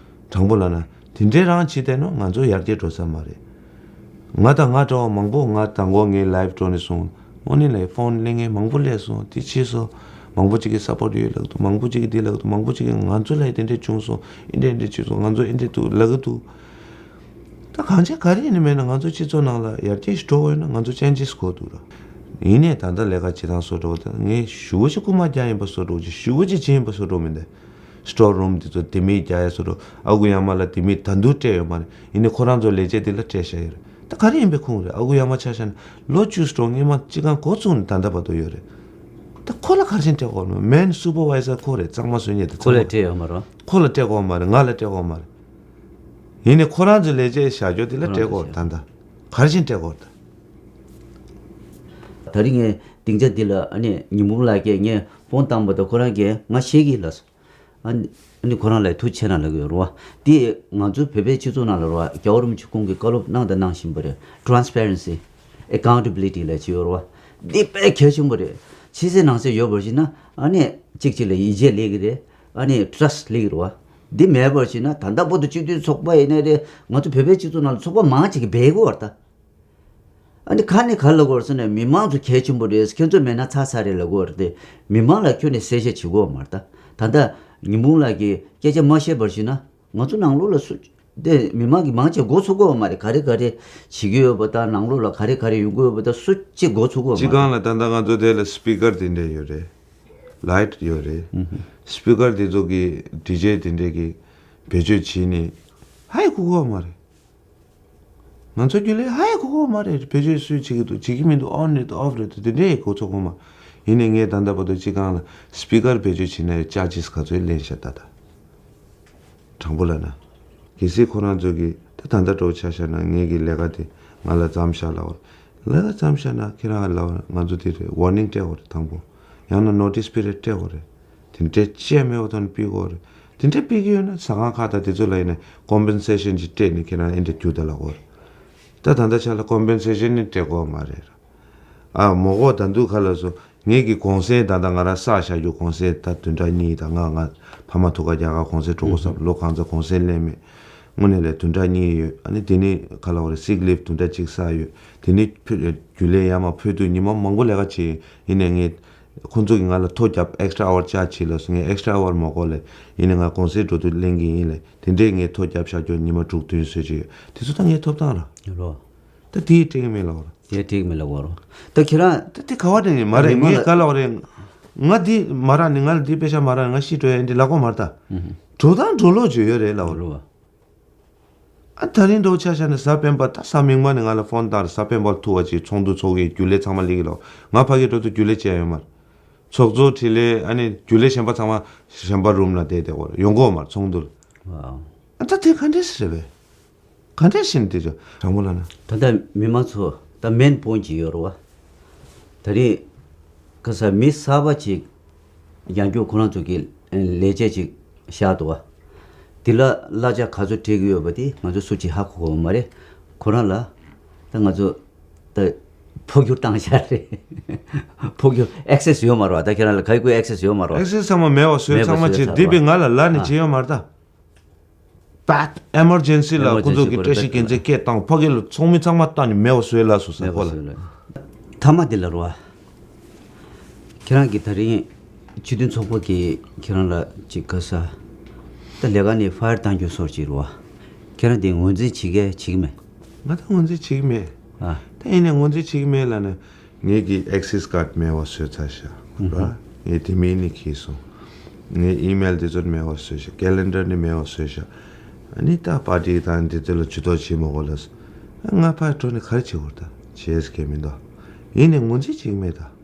དྲང་པོ་ལབ་ན་དེ་འདྲའི་རང་བྱེད་བསྡད་ན་ང་ཚོ་ཡར་རྒྱས་འགྲོ་ས་མ་རེད། ང་དང་ང་འདྲ་བ་མང་པོ། ང་དང་པོ་ངའི་live་འགྲོ་ནས་བཟུང་དངོས་གནས་ལ་ཕོན་ལེན་མཁན་མང་པོ་སླེབས་སོང་། དེ་བྱས་སོང་། མང་པོ་ཅིག་གིས་support་ཡོད་ལབ་འདུག་མང་པོ་ཅིག་གིས་འདི་ལབ་འདུག་མང་པོ་ཅིག་གིས་ང་ཚོ་ལ་དེ་འདྲས་བྱུང་སོང་། ཨེ་འདྲས་ཨེ་འདྲས་བྱུང་སོང་། ང་ཚོ་ཨེ་འདྲས་འདུག་ལབ་ཀྱི་འདུག་ད་གང་བྱས་ག་རེ་ཡིན་ནི་མེད་ན་ང་ཚོ་སྤྱི་ཚོགས་ནང་ལ་ཡར་རྒྱས་ཤིག་འགྲོ་དགོས་ཡོད་ན་ང་ཚོ་changes་དགོས་འདུག་ར། ཡིན་ནའི་ད་ལྟ་ལས་ཀ་བྱེད་སྟངས་བཟོ་འདྲ་བོ་དེ་ངས་ཞུ་བ་ཞིག་རྐུ་མ་རྒྱག་ཡིན་པ་བཟོ་འདྲ་བོ་ཅིག་ཞུ་བ་ཅིག་བྱེད་ཡིན་པ་བཟོ་འདྲ་བོ་མིན་ཏེ། Store room་དེ་ཚོ་དེ་མིན་རྒྱག་ཡ་བཟོ་འདྲ་བོ། ཨ་ཁུ་ཡ་མ་ལ་དེ་མིན་ད་དུང་སྤྲད་ཡོད་མ་རེད། ཡིན་ནའི་ཁོ་རང་ཚོ་ལས་བྱེད་དེ་ལ་སྤྲད་བཞག་ཡོད་རེད། ད་ག་རེ་ཡིན་པའི་ཁུངས་རེད། ཨ་ཁུ་ཡ་མ་ཆ་བཞག་ན་ལོ་བཅུ་སོ་སྔོན་མ་སྤྱི་ཁང་འགོ་བཙུགས་ནས་ད་ལྟ་བར་དུ་ཡོད་རེད། ད་ཁོ་ལ་ག་རེ་བྱས་ནས་སྤྲད་དགོས་རེད། Main supervisor་ཁོ་རེད། གཙང་མ་བཟོ་མཁན་དེ་ཁོ་ལ་ཚང་མ་སྤྲད་ཡོད་མ་རེད། ཁོ་ལ་སྤྲད་དགོས་མ་རེད། ང་ལ་སྤྲད་དགོས་མ་རེད། ཡིན་ནའི་ཁོ་རང་ཚོའི་ལས་བྱེད་བཞག་རྒྱུ་དེ་ལ་སྤྲད་དགོས་རེད། ད་ལྟ་ག་རེ་བྱས་ནས་སྤྲད་དགོས་རེད། ད་རིང་ངས་སྡིངས་ཆ་འདི་ལ་ཨ་ནི་ཉི་མ་ལགས་ཀྱིས་ངས་ཕོན་བཏང་བ་དང་ཁོ་རང་གིས་ང་ཤེས་ཀྱི་ལབ་སོང་། ཨ་ནི་ཨ་ནི་ཁོ་རང་ལ་ཐུགས་རྗེ་ཆེ་གནང་ལབ་ཀྱི་ཡོད་རེད་བ། འདི་ང་ཚོའི་བོད་པའི་སྤྱི་ཚོགས་ནང་ལ་རེད་བ། རྒྱལ་བ་རིན་པོ་ཆེ་ཁོང་གིས་བཀའ་སློབ་གནང་དང་གནང་བཞིན་པ་རེད། Transparency, accountability་ལབ་ཅིག་ཡོད་རེད་བ། འདི་དཔེ་གལ་ཆེན་པོ་རེད། ཕྱི་གསལ་ནང་གསལ་ཡོད་པར་བྱས་ན་ཨ་ནི་གཅིག་གཅིག་ལ་ཡིད་ཆེས་སླེབས་ཀྱི་རེད། ཨ་ནི་trust་སླེབས་ཀྱི་རེད་བ། འདི་མེད་པར་བྱས་ན་ད་ལྟ་བར་དུ་སྤྱི་མཐུན་ཚོགས་པ་ཡིན་ནའི་རེད། ང་ཚོ་བོད་པའི་སྤྱི་ཚོགས་ནང་ལ་ཚོགས་པ་མང་ཅིག་གིས་སྦས་ཀྱི་ཡོད་རེད་ད། ཨ་ནི་ཁ་ནས་ག་རེ་ལབ་ཀྱི་ཡོད་རེད་ཟེར་ན། མི་མང་ཚོ་གལ་ཆེན་པོ་རེད། ཁྱོད་ཚོ་མེད་ན་ཚར་ཚར་རེད་ལབ་ཀྱི་ཡོད་རེད་དེ། མི་མང་ལ་ཁྱོན་ནས་གསལ་བཤད་བྱེད་ཀྱི་ཡོད་མ་རེད་ད། ད་ལྟ་ཉི་མ་ལགས་ཀྱིས་སྐད་ཆ་མ་བཤད་པར་བྱས་ན་ང་ཚོ་ནང་ལོགས་ལ་སུ། དེ་མི་མང་གིས་མང་ཆེ་མགོ་ཚོད་ཀྱི་ཡོད་མ་རེད། ག་རེ་ག་རེ་བྱེད་ཀྱི་ཡོད་པ་དང་ནང་ལོགས་ལ་ག་རེ་ག་རེ་ཡོང་གི་ཡོད་པ་དང་སུ་གཅིག་མགོ་ཚོད་ཀྱི་ཡོད་མ་རེད། སྤྱི་ཁང་ལ་ད་ལྟ་ང་ཚོ་དེ་ལ་speaker་དེ་འདྲས་ཡོད་རེད། Light་ཡོད་རེད། Speaker་དེ་ཚོ་གིས་ཌི་ཇེ་དེ་འདྲས་ཀྱིས་བེད་སྤྱོད་བྱས་ནས་ཧ་ཡང་གོ་གི་ཡོད་མ་རེད། ང་ཚོ་རྒྱུན་ལས་ཧ་ཡང་གོ་གི་ཡོད་མ་རེད། བེད་སྤྱོད་སུས་བྱེད་ཀྱི་འདུག་བྱེད་ཀྱི་མི་འདུག on་རེད་འདུག off་རེད་འདུག་དེ་འདྲས་ཡང་གོ་ཚོད་གོ་མ། ཡིན་ནའི་ངས་ད་ལྟ་བར་དུ་སྤྱི་ཁང་ལ་speaker་བེད་སྤྱོད་བྱས་ན་ཡང་charges་ག་ཚོད་ལེན་ཤག་ད་ལྟ། དྲང་པོ་ལབ་ན། གལ་སྲིད་ཁོ་རང་ཚོ་གིས་ད་ད་ལྟ་འདྲ་བོ་ཆ་བཞག་ན་ངེད་ཀྱི་ལས་ཀ་དེ་ང་ལ་མཚམས་བཞག་ལབ་པ། ལས་ཀ་མཚམས་བཞག་ན་ཁྱེད་རང་ལ་ང་ཚོ་དེ་རེད། warning་སྤྲད་དགོས་རེད་དང་པོ། ཡང་ན་notice period་སྤྲད་དགོས་རེད། དེ་འདྲས་བཅད་མེད་པ་ཐོག་ནས་ཕུད་དགོས་རེད། དེ་འདྲས་ཕུད་ཀྱི་ཡོད་ན་ཟ་ཁང་ཁག་དང་དེ་ཚོ་ལ་ཡིན་ན་compensation་ཅིག་སྤྲད་ནས་ཁྱེད་རང་ཨེ་འདྲས་རྒྱུགས་དང་ལབ་དགོས་རེད། ད་ད་ལྟ་ཆ་ལ་compensation་ནི་སྤྲད་དགོས་མ་རེད། ཨ་མོ་གོ་ད་འདུག་ག་ལ་སོ། ངེད་ཀྱི་གུང་སེང་ད་ལྟ་ང་རང་བསགས་བཞག་རྒྱུ་གུང་སེང་ད་བདུན་ཕྲག་གཉིས་དང་ང་ང་ཕ་མ་ཐུག་ག་རྒྱ་གར་གུང་སེང་འགྲོ་དགོས་བསམ། ལོ་གང་ཚ་གུང་སེང་ལེན་མེད། དངོས་གནས་ལས་བདུན་ཕྲག་གཉིས་ཡོད། ཨ་ནི་དེ་ནི་ག་ལ་བ་རེད། sick leave་བདུན་ཕྲག་གཅིག་བསགས་ཡོད། དེ་ནི་ཕུ་རྒྱུན་ལས་ཡར་མར་ཕུད་དུས་ཉི་མ་མང་པོ་ལས་ཀ་བྱས། ཡིན་ནའི་ངས་ཁོང་ཚོ་གིས་ང་ལ་ཐོ་རྒྱབ་extra hour་charge་བྱེད་ལབ་སོང་། ངས་extra hour་མ་དགོས་ལས། ཡིན་ནའི་ང་གུང་སེང་འགྲོ་དུས་ལེན་གྱི་ཡིན་ལས། དེ་འདྲས་ངས་ཐོ་རྒྱབ་བཞག་རྒྱུ་ཉི་མ་དྲུག་བདུན་བཟོས་ཀྱི་ཡོད། དེ་ཚོ་ད་ངའི་ཐོབ་ཐང་ར། ཡོད་རོ། ད་དེ་སྤྲད་ཀྱི་མེད་ལབ་རོ། དེ་སྤྲད་ཀྱི་མེད་ལབ་རོ། ད་ཁྱེད་རང་། ད་དེ་ག་བ་དྲན་ནས་མ་རེད། མི་མང་ངས་ལ་ག་ལབ་རེད། ང་འདི་མ་རག་ནི། ང་ལ་འདི་པེ་ཤ་མ་རག་ནི། ང་ཤི་འགྲོ་ཡ་འདི་ལབ་དགོས་མ་རེད་ད། འགྲོ་སྟངས་འགྲོ་ལུགས་ཅིག་ཡོད་རེད་ལབ་རོ། ཨ་ད་རིང་འགྲོ་ཆ་བཞག་ནས་གཟའ་སྤེན་པ་ད་གཟའ་མིག་དམར་ནས་ང་ལ་ཕོན་བཏང་རེད། གཟའ་སྤེན་པ་ཐུག་པ་ཅིག་ཚོགས་འདུ་ཚོགས་ཀྱི་རྒྱུན་ལས་ཚང་མ་སླེབས་ཀྱི་ལོ། ང་ཕ་གི་འགྲོ་དུས་རྒྱུན་ལས་བྱས་ཡོད་མ་རེད། ཚོགས་གཙོ་འཕྲིན་ལས་ཨ་ནི་རྒྱུན་ལས་གཞན་པ་ཚང་མ་གཞན་པ་རུམ་ལ་བསྡད་བསྡད་དགོས་རེད། ཡོང་གི་ཡོད་མ་རེད་ཚོགས་འདུ་ལ། ཨ་ད་དེ་ག་འདྲས་རེད་པས། ག་འདྲས་ཤིན་ཏེ་ཅོ་དྲང་པོ་ལབ་ན། ད་ལྟ་མི་མང་ཚོ་ད་མེན་པོན་ཅིག་ཡོད་རེད་བ། ད་རེས་ཁ་ས་མི་གསར་པ་ཅིག་ཡང་བསྐྱར་ཁོ་རང་ཚོ་གི་ལས་བྱེད་ཅིག་བཞག་འདུག་བ། དེ་ལ་གླ་ཆ་ག་ཚོད་སྤྲད་ཀྱི་ཡོད་པ་དེ་ང་ཚོ་སུ་གཅིག་ཧ་གོ་གི་མ་རེད། ཁོ་རང་ལ་ད་ང་ཚོ་ད་འཕོ་འགྱུར་བཏང་བཞག་རེད། འཕོ་འགྱུར་access་ཡོད་མ་རེད་བ། ད་ཁྱེད་རང་ལ་ག་ཡི་གུ་access་ཡོད་མ་རེད་བ། access་ཚང་མ་མེད་པ་བཟོས། མེད་པ་ཚང་མ་བཟོས་བྱས་ཚར་བ། འདི་པའི་ང་ལ་ལབ་ནས་བྱས་ཡོད་མ་རེད་ད། Bad emergency་ལ་ཁོ་ཚོ་གི་བཀྲ་ཤིས་རྒྱལ་མཚན་སྐད་བཏང་། ཕ་གི་ལ་ཚོགས་མི་ཚང་མ་བཏང་ནས་མེད་པ་བཟོས་ལ་སོ་ས་ཁོ་ལ། མཐའ་མ་དེ་ལ་རོ། ཁྱེད་རང་གི་ད་རིང་སྤྱི་མཐུན་ཚོགས་པ་གི་ཁྱེད་རང་ལ་ཅིག་ག་ས། ད་ལས་ཀ་ནས་fire་བཏང་རྒྱུ་སོར་ཅིག་རོ། ཁྱེད་རང་དེ་ངོས་འཛིན་བྱེད་གས་བྱེད་གི་མེད། ང་ད་ངོས་འཛིན་བྱེད་གི་མེད། ཨ། ད་ ཨེ་ནས་ངོས་འཛིན་བྱེད་ཀྱི་མེད་ལབ་ནས། ངེད་ཀྱི་ཨེག་སེས་ཀར་ཌི་མེད་པ་བཟོས་ཚར་ཤག་ར། ངའི་དེ་མིན་ནི་ཁྱེར་སོང་། ངའི་ཨི་མེལ་དེ་ཚོ་མེད་པ་བཟོས་ཤག་ཀེ་ལེན་ཌར་ནི་མེད་པ་བཟོས་ཤག་ཨ་ནི་ད་པར་ཊི་དང་དེ་ཚོ་ལ་ཇུས་གཏོགས་བྱེད་མ་དགོས་ལབ་སོང་། ང་ཕར་འགྲོ་ནས་ག་རེ་བྱེད་དགོས་ད། བྱེད་ས་གང་ཡང་མི་འདུག་ཡིན་ནའི་ངོས་འཛིན་བྱེད་ཀྱི་མེད་ད།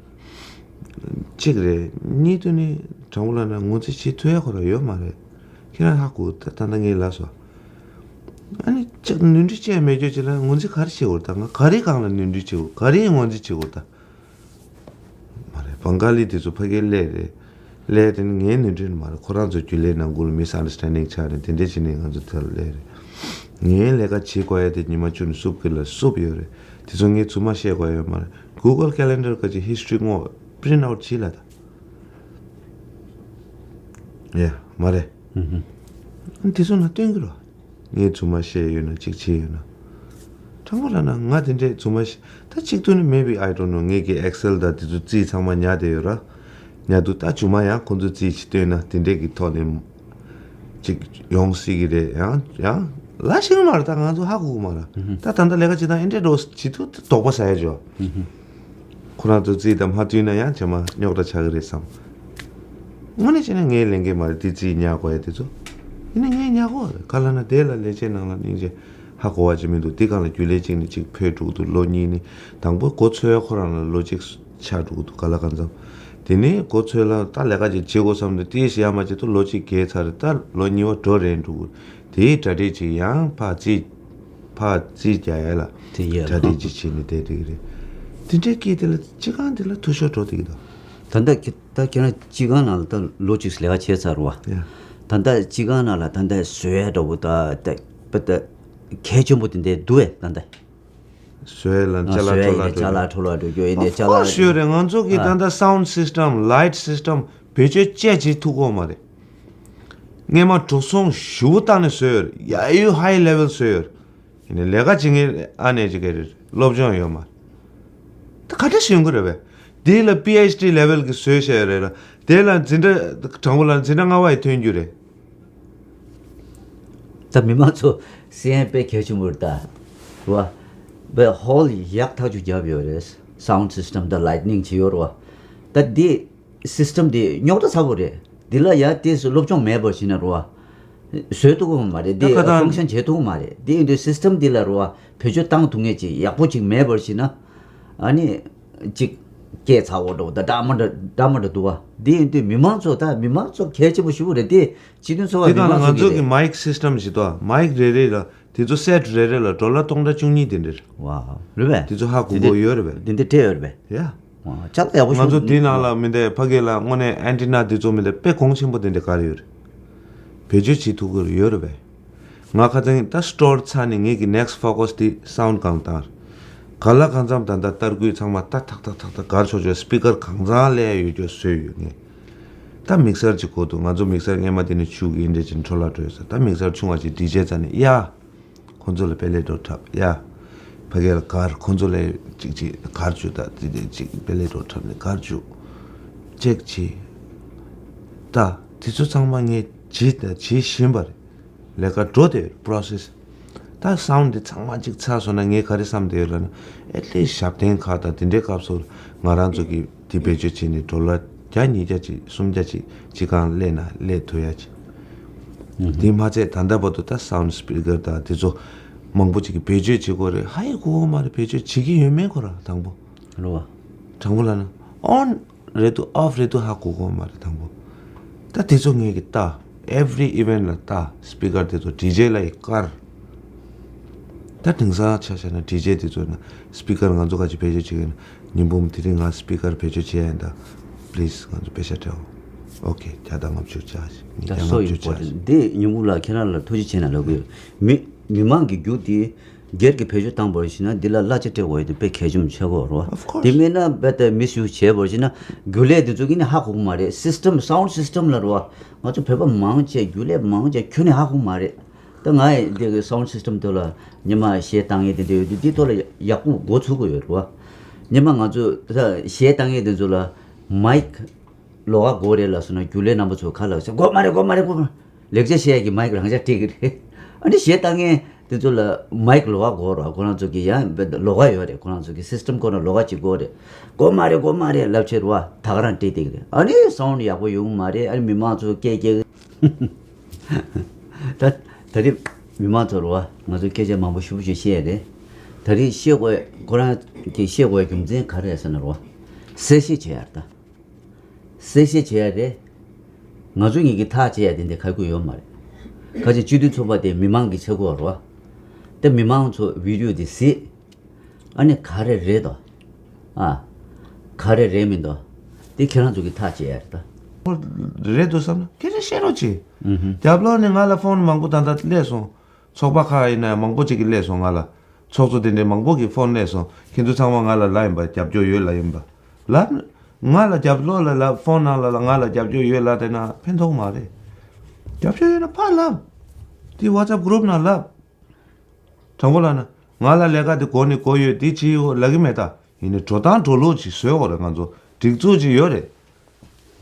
གཅིག་རེད། གཉིས་དུ་ནི་དྲང་པོ་ལབ་ན་ངོས་འཛིན་བྱེད་ཐུབ་ཡ་ཁོ་རང་ཡོད་མ་རེད། ཁྱེད་རང་ཧ་གོ་ད། ད་ལྟ་ངས་ལབ་སོང་། ཨ་ནི་ཅིག་ནོར་འཁྲུལ་བྱས་མེད་རྒྱུ་ཅིག་ལ་ངོས་འཛིན་ག་རེ་བྱེད་དགོས་ད། ང་ག་རེའི་སྒང་ལ་ནོར་འཁྲུལ་བྱེད་དགོས། ག་རེའི་ངོས་འཛིན་བྱེད་དགོས་ད། མ་རེད། བང་ག་ལི་དེ་ཚོ་ཕ་གིར་སླེབས་རེད། སླེབས་དེ་ནི་ངའི་ནོར་འཁྲུལ་མ་རེད། ཁོ་རང་ཚོ་རྒྱུན་ལས་ནང་ཁུལ་མི་སི་ཨན་ཌར་སི་ཊེན་ཌིང་ཆགས་ནས་དེ་འདྲ་བྱས་ནས་ང་ཚོ་དེར་སླེབས་རེད། ངའི་ལས་ཀ་བྱེད་དགོས་ཡ་དེ་ཉི་མ་བཅུ་ནས་སུབ་ཀྱི་ལ་སུབ་ཡོད་རེད། དེ་ཚོ་ངས་རྫུན་མ་བཤད་དགོས་ཡ་ཡོད་མ་རེད། གུ་གལ་ཀེ་ལེན་ཌར་ག་ཅིག་ཧི་སི་ཊོ་རི་སྔོག་པི་རིན་ཊི་ཨའུཊ་བྱེད་ལ་ད། ཡ། མ་རེད། ཨ་ནི་དེ་ཚོ་ན་སྟོན་གྱི་རོགས། ངས་རྫུན་མ་བཤད་ཡོད་ན་གཅིག་བྱས་ཡོད་ན། དྲང་པོ་ལབ་ན་ང་དེ་འདྲའི་རྫུན་མ་བཤད། ད་གཅིག་ཏུ་ནི་མེ་བི་ཨའི་ཌོན་ནོ། ངེད་ཀྱི་ཨེག་སེལ་དང་དེ་ཚོ་རྩིས་ཚང་མ་ཉར་བསྡད་ཡོད་ར། ཉར་འདུག་ད་རྫུན་མ་ཡང་ཁོང་ཚོ་རྩིས་ཅིག་བཏོན་ན་དེ་འདྲས་ཀྱི་ཐོག་ནས་ཅིག་ཡོང་སྲིད་ཀྱི་རེད། ཡང་ཡང་ལབ་ཤེས་ཀྱི་མ་རེད། ད་ང་ཚོ་ཧ་གོ་གི་མ་རེད། ད་ད་ལྟ་ལས་ཀ་བྱེད་སྟངས་ཨེ་འདྲས་འགྲོ་བྱེད་དུས་དོགས་པ་ཟ་ཡ་ཅིག་ཡོད། ཁོ་རང་ཚོ་རྩིས་དང་མ་མཐུན་ན་ཡང་རྗེས་མ་རྙོག་དྲ་ཆགས་ཀྱི་རེད་བསམ། དངོས་གནས་བྱས་ན་ངས་ལེན་གྱི་མ་རེད། དེ་རྩིས་ཉར་དགོས་ཡ་དེ་ཚོ། ཡིན་ན་ངས་ཉར་དགོས་རེད། ག་ལབ་ན་དེ་ལ་ལས་བྱེད་ནང་ལ་སྙིང་རྗེ་ཧ་གོ་བ་ཅིག་མི་འདུག་དེ་སྒང་ལ་རྒྱུན་ལས་གཅིག་ནས་གཅིག་འཕོས་འགྲོ་གི་འདུག་ལོ་གཉིས་ནི། དང་པོ་འགོ་ཚུགས་ཡ་ཁོ་རང་ལ་ལོ་གཅིག་ཆགས་འགྲོ་གི་འདུག་ག་ལ་གང་འཚམ། དེ་ནས་འགོ་ཚུགས་ལ་ད་ལས་ཀ་ཅིག་བྱེད་དགོས་བསམ་འདུག་ཏོག་ཙམ་ཡར་མར་བྱེད་དུས་ལོ་གཅིག་བརྒལ་ཚར་རེད། ད་ལོ་གཉིས་པ་འགྲོ་རན་འགྲོ་གི། དེའི་གྲ་སྒྲིག་ཅིག་ཡང་ཕར་རྩིས། ཕར་རྩིས་རྒྱག་ཡ་ལ་དེ་ཡ་གྲ་སྒྲིག་ཅིག་བྱས་ནས་བསྡད་བསྡད་ཀྱི་རེད། དེ་འདྲའི་སྐད་དེ་ལ་སྤྱི་ཁང་དེ་ལ་འཐུས་ཤོར་འགྲོ་བསྡད་ཀྱི་འདུག་ད་ལྟ་ཁྱེད་ད་ཁྱེད་རང་སྤྱི་ཁང་ནང་ལ་ད་ལོ་གཅིག་ལས་ཀ་བྱས་ཚར་བ། ཡ། ད་ལྟ་སྤྱི་ཁང་ནང་ལ་ད་ལྟ་བཟོ་ཡ་འདྲ་བོ་ད་ད་པ་ད་གལ་ཆེན་པོ་དེ་འདྲ་འདུག་ཨེ་ད་ལྟ། བཟོ་ཡ་ལ་ཨ། ཅ་ལག་བཟོ་ཡ་འཕྲོ་ཡིན་ནས་ཅ་བརླག་འགྲོ་ལག་འགྲོ་རྒྱུ་ཡིན་ནས་ཅ་ལག་ཨོ་ཤི་ཡོད་རེད། ང་ཚོ་གི་ཨ། ད་ལྟ་སའུན་ཌ་སིས་ཊམ་ལའིཊ་སིས་ཊམ་བེད་སྤྱོད་བཅས་བྱེད་ཐུབ་ཀྱི་ཡོད་མ་རེད། སྔས་མ་འགྲོ་སོང་ཞེ་པོ་བཏང་ནས་བཟོས་ཡོད་རེད། ཡ་ཡུ་ཧའི་ལེ་ཝལ་བཟོས་ཡོད་རེད། ཡིན་ནའི་ལས་ཀ་བྱེད་མཁན་ཨ་ནེ་ཅིག་ག་རེ་རེད། སློབ་སྦྱོང་ཡོད་མ་རེད། ད་ག་འདྲ་ཞིག་ཡོང་གི་རེད་པས། དེ་ལ་པི་ཨེཆ་ཌི་ལེ་ཝལ་གྱི་བཟོས་བཞག་ཡོད་རེད་ལ། དེ་ལ་འཛིན་གྲྭ་དྲང་པོ་ལ་འཛིན་གྲྭ་ལྔ་པ་ཡི་ཐོན་རྒྱུ་རེད། ད་མི་མང་ཚོ་སེམས་པའི་གལ་ཆེན་པོ་རེད་ད། རེད་བ། པའི་ཧོལ་ཡག་ཐག་ཆོད་བརྒྱབ་ཡོད་རེད། སའུན་ཌ་སིས་ཊམ་དང་ལའིཊ་ནིང་བྱས་ཡོད་རེད་བ། ད་འདི་སིས་ཊམ་འདི་རྙོག་དྲ་ཚ་པོ་རེད། འདི་ལ་ཡ་དེ་སློབ་སྦྱོང་མེད་པར་བྱས་ན་རེད་བ། བཟོས་ཐུབ་ཀྱི་མ་རེད། ད་འདི་ཁ་སང་ཕང་ཤན་བྱེད་ཐུབ་ཀྱི་མ་རེད། འདི་ཡིན་དུས་སིས་ཊམ་འདི་ལ་རེད་བ། བེད་སྤྱོད་བཏང་ཐུབ་མཁན་ཅིག་ཡག་པོ་ཅིག་མེད་པར་བྱས་ན། ཨ་ནི། ཅིག་སྐད་ཚ་བོ་འགྲོ་ད་འདྲ་མ་འདྲ་འདྲ་མ་འདྲ་འདུག་བ། འདི་ཡིན་དུས་མི་མང་ཚོ་ད་མི་མང་ཚོ་གལ་ཆེན་པོ་ཞེ་པོ་རེད་དེ། སྤྱི་མཐུན་ཚོགས་པ་དེ་མི་གང་ལ་མང་ང་ཚོ་གི་ཚོ་གི་རེད། མའིག་སིས་ཊམ་ཞིག་འདུག་མའིག་རེ་རེ་ལ་དེ་ཚོ་སེ་ཊི་རེ་རེ་ལ་ཌོ་ལར་སྟོང་ཕྲག་བཅུ་གཉིས་དེ་འདྲ་རེད། ཝའོ། རེད་པས། དེ་ཚོ་ཧ་གོ་དེ་གོ་འདྲ་ཡོད་རེད་པས། དེ་འདྲ་སྤྲད་ཡོད་རེད་པས། ཡ། ཝའོ། ཅག་ཡག་པོ་ང་ཚོ་ཞུ་འདི་ནང་ལ་མི་འདས་ཕ་གི་ལ་དངོས་གནས་ཨན་ཊི་ན་དེ་ཚོ་མི་འདས་དཔེ་གོང་ཆེན་པོ་དེ་འདྲ་ག་རེ་ཡོད་རེད། བེད་སྤྱོད་བྱེད་ཐུབ་ཀྱི་ཡོད་རེད་པས། ང་ཁ་སང་ད་སི་ཊོར་ཚར་ནས་ངེད་ཀྱི་ནེག་སི་ཕོ་ཀ་སི་དེ་སའུན་ཌི་སྒང་བཏང་རེད། ག་ལ་གང་འཚམ་ད་ལྟ་ཏར་སྐུད་ཚང་མ་ཏག་ཏག་ཏག་ཏག་ཏག་སྒར་ཆོག་ཆོག་སི་པི་ཀར་གང་ཚང་སླེབས་ཡོད་རྒྱུ་བཟོས་ཡོད་ངས། ད་མིག་སར་ཅིག་གོ་འདུག་ང་ཚོ་མིག་སར་སྔས་མ་དེ་ནས་ཆུ་གི་འདྲ་ཅིག་འཕྲོ་བརླག་འགྲོ་ཡོད་ས། ད་མིག་སར་ཆུང་བ་ཅིག་ཌི་ཇེ་རྩ་ནས་ཡ། ཁོ་ཚོ་ལ་དཔེ་ལེགས་འགྲོ་འཁྲབ་ཡ། ཕ་གི་ལ་གར་ཁོ་ཚོ་ལ་ཅིག་ཅིག་གར་བཅུག་ད་དེ་དེ་ཅིག་དཔེ་ལེགས་འགྲོ་འཁྲབ་ནས་གར་བཅུག་ཅེག་བྱེད། ད་དེ་ཚོ་ཚང་མ་ངས་བྱེད་ད་བྱེད་བཞིན་པ་རེད། ལས་ཀ་འགྲོ་བསྡད་ཡོད་པྲོ་སེ་སི། ད་སའུན་ཌི་དེ་ཚང་མ་གཅིག་ཚར་སོང་ན་ངས་ག་རེ་བསམ་བསྡད་ཡོད་ལབ་ན། ཨེ་ཊི་ལིསི་ཊི་ཞབས་བརྟན་ཁག་དང་དེ་འདྲའི་སྐབས་སུ་ང་རང་ཚོ་གིས་དེ་བེད་སྤྱོད་བྱས་ནས་ཌོ་ལར་བརྒྱ་ཉིས་བརྒྱ་ཅིག་སུམ་བརྒྱ་ཅིག་ཅིག་གང་སླེབས་ན་སླེབས་ཐུབ་ཡ་ཅིག་དེ་མ་ཚད་ད་ལྟ་བར་དུ་ད་སའུན་ཌི་སི་པི་ཀར་དང་དེ་ཚོ་མང་པོ་ཅིག་གིས་བེད་སྤྱོད་བྱེད་དགོས་རེད། ཧ་ཡི་གོ་གི་མ་རེད། བེད་སྤྱོད་བྱེད་ཀྱི་ཡོད་མེད་ཁོ་རང་དང་པོ། རེད་བ། དྲང་པོ་ལབ་ན་ཨོན། རེད་འདུག་ཨོཕ་རེད་འདུག་ཧ་གོ་གོ་མ་རེད་དང་པོ། ད་དེ་ཚོ་ངས་ཀྱི་ལྟ། every event ལ་ལྟ། སི་པི་ཀར་དེ་ཚོ་ཌི་ཇེ་ལ་ཡི་བཀར། ད་དེང་སང་ཆ་བཞག་ན་ཌི་ཇེ་དེ་ཚོ་ན་སི་པི་ཀར་ང་ཚོ་ག་ཅིག་བེད་སྤྱོད་བྱེད་ཀྱི་ཡིན། ཉིན་འབུམ་དེ་རིང་ང་སི་པི་ཀར་བེད་སྤྱོད་བྱེད་ཡ་ཡིན་ད། པི་ལི་སི་ང་ཚོ་པེ་ཤ་སྤྲད་འོ། ཨོ་ཁེ་བརྒྱ་དང་ལྔ་བཅུ་ཆ་ཞིག་ཉིས་བརྒྱ་ལྔ་བཅུ་ཆ་ཞིག་འདི་ཉིན་འབུམ་ལ་ཁྱེད་རང་ལ་ཐུགས་རྗེ་ཆེ་ན་ལབ་དགོས། མི་མི་མང་གི་རྒྱུ་དེ། སྒེར་གྱི་བེད་སྤྱོད་བཏང་བར་ཞིག་ན་འདི་ལ་གླ་ཆ་སྤྲད་དགོས་ཡོད་དེ་དཔེ་གལ་ཆེན་པོ་ཆགས་ཀྱི་ཡོད་རེད་བ། Of course. དེ་མིན་ན་རྦད་དེ་མི་སུ་བྱས་པར་ཞིག་ན་རྒྱུན་ལས་དེ་ཚོ་གིས་ནི་ཧ་གོ་གི་མ་རེད། སིས་ཊམ་སའུན་ཌི་སིས་ཊམ་ལ་རེད་བ། ང་ཚོ་བོད་པ་མང་ཆེ་རྒྱུན་ལས་མང་ཆེ་ཁྱོན་ནས་ཧ་གོ་གི་མ་རེད། ད་ང་ཡི་འདི་གི་སའུན་ཌི་སིས་ཊམ་དེ་ལ་ཉི་མ་གཞས་བཏང་ཡས་དེ་འདྲ་ཡོད་དུས་འདི་ཐོག་ལ་ཡག་པོ་འགོ་ཚུགས་ཀྱི་ཡོད་རེད་བ། ཉི་མ་ང་ཚོ་ད་གཞས་བཏང་ཡས་དེ་ཚོ་ལ་མའིག་ལོགས་ཀ་དགོས་རེད་ལབ་སོང་ན་རྒྱུན་ལས་རྣམ་པ་ཚོ་ཁ་ལ་ཟེར་དགོས་མ་རེད་དགོས་མ་རེད་དགོས་མ་རེད། ལེགས་ཆ་བཤད་ཡ་གི་མའིག་རང་འཇགས་སྤྲད་ཀྱི་རེད། ཨ་ནི་གཞས་བཏང་མཁན་ དེ་ཚོ་ལ་མའིག་ལོགས་ཀ་དགོས་རེད། ཁོ་རང་ཚོ་གི་ཡང་ལོགས་ཀ་ཡོད་རེད། ཁོ་རང་ཚོ་གི་སི་སི་ཊམ་ཁོ་ན་ལོགས་ཀ་གཅིག་དགོས་རེད། དགོས་མ་རེད། དགོས་མ་རེད་ལབ་བྱས་རེད་བ། ད་ག་རང་བྲིས་བསྡད་ཀྱི་རེད། ཨ་ནི་སའུན་ཌི་ཡག་པོ་ཡོང་གི་མ་རེད། ཨ་ནི་མི་མང་ཚོ་སྐད་རྒྱག་གི། ད་ད་རེས་མི་མང་ཚོ་རེད་བ། ང་ཚོ་སྐད་ཆ་མང་པོ་ཞེ་པོ་ཅིག་བཤད་རེད། ད་རེས་བཤད་དགོས། ཁོ་རང་གིས་བཤད་དགོས་རྒྱུ་མཚན་ག་རེ་རེད་ཟེར་ན་རེད་བ། གསལ་བཤད་བྱེད་ཡ་རེད་ད། གསལ་བཤད་བྱེད་ཡ་རེད། ང་ཚོ་གཉིས་ཀྱིས་ཐག་བཅད་ཡ་དེ་འདྲ་ག་གུ་ཡོད་མ་རེད། ཁ་ཅིག་སྤྱི་འཐུས་ཚོགས་པ་དེ་མི་མང་གི་ཆག་སྒོ་རེད་བ། དེ་མི་མང་ཚོ་བི་ཌི་ཡོ་དེ་གཟིགས། ཨ་ནི་ག་རེ་རེད་དོ། ཨ། ག་རེ་རེད་མི་འདུག། དེ་ཁྱེད་རང་ཚོ་གིས་ཐག་བཅད་ཡ་རེད་ད། རེད་འདུག་བསམ་ན་སྐད་ཆ་བཤད་རོགས་གྱིས། ཨུ་ཧུ། རྒྱབ་ལོགས་ནས་ང་ལ་ཕོན་མང་པོ་ད་ལྟ་སླེབས་སོང་། ཚོགས་པ་ཁག་ཡིན་ན་མང་པོ་ཅིག་གིས་སླེབས་སོང་ང་ལ། ཚོགས་གཙོ་དེ་འདྲའི་མང་པོ་གིས་ཕོན་སླེབས་སོང་། ཁྱེད་ཚོ་ཚང་མ་ང་ལ་ལབ་ཡིན་པ། རྒྱབ་སྐྱོར་ཡོད་ལབ་ཡིན་པ། ལབ། ང་ལ་རྒྱབ་ལོགས་ལ་ལབ། ཕོན་ནང་ལ་ལབ། ང་ལ་རྒྱབ་སྐྱོར་ཡོད་ལབ་བསྡད་ན་ཕན་ཐོགས་མ་རེད། རྒྱབ་སྐྱོར་ཡོད་ན་ཕར་ལབ། དེ་ཝ་ཊི་སེབ་གུ་རུབ་ནང་ལབ། དྲང་པོ་ལབ་ན། ང་ལ་ལས་ཀ་དེ་དགོས་ནི་དགོས་ཡོད། དེ་བྱེད་ཡོད་ལབ་ཀྱི་མེད་ད། ཡིན་ནའི་འགྲོ་སྟངས་འགྲོ་ལུགས་ཅིག་བཟོས་ཡོད་རེད། ང་ཚོ་སྒྲིག་འཛུགས་ཅིག་ཡོད་རེད།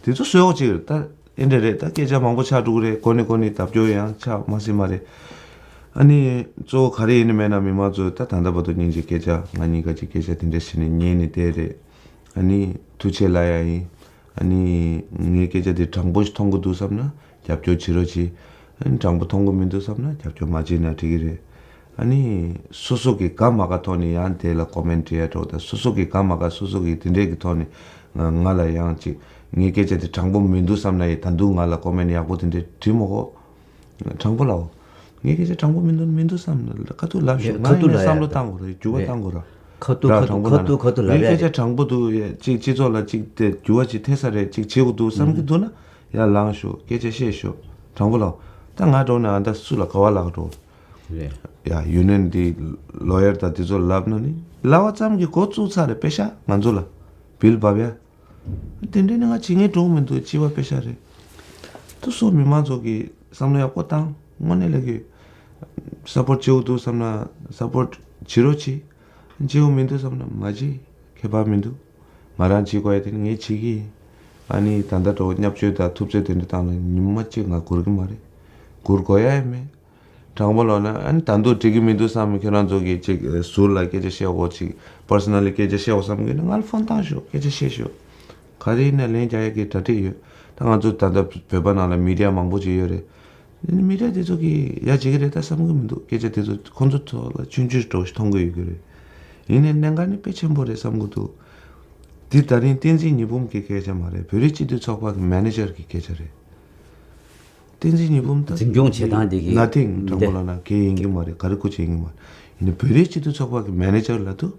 དེ་ཚོ་བཟོས་ཡོད་ཅིག་རེད་ད། ཨེ་འདྲ་རེད་ད། སྐད་ཆ་མང་པོ་ཆགས་འགྲོ་གི་རེད། དགོས་ནི་དགོས་ནི་རྒྱབ་སྐྱོར་ཡང་ཆགས་མ་སྲིད་མ་རེད། ཨ་ནི་གཙོ་བོ་ག་རེ་ཡིན་ནི་མེད་ན་མི་མང་ཚོས་ད་ད་ལྟ་བར་དུ་སྙིང་རྗེ་སྐད་ཆ་ང་གཉིས་ཀ་ཅིག་སྐད་ཆ་དེ་འདྲ་བྱས་ནས་ཉན་ནས་བསྡད་རེད། ཨ་ནི་ཐུགས་རྗེ་ཆེ་ལབ་ཡ་ཡིན། ཨ་ནི་ངའི་སྐད་ཆ་དེ་དྲང་པོ་ཞིག་མཐོང་གི་འདུག་བསམ་ན་རྒྱབ་སྐྱོར་བྱེད་རོགས་གྱིས། ཨ་ནི་དྲང་པོ་མཐོང་གི་མི་འདུག་བསམ་ན་རྒྱབ་སྐྱོར་མ་བྱེད་ན་འགྲིག་གི་རེད། ཨ་ནི་སོ་སོ་གི་དགའ་མ་དགའ་ཐོག་ནས་ཡང་དེ་ལ་ཀོ་མེན་ཊི་བྲིས་ཡ་འགྲོ་དང་། སོ་སོ་གི་དགའ་མ་དགའ་སོ་སོ་གི་དེ་འདྲས་ཀྱི་ཐོག་ནས་ང་ང་ལ་ཡང་ཅིག་ངའི་སྐད་ཆ་དེ་དྲང་པོ་མི་འདུག་བསམ་ན་ཡང་ད་དུང་ང་ལ་ཀོ་མེན་ཊི་ཡག་པོ་དེ་འདྲས་བྲིས་མ་དགོས། དྲང་པོ་ལབ། ངའི་སྐད་ཆ་དྲང་པོ་མི་འདུག་མི་འདུག་བསམ་ན་ཁ་ཐུག་ལབ་ཤོག། ཁ་ཐུག་ང་ཡིན་ན་ལབ་ཡ་བསམ་བློ་ད། བཏང་དགོས་རེད། འགྱུར་བ་རེད། བཏང་དགོས་ར། ཁ་ཐུག་ར་ཁ་ཐུག་དྲང་པོ་ཁ་ལབ་ཐུག་ཡ། ཁ་ཐུག་ལབ་ངའི་ཡ་སྐད་ཆ་རེད། དྲང་པོ་འདུག་ཡ། ཅིག་སྤྱི་ཚོགས་ལ་ཅིག་དེ་འགྱུར་བ་ཅིག་ཐེབས་ས་རེད། ཅིག་བྱེད་དགོས་འདུག་བསམ་གྱི་འདུག་ན་ཡར་ལངས་ཤོག། སྐད་ཆ་བཤད་ཤོག། དྲང་པོ་ལབ། ད་ང་འགྲོ་ན་ཨ་ད་སུ་ལ་ག་བ་ལབ་འགྲོ། རེད། ཡ་ཡུ་ནི་ཡན་འདི་ལོ་ཡར་དང་དེ་ཚོ་ལབ་ན་ནི་ལབ་པ་ཙམ་གྱིས་འགོ་བཙུགས་ཚར་རེད། པེ་ཤ་ང་ཚོ་ལ་བིལ་འབབ་ཡ། དེ་འདྲས་ནི་ང་བྱེད་ངེས་འགྲོ་གི་མི་འདུག། སྤྱི་པ་པེ་ཤ་རེད། ཏུ་སོ་མི་མང་ཚོ་གི་བསམ་བློ་ཡག་པོ་བཏང་། དངོས་གནས་ལ་གི་སཔོར་ཊི་བྱེད་དགོས་འདུག་བསམ་ན་སཔོར་ཊི་བྱེད་རོགས་གྱིས། བྱེད་དགོས་མི་འདུག་བསམ་ན་མ་བྱེད། ཁྱད་པར་མི་འདུག། ང་རང་བྱེད་དགོས་ཡ་དེ་ནི་ངས་བྱེད་ཀྱི་ཡིན། ཨ་ནི་ད་ལྟ་འགྲོ་བརྙས་བཅོས་དང་ཐུབ་ཚོད་དེ་འདྲ་བཏང་ན་ཉི་མ་གཅིག་ང་སྒུར་གི་མ་རེད། སྒུར་དགོས་ཡ་ཡང་མེད། དྲང་པོ་ལབ་ན་ཨ་ནི་ད་དུང་འགྲིག་གི་མི་འདུག་བསམ། ཁྱེད་རང་ཚོ་གིས་ཅིག་ཟུར་ལ་སྐད་ཆ་བཤད་དགོས། ཅིག་པར་སོ་ནལ་ལི་སྐད་ཆ་བཤད་དགོས་བསམ་གི་ན་ང་ལ་ཕོན་བཏང་ཤོག། སྐད་ཆ་བཤད་ཤོག། ག་རེ་ཡིན་ན་ལན་རྒྱག་ཡ་གི་གྲ་སྒྲིག་ཡོད། ད་ང་ཚོ་ད་ལྟ་བོད་པ་ནང་ལ་མི་ཌི་ཡ་མང་པོ་ཅིག་ཡོད་རེད། མི་ཌི་ཡ་དེ་ཚོ་གིས་ཡ་བྱེད་ཀྱི་རེད་ད་བསམ་གི་མི་འདུག། སྐད་ཆ་དེ་ཚོ་ཁོང་ཚོ་ཐོག་ལ་ཆུང་ཆུང་འདྲ་བོ་ཞིག་མཐོང་གི་ཡོད་ཀྱི་རེད། ཡིན་ནའི་གནད་འགག་ནི་དཔེ་ཆེན་པོ་རེད་བསམ་གི་འདུག། འདི་ད་རིང་བསྟན་འཛིན་ཉི་འབུམ་གྱི་སྐད་ཆ་མ་རེད། བོད་རིགས་སྤྱི་མཐུན་ཚོགས་པ་གི་མེ་ནེ་ཇར་གྱི་སྐད་ཆ་རེད། བསྟན་འཛིན་ཉི་འབུམ་ད་འཛིན་སྐྱོང་བྱེད་སྟངས་དེ་གི་ན་ཐིང་། དྲང་པོ་ལབ་ན་གལ་ཡིན་གྱི་མ་རེད། ག་རེ་ཁུ་ཅིག་ཡིན་གྱི་མ་རེད། ཡིན་ནའི་བོད་རིགས་སྤྱི་མཐུན་ཚོགས་པ་གི་མེ་ནེ་ཇར་ལབ་དུས་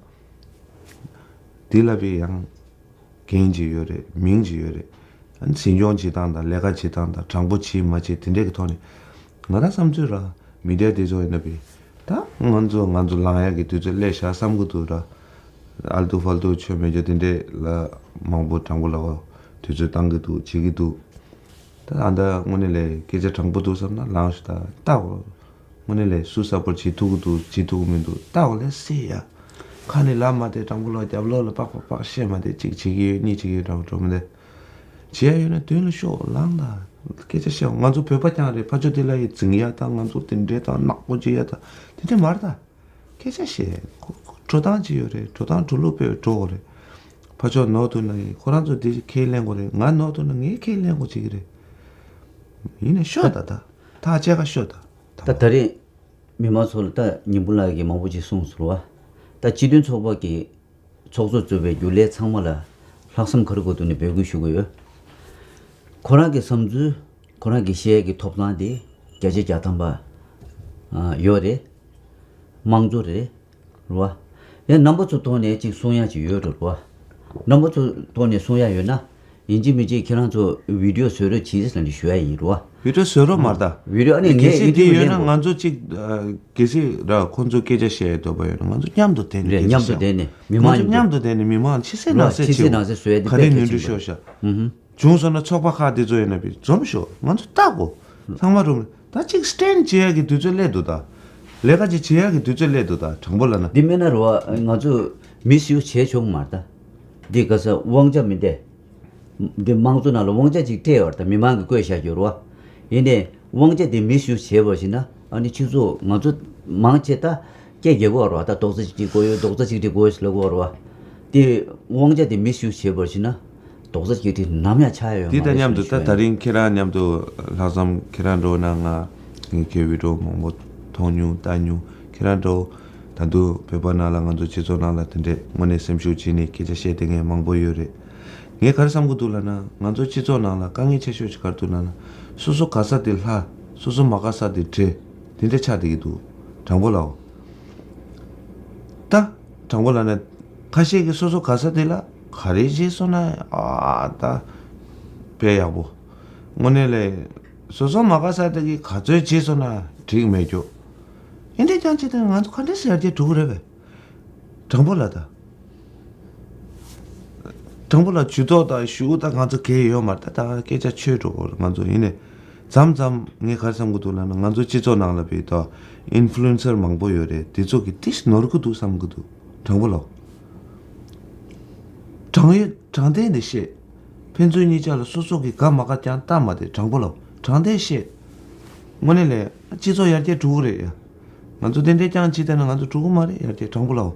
འདི་ལ་བའི་ཡང་འགན་ཅིག་ཡོད་རེད། མིང་ཅིག་ཡོད་རེད། ཨ་ནི་འཛིན་སྐྱོང་བྱེད་སྟངས་དང་ལས་ཀ་བྱེད་སྟངས་དང་དྲང་པོ་བྱེད་མ་བྱེད་དེ་འདྲས་ཀྱི་ཐོག་ནས་ང་རང་བསམ་ཚུལ་ར། མི་ཌི་ཡ་དེ་ཚོ་ཡིན་ན་བི་ད་ང་ཚོ་ང་ཚོ་ལངས་ཡག་གི་དུས་ཚོད་སླེབས་ཤག་བསམ་གྱི་འདུག་ར། ཨལ་ཏུ་ཧྥལ་ཏུ་ཆོ་མེད་རྒྱུ་དེ་འདྲས་ལ་མང་པོ་དྲང་པོ་ལབ་པ་དུས་ཚོད་བཏང་གི་འདུག། བྱེད་ཀྱི་འདུག། ད་ཨ་ད་དངོས་གནས་ལས་སྐད་ཆ་དྲང་པོ་འདུག་བསམ་ན་ལངས་ཤོག། ད་ལྟ་གོ། དངོས་གནས་ལས་སུ་སཔོར་བྱེད་ཐུབ་ཀྱི་འདུག། བྱེད་ཐུབ་ཀྱི་མི་འདུག། ལྟ་གོ་ལས་སྲིད་ཡ། ཁ་ནས་ལབ་མ་བསྡད། དྲང་པོ་ལབ། རྒྱབ་ལོགས་ལ་པག་པག་པག་བཤད་མ་བསྡད། གཅིག་བྱེད་ཀྱི་ཡོད། གཉིས་བྱེད་ཀྱི་ཡོད། དྲང་པོ་མི་བསྡད། བྱེད་ཡ་ཡོད་ན་མདུན་ལ་ཤོག། ལངས་དང་། སྐད་ཆ་བཤད། ང་ཚོ་བོད་པ་རྐྱང་རེད། ཕར་ཕྱོགས་དེ་ལ་ཡི་འཛིང་ཡ་དང་ང་ཚོ་དེ་འདྲས་དང་ནག་པོ་བྱེད་ཡ་དང་དེ་འདྲས་མ་རེད་ད། སྐད་ཆ་བཤད། ཁོ་ཁོ་འགྲོ་སྟངས་ཅིག་ཡོད་རེད། འགྲོ་སྟངས་འགྲོ་ལུགས་དཔེ་འགྲོ་དགོས་རེད། ཕར་ཕྱོགས་ནོར་འདུག་ན་ཡི་ཁོ་རང་ཚོ་དེ་ཁས་ལེན་དགོས་རེད། ང་ནོར་འདུག་ན་ངས་ཁས་ལེན་དགོས་བྱེད་ཀྱི་རེད། ཡིན་ནའི་ཤོད་ད། ད་ཐག་བཅད་ག་ཤོད་ད། ད་ད་རེས་མི་མང་ཚོ་ལ་ད་ཉིན་བུ་ལགས་ཀྱིས་མང་པོ་ཅིག་གསུངས་སོང་བ། ད་སྤྱི་མཐུན་ཚོགས་པ་གི་ཚོགས་གཙོ་གཙོས་པའི་རྒྱུན་ལས་ཚང་མ་ལ་ལྷག་བསམ་དཀར་པོའི་ཐོག་ནས་འབོད་སྐུལ་ཞུ་གི་ཡོད། ཁོ་རང་གི་བསམ་ཚུལ། ཁོ་རང་གི་བཤད་ཡས་ཀྱི་ཐོབ་ཐང་དེ་བརྒྱ་ཆ་བརྒྱ་ཐམ་པ་ཨ་ཡོད་རེད། དམངས་གཙོ་རེད། རེད་བ། ཡང་རྣམ་པ་ཚོ་ཐོག་ནས་ཅིག་གསུང་ཡ་ཅིག་ཡོད་རེད་བ། རྣམ་པ་ཚོ་ཐོག་ནས་གསུང་ཡ་ཡོད་ན། ཡིན་གཅིག་མིན་གཅིག་ཁྱེད་རང་ཚོ་བི་ཌི་ཡོ་བཟོ་རོགས་གྱིས་ཟེར་ནས་ཞུ་ཡ་ཡིན་རེད་བ། བི་ཌི་ཡོ་བཟོ་རོགས་མ་རེད་ད། བི་ཌི་ཡོ་ཨ་ནི་གལ་ངས་སྲིད་ཡིན་དེ་དུས་ཡོད་ན་ལེན་ང་དགོས། ཚོ་གཅིག་ཨ། གལ་སྲིད་ར་ཁོང་ཚོ་སྐད་ཆ་བཤད་ཡ་འདོད་པ་ཡོད་ན་ང་ཚོ་མཉམ་དུ་བསྡད་ནས་རེད། སྐད་ཆ་མཉམ་དུ་བཤད། བསྡད་ནས་མི་ང་མང་ཚོ་ཡོང་མཉམ་དུ་བསྡད་ནས་མི་མང་ཕྱི་གསལ་རེད་བ། ནང་གསལ་ཕྱི་གསལ་བྱེད། ནང་གསལ་བཟོ་ཡ་དེ་ག་དཔེ་རེ་གལ་ནོར་ཆེན་འགྲོ་པོ་ཤོར་ཤག། ཨུ་ཧུ། བྱུང་སོང་ན་ཚོགས་པ་ཁག་དེ་ཚོ་ཡིན་ན་བི་འཛོམས་ཤོག། ང་ཚོ་ལྟ་དགོས། ཚང་མ་རུ་ད་ཅིག་སི་ཊེན་ཌི་བྱེད་ཡག་གི་དུས་ཚོད་སླེབས་འདུག་ད། ལས་ཀ་ཅིག་བྱེད་ཡག་གི་དུས་ཚོད་སླེབས་འདུག་ད། དྲང་པོ་ལབ་ན། འདི་མེད་ན་རེད་བ། ང་ཚོ་མིས་ཡུ་སི་བྱས་ཆོག་གི་མ་རེད་ད། འདི་ག་ས་དབང་ཆ་མི་འདེ། འདི་དམངས་གཙོ་ནང་ལ་དབང་ཆ་ཅིག་སྤྲད་ཡོད་རེད་ད། མི་མང་གིས་བསྐོས་བཞག་རྒྱུ་རེད་བ། ཡིན་ནའི་དབང་ཆ་དེ་མིས་ཡུ་སི་བྱས་པ་ཞིག་ན་ཨ་ནི་སྤྱི་ཚོགས་ང་ཚོ་ མང་ཆེ་ད་སྐད་རྒྱག་གི་ཡོད་རེད་བ། ད་རྡོག་རྩ་གཅིག་སྒྲིལ་དགོས་ཡོད། རྡོག་རྩ་གཅིག་སྒྲིལ་དགོས་ཡོད་ཟེར་ལབ་ཀྱི་ཡོད་རེད་བ། དེ་དབང་ཆ་དེ་མི་སི་ཡུ་སི་བྱེད་པར་བྱེད་ན་རྡོག་རྩ་གཅིག་སྒྲིལ་ནམ་ཡང་ཆགས་ཡོད་མ་རེད་ཞུ་ཞུ་ཡ་ཡིན། དེ་ལྟར་མཉམ་དུ་ད་དེ་རིང་ཁྱེད་རང་མཉམ་དུ་ལྷག་བསམ་ཁྱེད་རང་འདྲ་བོ་ན་ང་ངས་ཁྱེད་བི་ཌི་ཡོ་མང་པོ་མཐོང་མྱོང་ལྟ་མྱོང་། ཁྱེད་རང་འདྲ་བོ་ད་དུང་བོད་པ་ནང་ལ་ང་ཚོ་སྤྱི་ཚོགས་ནང་ལ་དེ་འདྲས་དངོས་གནས་སེམས་ཤུགས་བྱས་ནས་སྐད་ཆ་བཤད་བསྡད་མཁན་མང་པོ་ཡོད་རེད། ངས་ག་རེ་བསམ་གྱི་འདུག་ལབ་ན། ང་ཚོ་སྤྱི་ཚོགས་ནང་ལ་དཀའ་ངལ་ཆེ་ཤོས་ཅིག་ག་རེ་འདུག་ལབ་ན། སོ་སོ་དགའ་ས་དེ་ལྷ། སོ་སོ་མ་དགའ་ས་དེ་བྲེ། དེ་འདྲ་ཆགས་བསྡད་ཀྱི་འདུག་དྲང་པོ་ལབ། ད་དྲང་པོ་ལབ་ན། ཁ་ཤས་ཀྱིས་སོ་སོ་དགའ་ས་དེ་ལ་ག་རེ་བྱས་སོང་ན་ཨ་ད་དཔེ་ཡག་པོ། དངོས་གནས་ལས་སོ་སོ་མ་དགའ་ས་དེ་གིས་ག་ཚོད་བྱས་སོང་ན་འགྲིག་མེད་རྒྱུ། ཨེ་འདྲ་རྐྱང་བྱས་ཏེ་ང་ཚོ་ག་འདྲ་སེ་ཡར་རྒྱས་འགྲོ་གི་རེད་པས། དྲང་པོ་ལབ་ད། དྲང་པོ་ལབ། ཇུས་གཏོགས་དང་ཞུ་དང་ང་ཚོ་གལ་ཡོད་མ་རེད། ད་ད་སྐད་ཆ་ཆོད་འགྲོ་གི་རེད། ང་ཚོ་ཡིན་ནས་མཚམས་མཚམས་ངས་ག་རེ་བསམ་གྱི་འདུག་ལབ་ན། ང་ཚོ་སྤྱི་ཚོགས་ནང་ལ་བྱས་ད་ཨིན་ཕུ་ལུ་ཨེན་སར་མང་པོ་ཡོད་རེད། དེ་ཚོ་གིས་ཏིས་ནོར་གྱི་འདུག་བསམ་གྱི་འདུག་དྲང་པོ་ལབ། དྲང་ཡོད་དྲང་བདེན་དེ་བཤད། ཕན་ཚུན་གཉིས་ཆ་ལ་སོ་སོ་གི་དགའ་མ་དགའ་རྐྱང་བལྟ་མ་བསྡད། དྲང་པོ་ལབ། དྲང་བདེན་བཤད། དངོས་གནས་ལས་སྤྱི་ཚོགས་ཡར་རྒྱས་འགྲོ་གི་རེད་ཡ། ང་ཚོ་དེ་འདྲས་རྐྱང་བྱས་བསྡད་ན་ང་ཚོ་འགྲོ་གི་མ་རེད། ཡར་རྒྱས་དྲང་པོ་ལབ།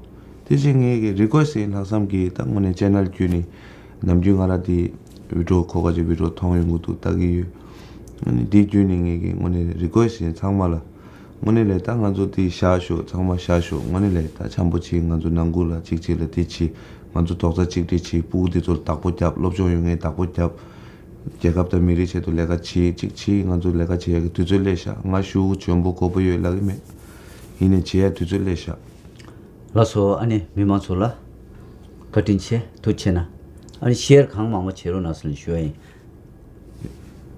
དེ་བཞིན་ངས་ཀྱི་རི་ཀོ་ཨེ་སི་ཡིན། ལྷག་བསམ་གྱིས་ད་དངོས་གནས་ཅེ་ནལ་བརྒྱུད་ནས་ནམ་རྒྱུན་ང་རང་དེ་བི་ཌི་ཡོ་ཁོ་ག་ཅིག་བི་ཌི་ཡོ་མཐོང་ཡོང་གི་འདུག་ལྟ་གི་ཡོད། ཨ་ནི་དེ་བརྒྱུད་ནས་ངས་ཀྱི་དངོས་གནས་རི་ཀོ་ཨེ་སི་ཡིན་ཚང་མ་ལ། དངོས་གནས་ལས་ད་ང་ཚོ་དེ་བཞག་ཤོག་ཚང་མ་བཞག་ཤོག་དངོས་གནས་ལས་ད་འཆམ་པོ་བྱེད། ང་ཚོ་ནང་ཁུལ་ལ་གཅིག་གཅིག་ལ་དེ་བྱེད། ང་ཚོ་རྡོག་རྩ་གཅིག་སྒྲིལ་བྱེད། སྤུ་གུ་དེ་ཚོར་བདག་པོ་རྒྱབ། སློབ་སྦྱོང་ཡོང་མཁན་བདག་པོ་རྒྱབ། རྒྱལ་ཁབ་དང་མི་རིགས་ཆེད་དུ་ལས་ཀ་བྱེད། གཅིག་བྱེད། ང་ཚོ་ལས་ཀ་བྱེད་ཡག་གི་དུས་ཚོད་སླེབས་ཤག་ང་ཞུ་འཇོན་པོ་གོ་པོ་ཡོད་ལབ་ཀྱི་མེད། ཡིན་ནའི་བྱེད་ཡག་དུས་ཚོད་སླེབས་ཤག་ལགས་སོ། ཨ་ནི་མི་མང་ཚོ་ལ་བཀའ་དྲིན་ཆེ། ཐུགས་རྗེ་གནང་། ཨ་ནི་ཤེར་གང་མང་མང་བྱེད་རོགས་གནང་ཟེར་ནས་ཞུ་བ་ཡིན།